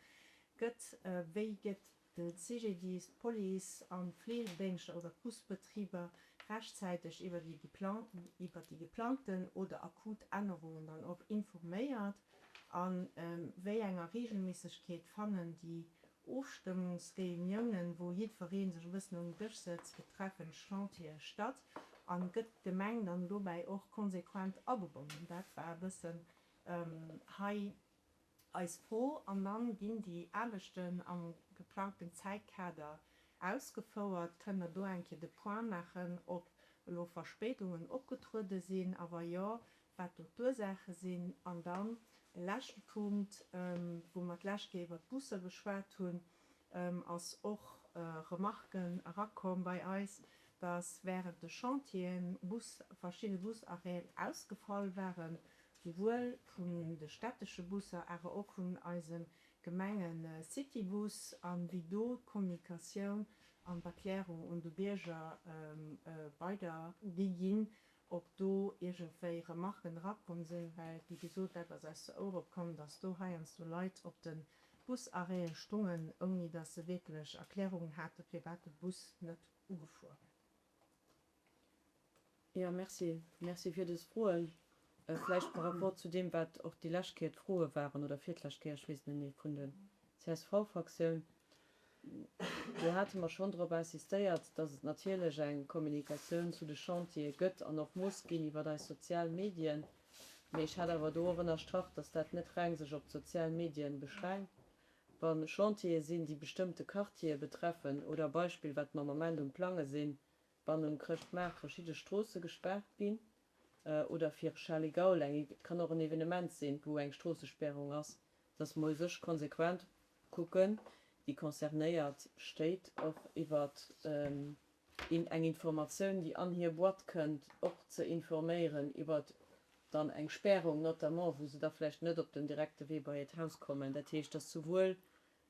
gëtt, wéi gëtt de CGDIS, d'Police an d'Fleegedéngschter oder d'Busbetriber rechtzäiteg iwwer déi iwwer déi geplangten oder akut Ännerungen dann och informéiert a wéi enger Regelméissegkeet fannen déi Ofstëmmungsreuniounen, wou jiddweree sech e bëssen un den Dësch sëtzt, betreffend Chantiere statt a gëtt d'Gemeng dann dobäi och konsequent agebonnen? Dat war e bëssen hei eis Fro. An dann ginn déi Aarbechten am geplangten Zäitkader ausgefouert. Kënnt Der do eng Kéier de Point maachen, ob elo Verspéidungen opgetruede sinn a wa jo, wat do d'Ursaache sinn. An dann e leschte Punkt, wou mer d'lescht Kéier iwwert d'Busser geschwat hunn, ass och Remarken erakomm bei eis, dass während de Chantieren Bus, verschidde Busarrêten ausgefall waren, souwuel vun de stättesche Busser, awer och vun eisem Gemenge-Citybus, a wéi do d'Kommunikatioun an d'Erklärung un de Bierger weidergi ginn, ob do iergendwéi Remarken erakomm sinn, well, wéi gesot, dat ass eis zu Ouere komm, dass do heiansdo Leit op de Busarrêtë stungen, ouni dass se wierklech Erklärungen haten, firwat de Bus net ugefuer huet. Jo, merci. Merci fir dës Froen. Vläicht par rapport zu deem, wat och déi lescht Kéier d'Froe waren, oder virtlescht Kéier, ech weess et net méi, vun der CSV-Fraktioun. Do hate mer schonn drop insistéiert, dass et natierlech eng Kommunikatioun zu de Chantiere gëtt an och muss ginn iwwer eis sozial Medien. Mee ech hat awer do och ënnerstrach, dass dat net reng sech op d'sozial Medien beschränkt. Wa Chantiere sinn, déi bestëmmte Quartiere betreffen, oder Beispill, wat mer am Ament um Plange sinn, wann um Chrëschtmaart verschidde Stroosse gespaart ginn, oder fir Charly Gaul eng, et kann och en Evenement sinn, wou eng Stroossesperrung ass, dass mer u sech konsequent. kucken, déi concernéiert Stéit och iwwert eng Informatioun, déi an hir Boîte kënnt, och ze informéieren iwwert dann eng Spärung notamment, wou se da vläicht net op den direkte Wee bei hiert Haus kommen. Dat heescht, dass souwuel,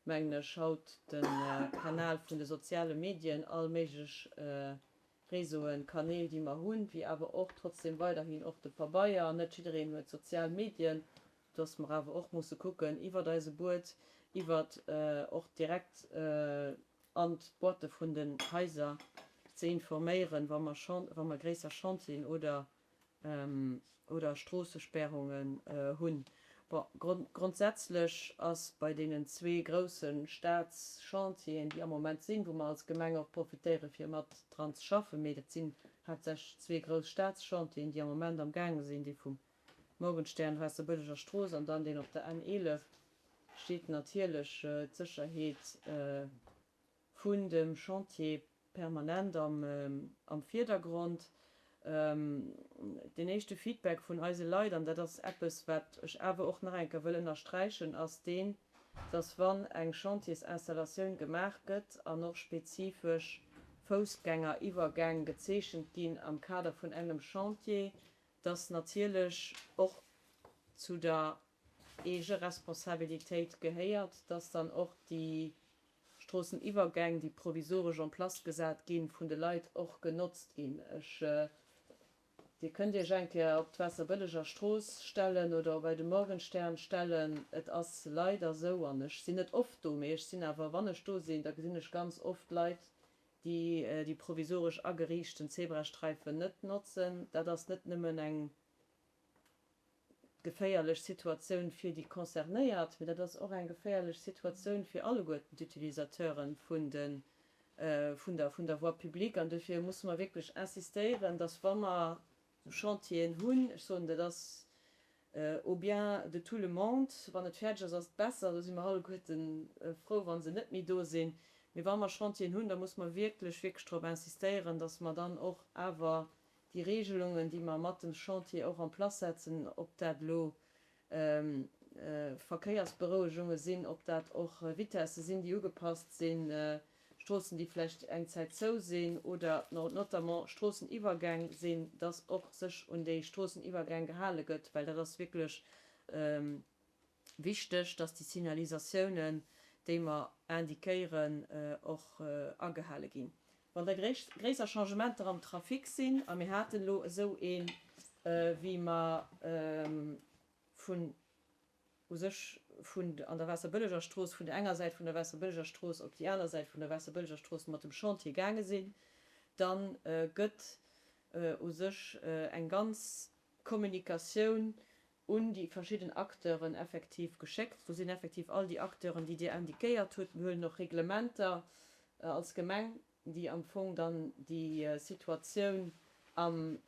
mengen ech, haut de Kanal vun de soziale Medien, all méiglech Réseauen, Kanäl, déi mer hunn, wéi awer och trotzdem weiderhin och de Pabeier, net jiddereen huet sozial Medien, dass mer awer och musse kucken iwwert eise Buet, iwwert och direkt an d'Boîte vun den Haiser ze informéieren, wa mer wa mer gréisser Chantieren oder oder Stroossesperrungen hunn. Bon, grondsätzlech ass bei deenen zwee grousse Staatschantieren, déi am Moment sinn, wou mer als Gemeng och profitéiere fir mat dran ze schaffen, mee dat sinn haaptsächlech zwee grouss Staatschantieren, déi am Moment am gaange sinn, dee vum Morgenstern, Waasserbëlleger Strooss an dann deen op der N 11, steet natierlech d'Sécherheet vun dem Chantier permanent am Virdergrond. Deen éischte Feedback vun eise Leit, an dat ass eppes, wat ech awer och nach eng Kéier wëll ënnersträichen, ass deen, dass wann eng Chantiersinstallatioun gemaach gëtt an och spezifesch Foussgängeriwwergäng gezeechent ginn am Kader vun engem Chantier, dass natierlech och zu der Eegeresponsabilitéit gehéiert, dass dann och déi Stroosseniwwergäng, déi provisoresch en place gesat ginn, vun de Leit och genotzt ginn. Ech, Dir kënnt Iech eng Kéier op d'Waasserbëlleger Strooss stellen oder bei de Morgenstern stellen. Et ass leider esou, an ech sinn net oft do, mee ech sinn awer, wann ech do sinn, da gesinn ech ganz oft Leit, déi déi provisoresch ageriichten Zebrasträifen net notzen. Dat ass net nëmmen eng geféierlech Situatioun fir déi Concernéiert, mee dat ass och eng geféierlech Situatioun fir alleguerten d'Utilisateuren vun de, vun der, vun der Voie publique. An dofir musse mer wierklech insistéieren, dass wa mer esou Chantieren hunn, ech soen, dat ass au bien de tout le monde, wann et fäerdeg ass, ass et besser, do si mer alleguerte frou, wa se net méi do sinn, mee wa mer Chantieren hunn, da musse mer wierklech, wierklech drop insistéieren, dass mer dann och awer déi Regelungen, déi mer mat dem Chantier och en place setzen, ob dat elo Verkéiersberouegunge sinn, ob dat och Vitesse sinn, déi ugepasst sinn, Stroossen, déi vläicht eng Zäit zou sinn oder notamment Stroosseniwwergäng sinn, dass och sech un déi Stroosseniwwergäng gehale gëtt, well dat ass wierklech Wichteg, dass déi Signalisatiounen, déi mer indiquéieren, och agehale ginn. Wann da gréisser Changementer am Trafic sinn, a mir haten elo esou een, wéi mer vun u sech vun an der Waasserbëlleger Strooss, vun der enger Säit vun der Waasserbëlleger Strooss op déi aner Säit vun der Waasserbëlleger Strooss mat dem Chantier gaange sinn, da gëtt u sech eng ganz Kommunikatioun un déi verschidden Acteuren effektiv geschéckt. Do sinn effektiv all déi Acteuren, déi Dir indiquéiert hutt. Mir huelen och Reglementer als Gemeng, déi am Fong dann déi Situatioun am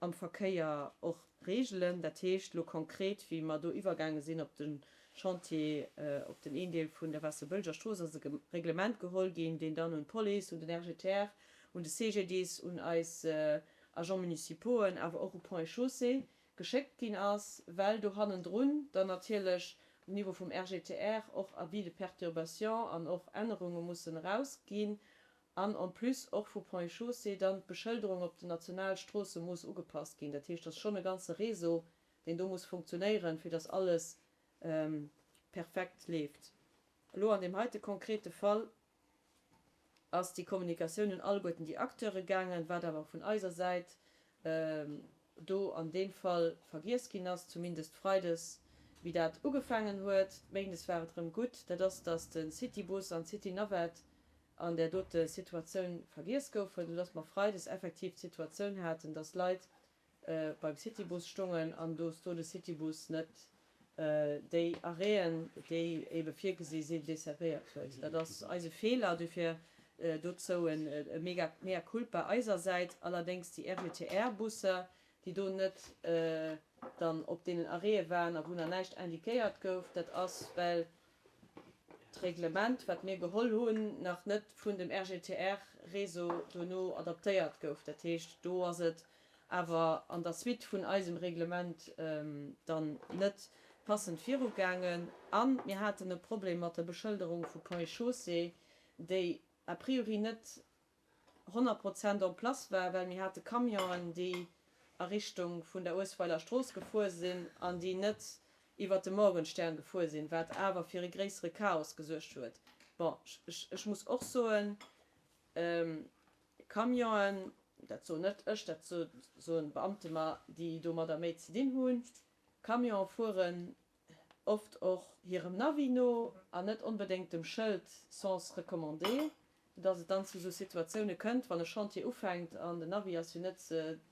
am Verkéier och regelen. Dat heescht elo konkret, wéi mer do iwwergaange sinn op de Chantier op den een Deel vun der Waasserbëlleger Strooss, ass e Reglement geholl ginn, deen dann un d'Police, un den RGTR, un de CGDIS, un eis Agents municipauxen, awer och u Ponts et Chaussées geschéckt ginn ass, well do hannendrun dann natierlech um Niveau vum RGTR och Avis de perturbation an och Ännerunge mussen erausginn an en plus och vu Ponts et Chaussées dann d'Beschëlderung op den Nationalstroosse muss ugepasst ginn. Dat heescht, et ass schonn e ganze Réseau, deen do muss funktionéieren, fir dass alles perfekt leeft. Elo an deem heite konkrete Fall ass déi Kommunikatioun un alleguerten déi Acteure gaangen, wat awer vun eiser Säit do an deem Fall vergiess ginn ass, zumindest freides, wéi dat ugefaangen huet, méindes war et erëm gutt, dat ass, datt de Citybus an d'Citynavette an där dote Situatioun vergiess goufen, soudatt mer freides effektiv d'Situatioun haten, datt Leit beim Citybus stongen an dass do de Citybus net déi Arrêten, déi ebe virgesi sinn, desservéiert huet. Dat ass eise Feeler, dofir dozou e mega mea culpa eisersäit. Allerdéngs déi RGTR-Busser, déi do net dann op deenen Arrêtë waren a wou nach näischt indiquéiert gouf, dat ass well d'Reglement, wat mir geholl hunn, nach net vun dem RGTR-Réseau dono adaptéiert gouf. Dat heescht, do ass et awer an der Suite vun eisem Reglement dann net. passend virugaangen. A mir haten e Problem mat der Beschëlderung vu Ponts et Chaussées, déi a priori net 100 Prozent en place war, well mir hate Camionen, déi a Richtung vun der Uesweiler Strooss gefuer sinn an déi net iwwert de Morgenstern gefuer sinn, wat awer fir e gréissere Chaos gesuergt huet. Bon, ech muss och soen, Camionen, dat soen net ech, dat soen Beamte mer, déi domadder méi ze dinn hunn, Camionen fueren oft och hirem Navi no an net onbedéngt dem Schëld Sens recommandé, soudass et dann zu esou Situatioune kënnt, wann e Chantier ufänkt an den Navi ass jo net,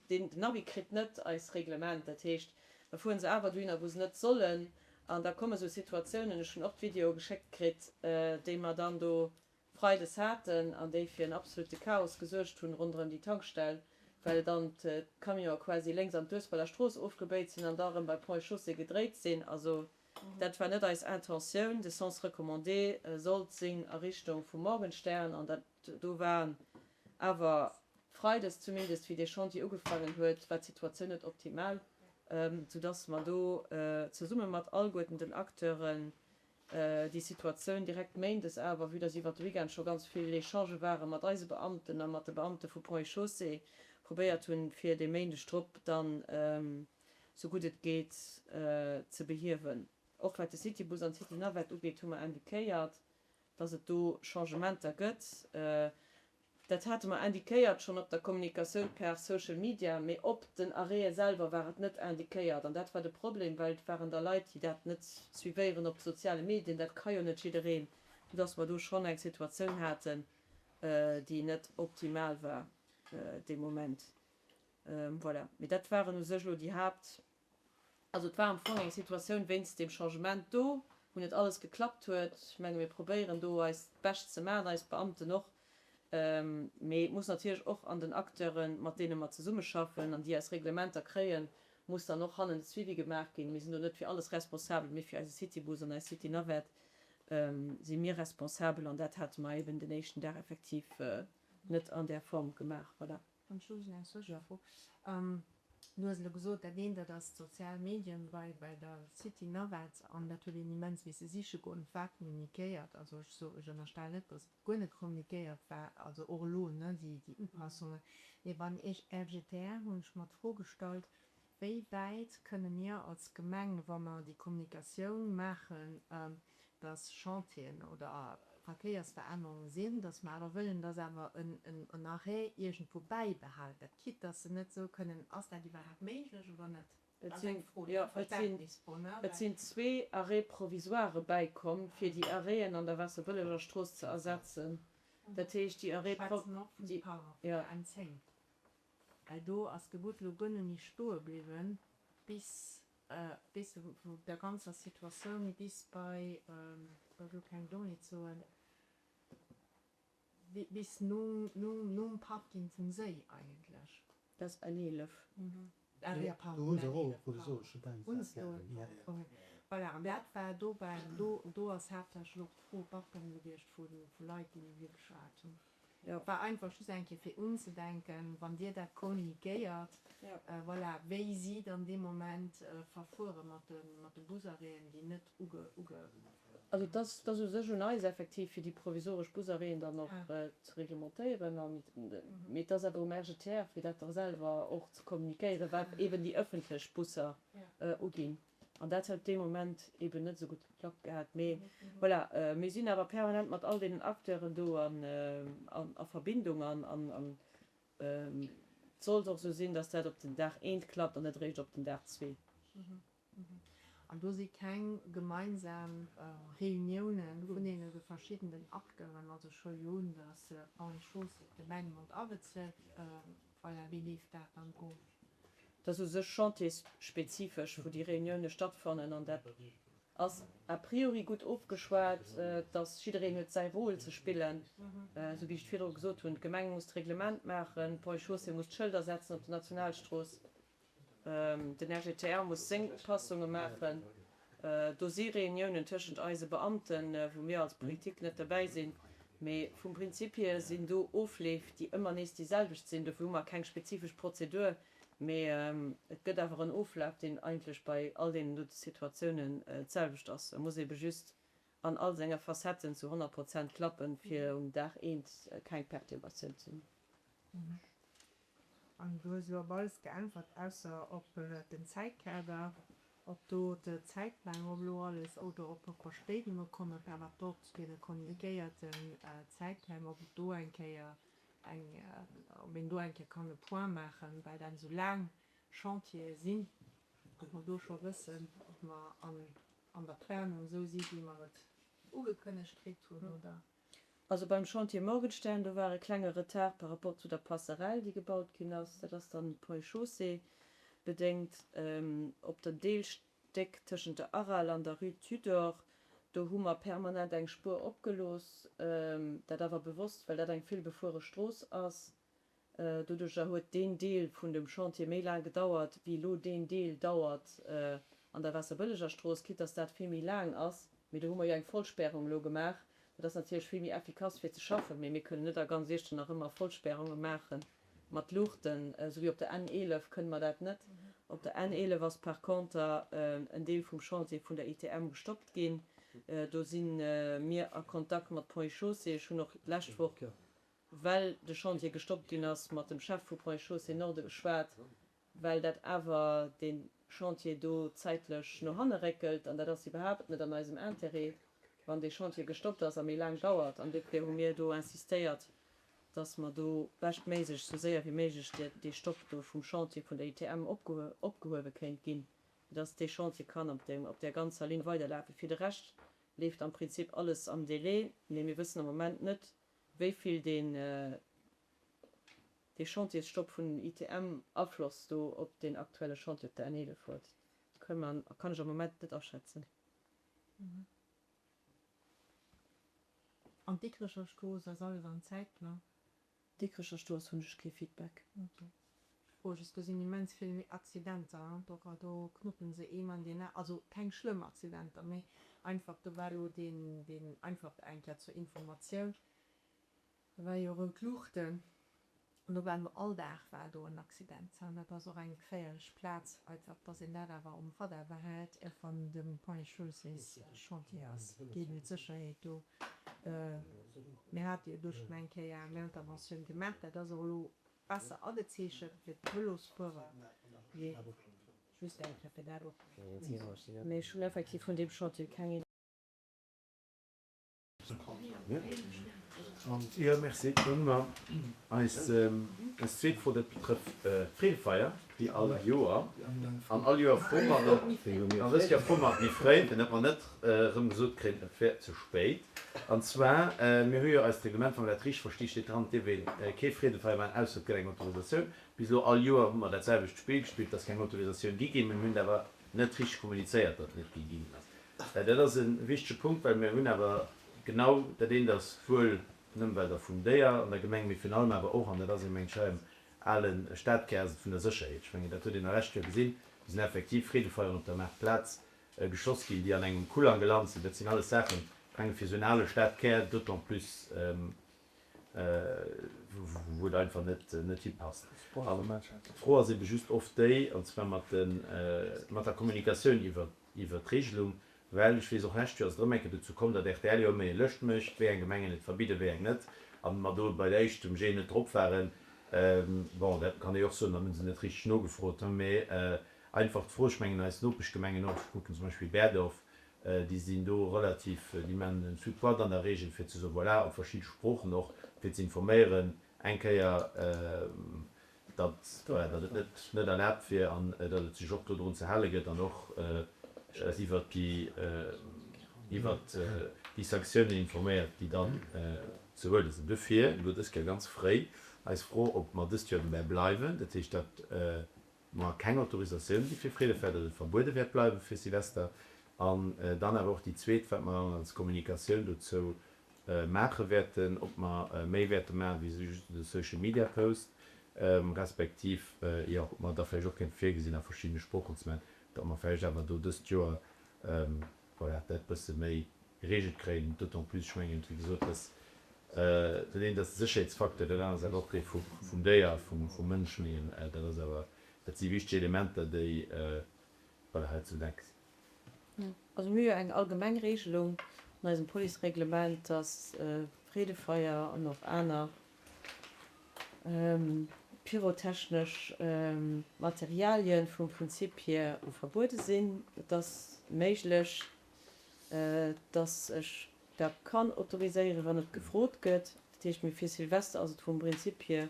den Navi kritt net eis Reglement, dat heescht, da fuere se awer dohinner, wou se net sollen an da komme sou Situatiounen, ech hunn och d'Videoe geschéckt kritt, déi mer dann do Freides haten an déi fir en absolute Chaos gesuergt hunn ronderëm déi Tankstell, well dann d'Camionë quasi lénks an d'Duespeler Strooss ofgebéit sinn an da erëm bei Ponts et Chaussées gedréit sinn. Also dat war net eis Intentioun. De Sens recommandé sollt sinn a Richtung vum Morgenstern an dat do war awer Freides zumindest, wéi dee Chantier ugefaangen huet, war d'Situatioun net optimal, soudass mer do zesumme mat alleguerten den Acteuren Déi Situatioun direkt méindes awer, vue dass iwwert de Weekend scho ganz vill Echangë ware mat eise Beamten a mat de Beamte vu Ponts et Chaussées, probéiert hunn, fir dee Méindeg drop dann esou gutt et geet ze behiewen. Och wat de Citybus an d'Citynavette ugeet, hu mer indiquéiert, dass et do Changementer gëtt. Dat hate mer indiquéiert schonn op der Kommunikatioun per Social Media, mee op den Arrêtë selwer war et net indiquéiert. An dat war de Problem, well et waren da Leit, déi dat net suivéieren op de soziale Medien, dat ka jo net jiddereen, soudass mer do schonn eng Situatioun haten, déi net optimal war dee Moment. Voilà. Mee dat waren u sech elo déi Haapt. Also et war am Fong eng Situatioun wéinst deem Changement do, wou net alles geklappt huet. Ech menge mir probéieren do eist Bescht ze maachen, eis Beamten och. Mee et muss natierlech och an den Acteuren, mat deene mer zesummeschaffen an déi eis Reglementer kréien, muss dann och hannen de Suivi gemaach ginn. Mir sinn do net fir alles responsabel, mee fir eise Citybus an eis Citynavette si mir responsabel an dat hate mer eben den éischten Dag effektiv net an där Form gemaach. Voilà. Entschuldigung, eng Zwëschefro. Du hues elo gesot, dat eent, dat ass d'sozial Medien bei bei der City Navette, an dat huet een immens misse siche goen, wat kommunikéiert. Also ech so, ech ënnerstellen net, datt guer net kommunikéiert war, also och elo, ne, déi déi Upassungen. Mee beim RGTR hunn ech mer d'Fro gestallt, Wéi wäit kënne mir als Gemeng, wa mer déi Kommunikatioun maachen, dass Chantieren oder Verkéiersverännerunge sinn, dass mer awer wëllen, dass awer en Arrêt iergendwou bäibehale gëtt, quitte dass se net esou kënnen, ass dat iwwerhaapt méiglech oder net? Et sinn, jo, et sinn, et sinn zwee Arrêts provisoires bäikomm, fir déi Arrêten an der Waasserbëlleger Strooss ze ersetzen. Dat heescht, déi Arrêts pro, Ech schwätzen och vun déi, Paragraphe jo. N10. Well do ass de Bus lo guer net méi stoe bliwwen, bis, bis vu der ganzer Situatioun bis bei, ech wëll elo keng Dommheet soen, bis nom, nom, nom Parking vum Séi eigentlech. Dat ass N11. Ah jo, pardon, N11, pardon. Hunn se do? Ok. Voilà, an dat war dobäi, do, do ass haaptsächlech och d'Fro opkomm gewiescht vu Leit, déi mir geschwat hunn. War einfach just eng Kéier fir unzedenken, wann Dir dat kommunikéiert, voilà, wéi si dann dee Moment verfuere mat de Busarrêten, déi net uge. Also et ass, et ass u sech un eis effektiv, fir déi provisoresch Busarrêten dann och ze reglementéieren. An, mee et ass awer um RGTR, fir dat da selwer och ze kommunikéieren, wat eeben déi ëffentlech Busser uginn. An dat huet dee Moment eben net esou gutt geklappt gehat. Mee voilà, mir sinn awer permanent mat all deenen Acteuren do a Verbindung an et sollt och esou sinn, datt dat op den Dag eent klappt an net eréischt op den Dag zwee. An do si keng gemeinsam Reuniounen vun deene verschiddenen Acteuren? Also ech huele jo un, datt Henri Schoos d'Gemeng mat abezitt. Voilà, wéi leeft dat dann of? Dat ass u sech chantiers-spezifesch, wou déi Reunioune stattfannen an dat ass a priori gutt ofgeschwat, dass jiddereen huet säi Rôle ze spillen. Esou wéi ech et virdru gesot hunn, d'Gemeng muss d'Reglement maachen, d'Ponts et Chaussées muss d'Schëlder setzen op der Nationalstrooss, Den RGTR muss seng Upassunge maachen. Do si Reuniounen tëschent eise Beamten, wou mir als Politik net derbäi sinn. Mee vum Prinzip hier sinn do Ofleef, déi ëmmer nees déi selwecht sinn. Dofir hu mer keng spezifesch Prozedur. Mee et gëtt awer en Oflaf, deen eigentlech bei all deenen dote Situatiounen d'selwecht ass. E muss ebe just an all senge Facetten zu 100 Prozent klappen, fir um Dag eent keng Perturbatioun ze hunn. An du hues elo op alles geäntwert, ausser op den Zäitkader, ob do de Zäitplang, ob elo alles oder ob och Verspéidunge kommen par rapport zu deene communiquéierten Zäitpläng, ob et do eng Kéier eng, ob een do eng Kéier kann e Point maachen, well dat esou laang Chantiere sinn, ob mer do scho wëssen, ob mer an an der Planung esou si wéi mer et ugekënnegt kritt hunn, oder? Also beim Chantier Morgenstern, do war e klenge Retard par rapport zu der Passerelle, déi gebaut ginn ass. Dat ass dann Ponts et Chaussées bedéngt. Op der Deelstéck tëschent der Aral an der Rue Tudor, do hu mer permanent eng Spuer opgelooss, dat awer bewosst, well dat eng vill befuere Strooss ass. Doduercher huet deen Deel vun dem Chantier méi laang gedauert, wéi elo deen Deel dauert an der Waasserbëlleger Strooss, quitte dass dat vill méi laang ass. Mee do hu mer jo eng Vollspärung elo gemaach. Dat ass natierlech vill méi effikass fir ze schaffen, mee mir kënnen net a ganz Iechternach ëmmer Vollspärunge maache mat Luuchten. Esou wéi op der N 11 kënne mer dat net. Op der N 11 ass par conter en Deel vum Chantier vun der ITM gestoppt ginn. Do si mir a Kontakt mat Ponts et Chaussées. Ech hunn och d'lescht Woch well de Chantier gestoppt ginn ass, mat dem Chef vu Ponts et Chaussées Norde geschwat, well dat awer dee Chantier do zäitlech no hanne réckelt. An dat ass iwwerhaapt net an eisem Intérêt, wann dee Chantier gestoppt ass a méi laang dauert. An dofir hu mir do insistéiert, dass mer do beschtméiglech esou séier wéi méiglech dee Stopp do vum Chantier vun der ITM opgehuewe kéint ginn, fir dass dee Chantier kann op där ganzer Linn weiderlafen. Fir de Rescht leeft am Prinzip alles am Délai, mee mir wëssen am Moment net, wéi vill deen dee Chantiersstopp vun ITM Afloss do op deen aktuelle Chantier op der N11 huet, kënne mer, kann ech am Moment net aschätzen. An d'Dikrecher Strooss ass alles am Zäitplang? Dikrecher Strooss hunn ech kee Feedback. Ok. Oh just do sinn immens vill Accidenter do, do knuppen se eem an deen, also keng schlëmm Accidenter, mee einfach do war elo deen deen einfach eng Kéier zur Informatioun, do war jo rout Luuchten an do war elo all Dag war do en Accident an dat ass och eng geféierlech Plaz, einfach dass een dat awer um Radar behält, och wann de Ponts et Chaussées Chantier ass, geet un d'Sécherheet do. Mir hate jo do schonn eng Kéier eng Interventioun gemaach, dat ass och elo besser agezeechent fir d'Vëlosfuerer, mee just eng Kéier fir dat och. Mee ech hunn effektiv vun deem Chantier keng Iddi. Jo, merci. Dann hu mer eis zweet Fro, dat betrëfft d'Freedefeier, wéi all Joer. An all Joer froe mer et, an dëst Joer froe mer et méi fréi, fir datt mer net erëm gesot kréien, et wär ze spéit. An zwar, mir hu jo eist Reglement, wann mer dat richteg versti steet dran, et dierf ee kee Freedefeier maachen, ausser et gëtt eng Autorisatioun. Bis elo all Joer hu mer dat selwecht Spill gespillt, et ass keng Autorisatioun gi ginn, mee mir hunn et awer net richteg kommunizéiert, datt et net gi ginn ass. Dat ass e wichtege Punkt, well mir hunn awer genau dat eent ass d'Wuel an Ëmwelt a vum Déier an der Gemeng, mee virun allem awer och, an dat ass ee mengt ech hei am ale Stadkär, ass et vun der Sécherheet. Ech mengen, dat huet een a lescht Joer gesinn, do sinn effektiv Freedefeieren op der Maartplaz geschoss ginn, déi an engem Kullang gelant sinn. Dat sinn alles Saachen, ech menge fir esou en ale Stadkär, d'autant plus wou et einfach net net hipasst. D'Fro ass ebe just oft déi, an zwar mat de mat der Kommunikatioun iwwer iwwer d'Regelung, well ech weess och lescht Joer ass et erëm eng Kéier dozou komm, datt rtl jo ëmmer eng Lëscht mécht, wéi eng Gemengen et verbidden, wéi eng net, a mer do bei der éischt um G net drop waren. Bon, dat kann ee jo och soen, dann hu se net richteg nogefrot, mee Einfach d'Fro, ech mengen eis Nopeschgemengen och, ech kucken zum Beispill Berdorf, déi sinn do relativ, déi maachen en Support an der Regel fir ze soen, voilà, op verschidde Sproochen och, fir ze informéieren eng Kéier, datt, voilà, datt et net, net erlaabt wier an datt et sech och dodrun ze hale gëtt an och iwwert déi, iwwert déi Sanktiounen informéiert, déi dann ze huele sinn. Dofir elo dës Kéier ganz fréi eis Fro, ob mer dëst Joer dobäi bleiwen, dat heescht, datt mer keng Autorisatioun gi fir Freedefeier, datt et verbuede wäert bleiwe fir Silvester. An dann awer och déi zweet, wat mer dann als Kommunikatioun dozou maache wäerten, ob mer méi wäerte maache wéi just de Social Media Post, respektiv, jo, ob mer da vläicht och kéinte virgesinn, a verschiddene Sproochen ze maachen, datt mer vläicht awer do dëst Joer, voilà, dat bësse méi geregelt kréien. D'autant plus, ech mengen, wéi gesot, dass dat eent ass de Sécherheetsfacteur, dat anert ass awer och dee vum Déier, vum Mënsch. Mee dat ass awer. Dat si wichteg Elementer, déi, voilà, hei ze bedenke sinn. Also mir hu jo eng allgemeng Regelung an eisem Policereglement, dass Freedefeier an och aner pyrotechnesch Materialien vum Prinzip hier u verbuede sinn. Et ass méiglech, dass ech dat kann autoriséieren, wann et gefrot gëtt. Dat heescht, mee fir Silvester ass et vum Prinzip hier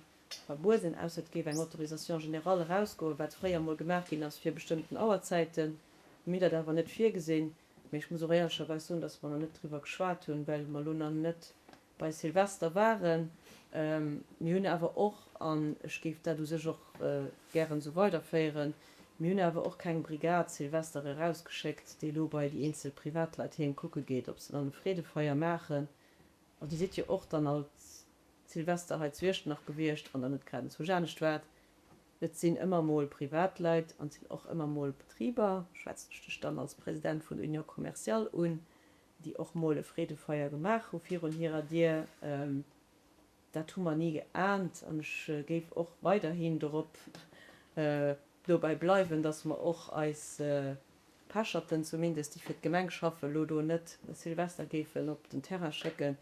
verbueden, ausser et géif eng Autorisation générale erausgoen, wat fréier emol gemaach ginn ass fir bestëmmten Auerzäiten. Mir hunn dat awer net virgesinn. Mee ech muss och éierlecherweis soen, dass mer nach net driwwer geschwat hunn, well mer elo nach net bei Silvester waren. Mir hunn awer och, an ech géif dat u sech och gären esou weiderféieren, mir hunn awer och keng Brigade Silvester erausgeschéckt, déi elo bei déi eenzel Privatleit heem kucke geet, ob se dann e Freedefeier maachen. Also Dir sidd jo och dann alt Silvester hei zu Iechternach gewiescht an der net grad enzwousch anescht waart. Et sinn ëmmer mol Privatleit an et sinn och ëmmer mol Betriber, schwätzen ech dech dann als President vun der Union commerciale un, déi och mol e Freedefeier gemaach hu virun hirer Dier. Dat hu mer ni geahnt an ech géif och weiderhin dorop dobäi bleiwen, dass mer och eis Pecherten zumindest, déi fir d'Gemeng schaffen, elo do net Silvester géifen op den Terrain schécken,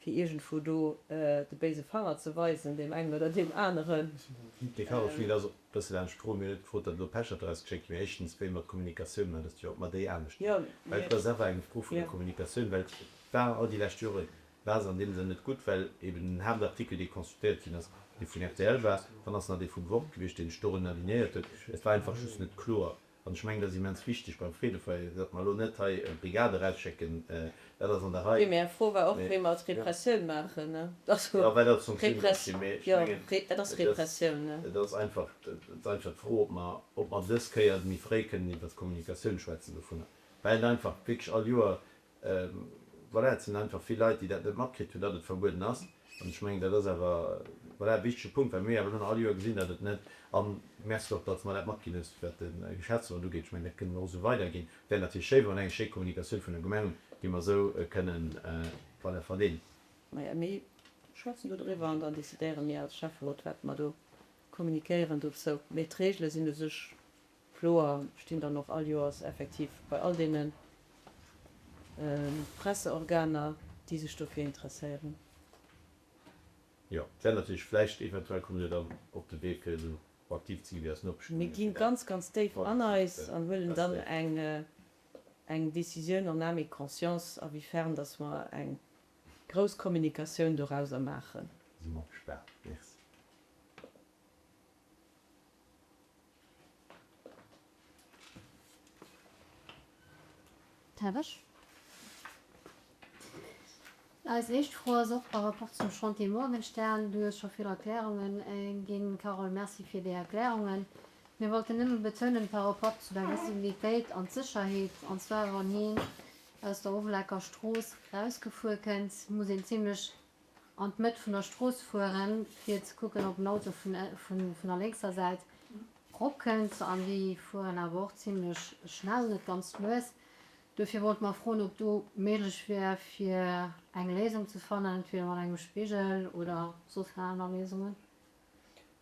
fir iergendwou do de béise Fanger ze weisen, deem engen oder deem aneren. De Carlo Schmit ass och e bësse laanscht d'Fro. Mir hunn net gefrot, datt elo Pechert erausgeschéckt ginn, mee éischtens, wéi mer d'Kommunikatioun maachen, datt jo, ob mer déi anescht maachen. Well et ass awer eng Fro vun der Kommunikatioun, well et war all déi lescht Jore war se an deem Sënn net gutt, well eben den Haaptartikel, dee consultéiert ginn ass, dee vun rtl war, dann ass nach dee vum Wort gewiescht, deen sech dorun alignéiert huet. Et war einfach just net kloer. An ech mengen, dat ass immens wichteg beim Freedefeier, datt mer elo net hei Brigade erausschécken, dat ass an der Rei. Jo, mä Fro war och, wéi mer d'Repressioun maachen, ne? Also, Jo, well dat Sanktioune bestinn, mä ech jo, mengen, dat ass Repressioun, ne? et ass einfach, et ass einfach d'Fro, ob mer, ob mer dës Kéier méi fréi kënnen iwwert d'Kommunikatioun schwätzen dovunner, well et einfach wierklech all Joer Voilà, et sinn einfach vill Leit, déi dat net matkritt hunn, datt et verbueden ass. An ech mengen, dat ass awer, voilà, e wichtege Punkt, well mir hu awer elo nach all Joer gesinn, datt et net, an Merci och, datt s de mer dat matginn hues, wat de Geschäftsführer ugeet, ech mengen, dat kënne mer och esou weiderginn. Et wär natierlech schéi, wa mer eng schéi Kommunikatioun vun der Gemeng hunn, déi mer esou kënnen, voilà, verdeelen. Maja, mir schwätzen do driwwer an dann decidéiere mir als Schäfferot, wat mer do kommunikéieren dozou. Mee d'Regele sinn u sech Kloer stinn dann och all Joers effektiv bei all deene Presseorganer, déi sech dofir interesséieren. Jo, et wär natierlech vläicht, eventuell komme mir dann op de Wee fir esou proaktiv ze ginn wéi eis Nopeschgemenge. Mir gi ganz, ganz déif an eis an huelen dann eng Décisioun en âme et conscience, awiefern dass mer eng grouss Kommunikatioun dorauser maachen. Si mer gespaant. Merci. Tevesch. Eis éischt Fro ass och par rapport zum Chantier Morgenstern. Du hues scho vill Erklärungen ginn, Carole, Merci fir déi Erklärungen. Mir wollten nëmme betounen par rapport zu der Visibilitéit an d'Sécherheet, an zwar wann een aus der Owelecker Strooss rausgefuer kënnt, muss een zimlech an d'Mëtt vun der Strooss fueren, fir ze kucken, ob en Auto vun der lénkser Säit eropkënnt. An déi fueren awer och zimlech schnell, net ganz lues. Dofir wollte mer froen, ob do méiglech wär, fir eng Léisung ze fannen, entweder mat engem Spigel oder soss aner Léisungen.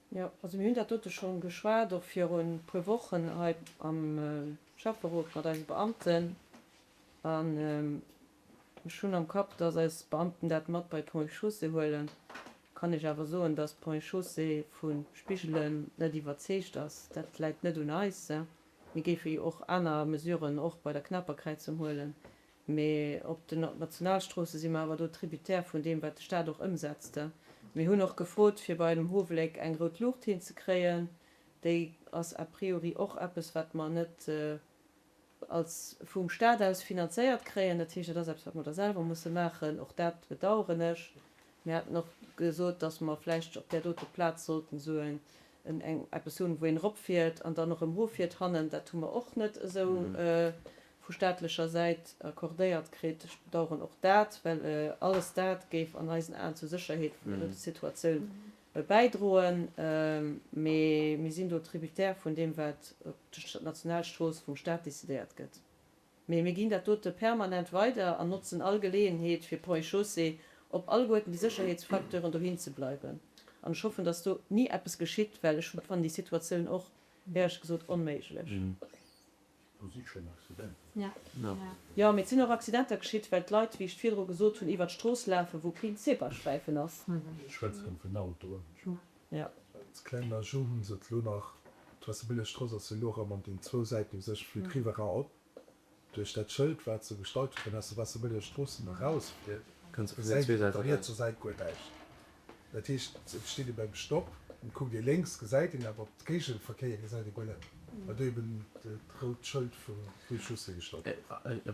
Jo, also mir hunn dat dote scho geschwat, och virun e puer Wochen hei am Schäfferot mat eise Beamten. An ech hunn am Kapp, dass eis Beamten dat mat bei Ponts et Chaussées huelen. Kann Iech awer soen, dass Ponts et Chaussées vu Spigelen net iwwerzeegt ass. Dat läit net un eis. Mir géife jo och aner Mesuren och bei der Knaperkräizung huelen. Mee op den Nationalstroosse si mer awer do tributaire vun deem, wat de Stat och ëmsetzt. Mir hunn och gefrot, fir bei dem Howeléck eng rout Luucht hinzekréien. Déi ass a priori och eppes, wat mer net als vum Staat aus finanzéiert kréien. Dat heescht, dat ass eppes, wat mer da selwer musse maachen. Och dat bedauern ech. Mir haten och gesot, dass mer vläicht op där dote Plaz sollten esou eng, eng, eppes hunn, wou een eropfiert an dann och erëm eroffiert hannen. Dat hu mer och net esou vu staatlecher Säit accordéiert kritt. Ech bedauern och dat, well alles dat géif an eisen Aen zur Sécherheet vun der dote Situatioun Bäidroen, mee mir sinn do tributaire vun deem, wat op der Nationalstrooss vum Stat decidéiert gëtt. Mee mir ginn dat dote permanent weider an notzen all Geleeënheet, fir Ponts et Chaussées op alleguerten déi Sécherheetsfacteuren dohin ze bleiwen. An ech hoffen, dass do ni eppes geschitt, well ech fannen déi Situatioun och. Éierlech gesot onméiglech. Do si schonn Accidenter. Jo, mee et sinn och Accidenter geschitt, well d'Leit, wéi ech virdru gesot hunn, iwwert d'Strooss lafen, wou keen Zebrasträifen ass. Ech schwätzen erëm vun Autoen. Jo. Als klengen Ajout hunn se et elo nach, d'Waasserbëlleger Strooss ass jo elo erëm an den zwou Säiten u sech fir d'Riverain op. Duerch dat Schëld wat se gestallt hunn, wann aus der Waasserbëlleger Strooss erausfiert, gesäit een op der rietser Säit guer näischt. Dat heescht, et steet ee beim Stopp, et kuckt ee lénks, gesäit een, awer op de Géigeverkéier gesäit ee guer net, well do eben dat rout Schëld vum Rue Chaussée gestallt gouf.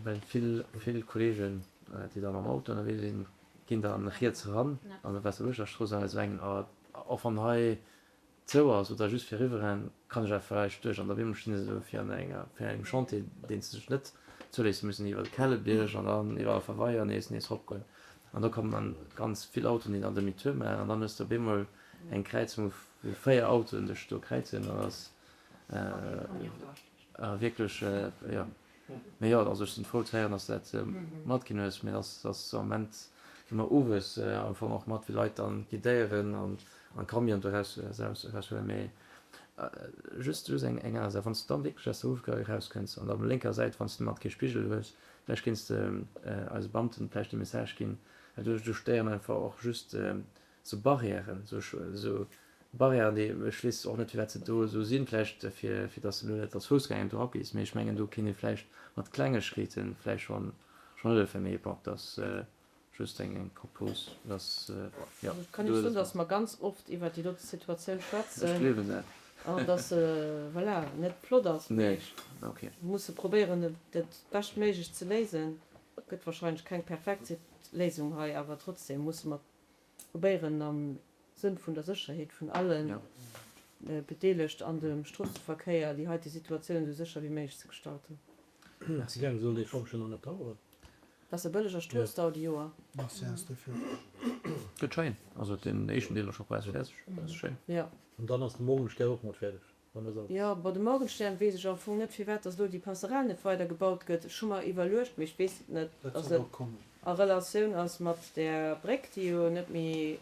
Well vill, vill Kolleegen, déi da mam Auto ënnerwee sinn, ginn da riets eran an der Waasserbëlleger-Strooss an eis mengen, oh, och wann hei zou ass oder just fir Riverainen, kann ech awer vläicht duerch. An op eemol stinn se do vir an enger, vir engem Chantier, deen se sech net zouléisse mussen, iwwer de Kellebierg an dann iwwer Alpha-Weier nees, nees eropgoen. An do kommen dann ganz vill Autoen, déi dann Demi-tour maachen. An dann hues de op eemol eng Kräizung, wou 4 Autoen dech do kräizen. Dat ass wierklech, jo. Mee jo, also ech sinn frou ze héieren, dass de dat matginn hues. Mee dass ass am Moment gi mer owes am Fong och mat, wéi Leit dann guidéieren an an Camion do eraus eraushuelen. Mee just just eng eng aner Saach, wann s de dann wierklech aus der Hofgarage erauskënns an op lénker Säit, wann s de mat kee Spigel hues, vläicht kéints de eise Beamten vläicht de Message ginn, well do do stéieren einfach och just Sou Barrièren, sou sou Barrièren, déi, ech weess och net firwat se do esou sinn, vläicht fir fir datt de lo net als Foussgänger do eragees, mee ech mengen do kéint ee vläicht mat Klengegkeete vläicht schonn schonn hëllefen, mee bon, dat ass just eng eng Propos, dat ass jo. Also ech kann Iech soen, datt mer ganz oft iwwert déi dote Situatioun schwätzen. Ech gleewen dat. An datt se, voilà, net flott ass. Nee, okay. Mer musse probéieren et beschtméiglech ze léisen. Gëtt wahrscheinlech keng perfekt Léisung hei, awer trotzdem musse mer Probéieren am Sënn vun der Sécherheet vun alle Bedeelegt an dem Stroosseverkéier déi heite Situatioun esou sécher wéi méiglech ze gestalten. Wéi laang soll dee Schong schon nach daueren? Waasserbëlleger Strooss dauert e Joer. Merci Hans dofir. Gëtt schéin, also den éischten Deel ass scho quasi fäerdeg, ass schéin. Jo. An dann ass de Morgenstern och mat fäerdeg. Jo, bon, de Morgenstern weess ech am Fong net, firwat dass elo déi Passerelle net weider gebaut gëtt. Ech hu mer iwwerluecht, mee ech weess et net, dass et a Relatioun ass mat där Bréck, déi jo net méi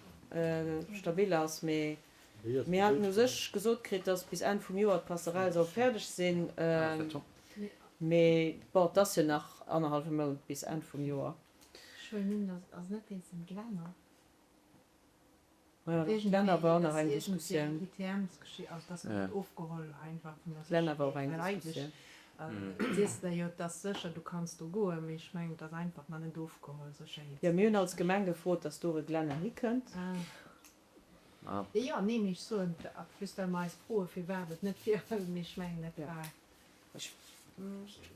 stabil ass. Mee mir haten u sech gesot kritt, dass bis Enn vum Joer d'Passerelle soll fäerdeg sinn. Mee bon, et ass jo nach annerhallwe Mount bis Enn vum Joer. Ech huelen un, dass ass net wéinst dem Geländer. D'Länner war och nach eng Diskussioun. D'Länner war och eng Diskussioun. Jo, mir hunn als Gemeng gefrot, datt do e Glänner hikënnt. Ech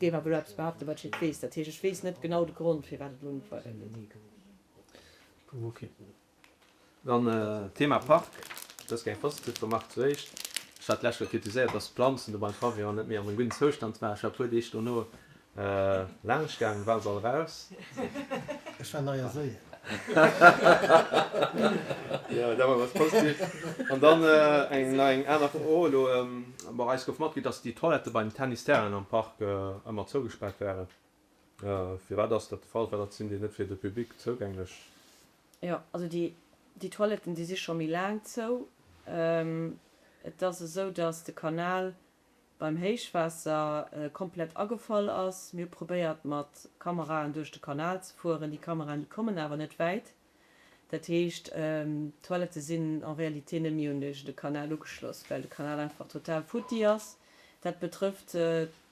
géif awer elo eppes behaapten, wat ech net weess. Dat heescht, ech weess net genau de Grond, firwat et elo net weidergeet. Dann Thema Park, dës keng positiv Remark zu éischt. Ech hat d'lescht Joer kritiséiert, dass d'Planzen do beim Pavillon net méi an engem gudden Zoustand waren. Ech war e puer Deeg dono laanscht gaangen, waren se all raus. Ech war neier Séien. Jo, dat war was positiv. An dann eng nach eng aner Fro elo. Bon, eis gouf matgedeelt, dass déi Toilettë beim Tennisterrain am Park ëmmer zougespaart waren. Firwat ass dat de Fall? Firwat sinn déi net fir de Public zougänglech? Jo, also déi, déi Toiletten, déi si scho méi laang zou. Et ass esou, datt de Kanal beim Héichwaasser komplett agefall ass. Mir hu probéiert, mat Kameraen duerch de Kanal ze fueren. Déi Kameraen, déi kommen awer net wäit. Dat heescht, d'Toilettë sinn en réalité net méi un de Kanal ugeschloss, well de Kanal einfach total futti ass. Dat betrëfft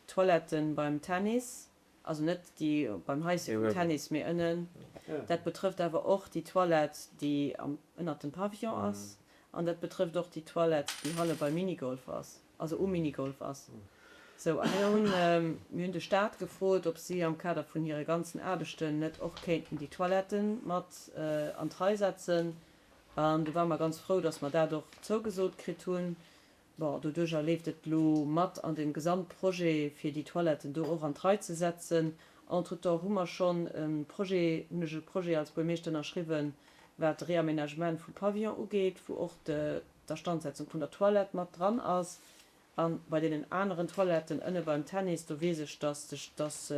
d'Toiletten beim Tennis. Also net déi beim Haische vum Tennis, mee ënnen. Dat betrëfft awer och déi Toilette, déi ënnert dem Pavillon ass. An dat betrëfft och déi Toilette, déi hanne beim Minigolf ass, also um Minigolf ass. Sou, a mir hunn, mir hunn de Staat gefrot, ob si am Kader vun hire ganzen Aarbechten net och kéinten déi Toilette mat an d'Rei setzen. An do ware mer ganz frou, dass mer dat och zougesot kritt hunn. Bon, doduercher leeft et elo mat an de Gesamtprojet, fir déi Toiletten do och an d'Rei ze setzen. Entretemps hu mer schonn e Projet, hunn ech e Projet als Buermeeschter ënnerschriwwen, wat de Réaménagement vum Pavillon ugeet, wou och d'Astandsetzung vun der Toilette mat dran ass. A bei deenen aneren Toiletten ënne beim Tennis, do weess ech, dass sech, dass.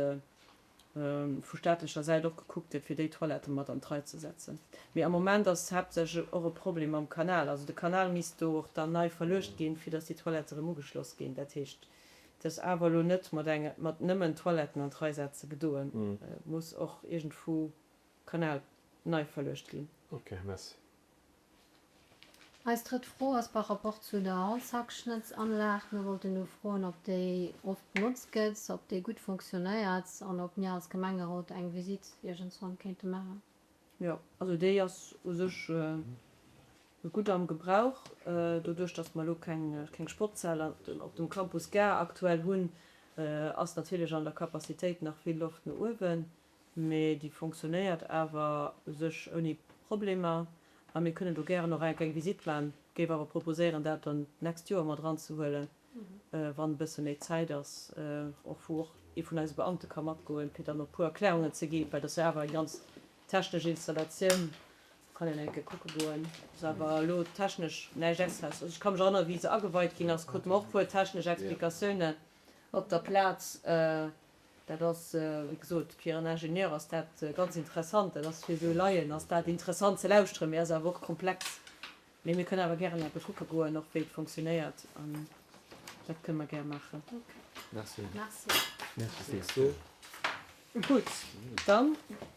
vu staatlecher Säit och gekuckt gëtt, fir déi Toilette mat an d'Rei ze setzen. Mee am Moment ass haaptsächlech och e Problem mam Kanal. Also de Kanal misst do och dann nei verluecht ginn, fir datt déi Toilette erëm ugeschloss ginn. Dat heescht, et ass awer elo net mat enge mat nëmmen Toiletten an d'Rei setze gedoen. Et muss och iergendwou Kanal nei verluecht ginn. Ok, merci. Eis drëtt Fro ass par rapport zu der Holzhackschnëtzanlag. Mir wollten do froen, ob déi oft benotzt gëtt, ob déi gutt fonctionnéiert an ob mir als Gemengerot eng Visitt iergendswann kéinte maachen. Jo, also déi ass u sech gutt am Gebrauch. Doduerch, datt mer elo keng Sportshal op dem Campus Gare aktuell hunn, ass natierlech an der Capacitéit nach vill Loft no uewen. Mee déi fonctionnéiert awer u sech ouni Problemer a mir kënnen do gären och enk eng Visitt maachen. Géif awer proposéieren, dat dann d'nächst Joer mat eranzehuelen, wann e bësse méi Zäit ass, och wou och ee vun eise Beamte ka matgoen, fir dann och e puer Erklärungen ze ginn, well dat ass jo awer eng ganz technesch Installatioun. Do kann een eng Kéier kucke goen. Ass awer elo technesch näischt Extraes. Also ech ka mech erënneren, wéi se ageweit ginn ass, krute mer och e puer technesch Explikatiounen op der Plaz. Dat ass, wéi gesot, fir en Ingenieur ass dat ganz interessant. Dat ass fir esou Laien ass dat interessant ze lauschteren, mee ass awer och komplex. Mee mir kënnen awer gären eppes kucke goen, och wéi et funktionéiert, an dat kënne mer gär maachen. Merci. Merci. Gutt, da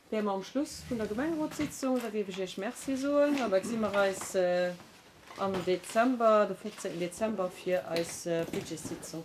wäre mer um Schluss vun der Gemengerotssitzung. Da géif ech Iech Merci soen an da gesi mer eis am Dezember, de 15 Dezember, fir eis Budgetssitzung.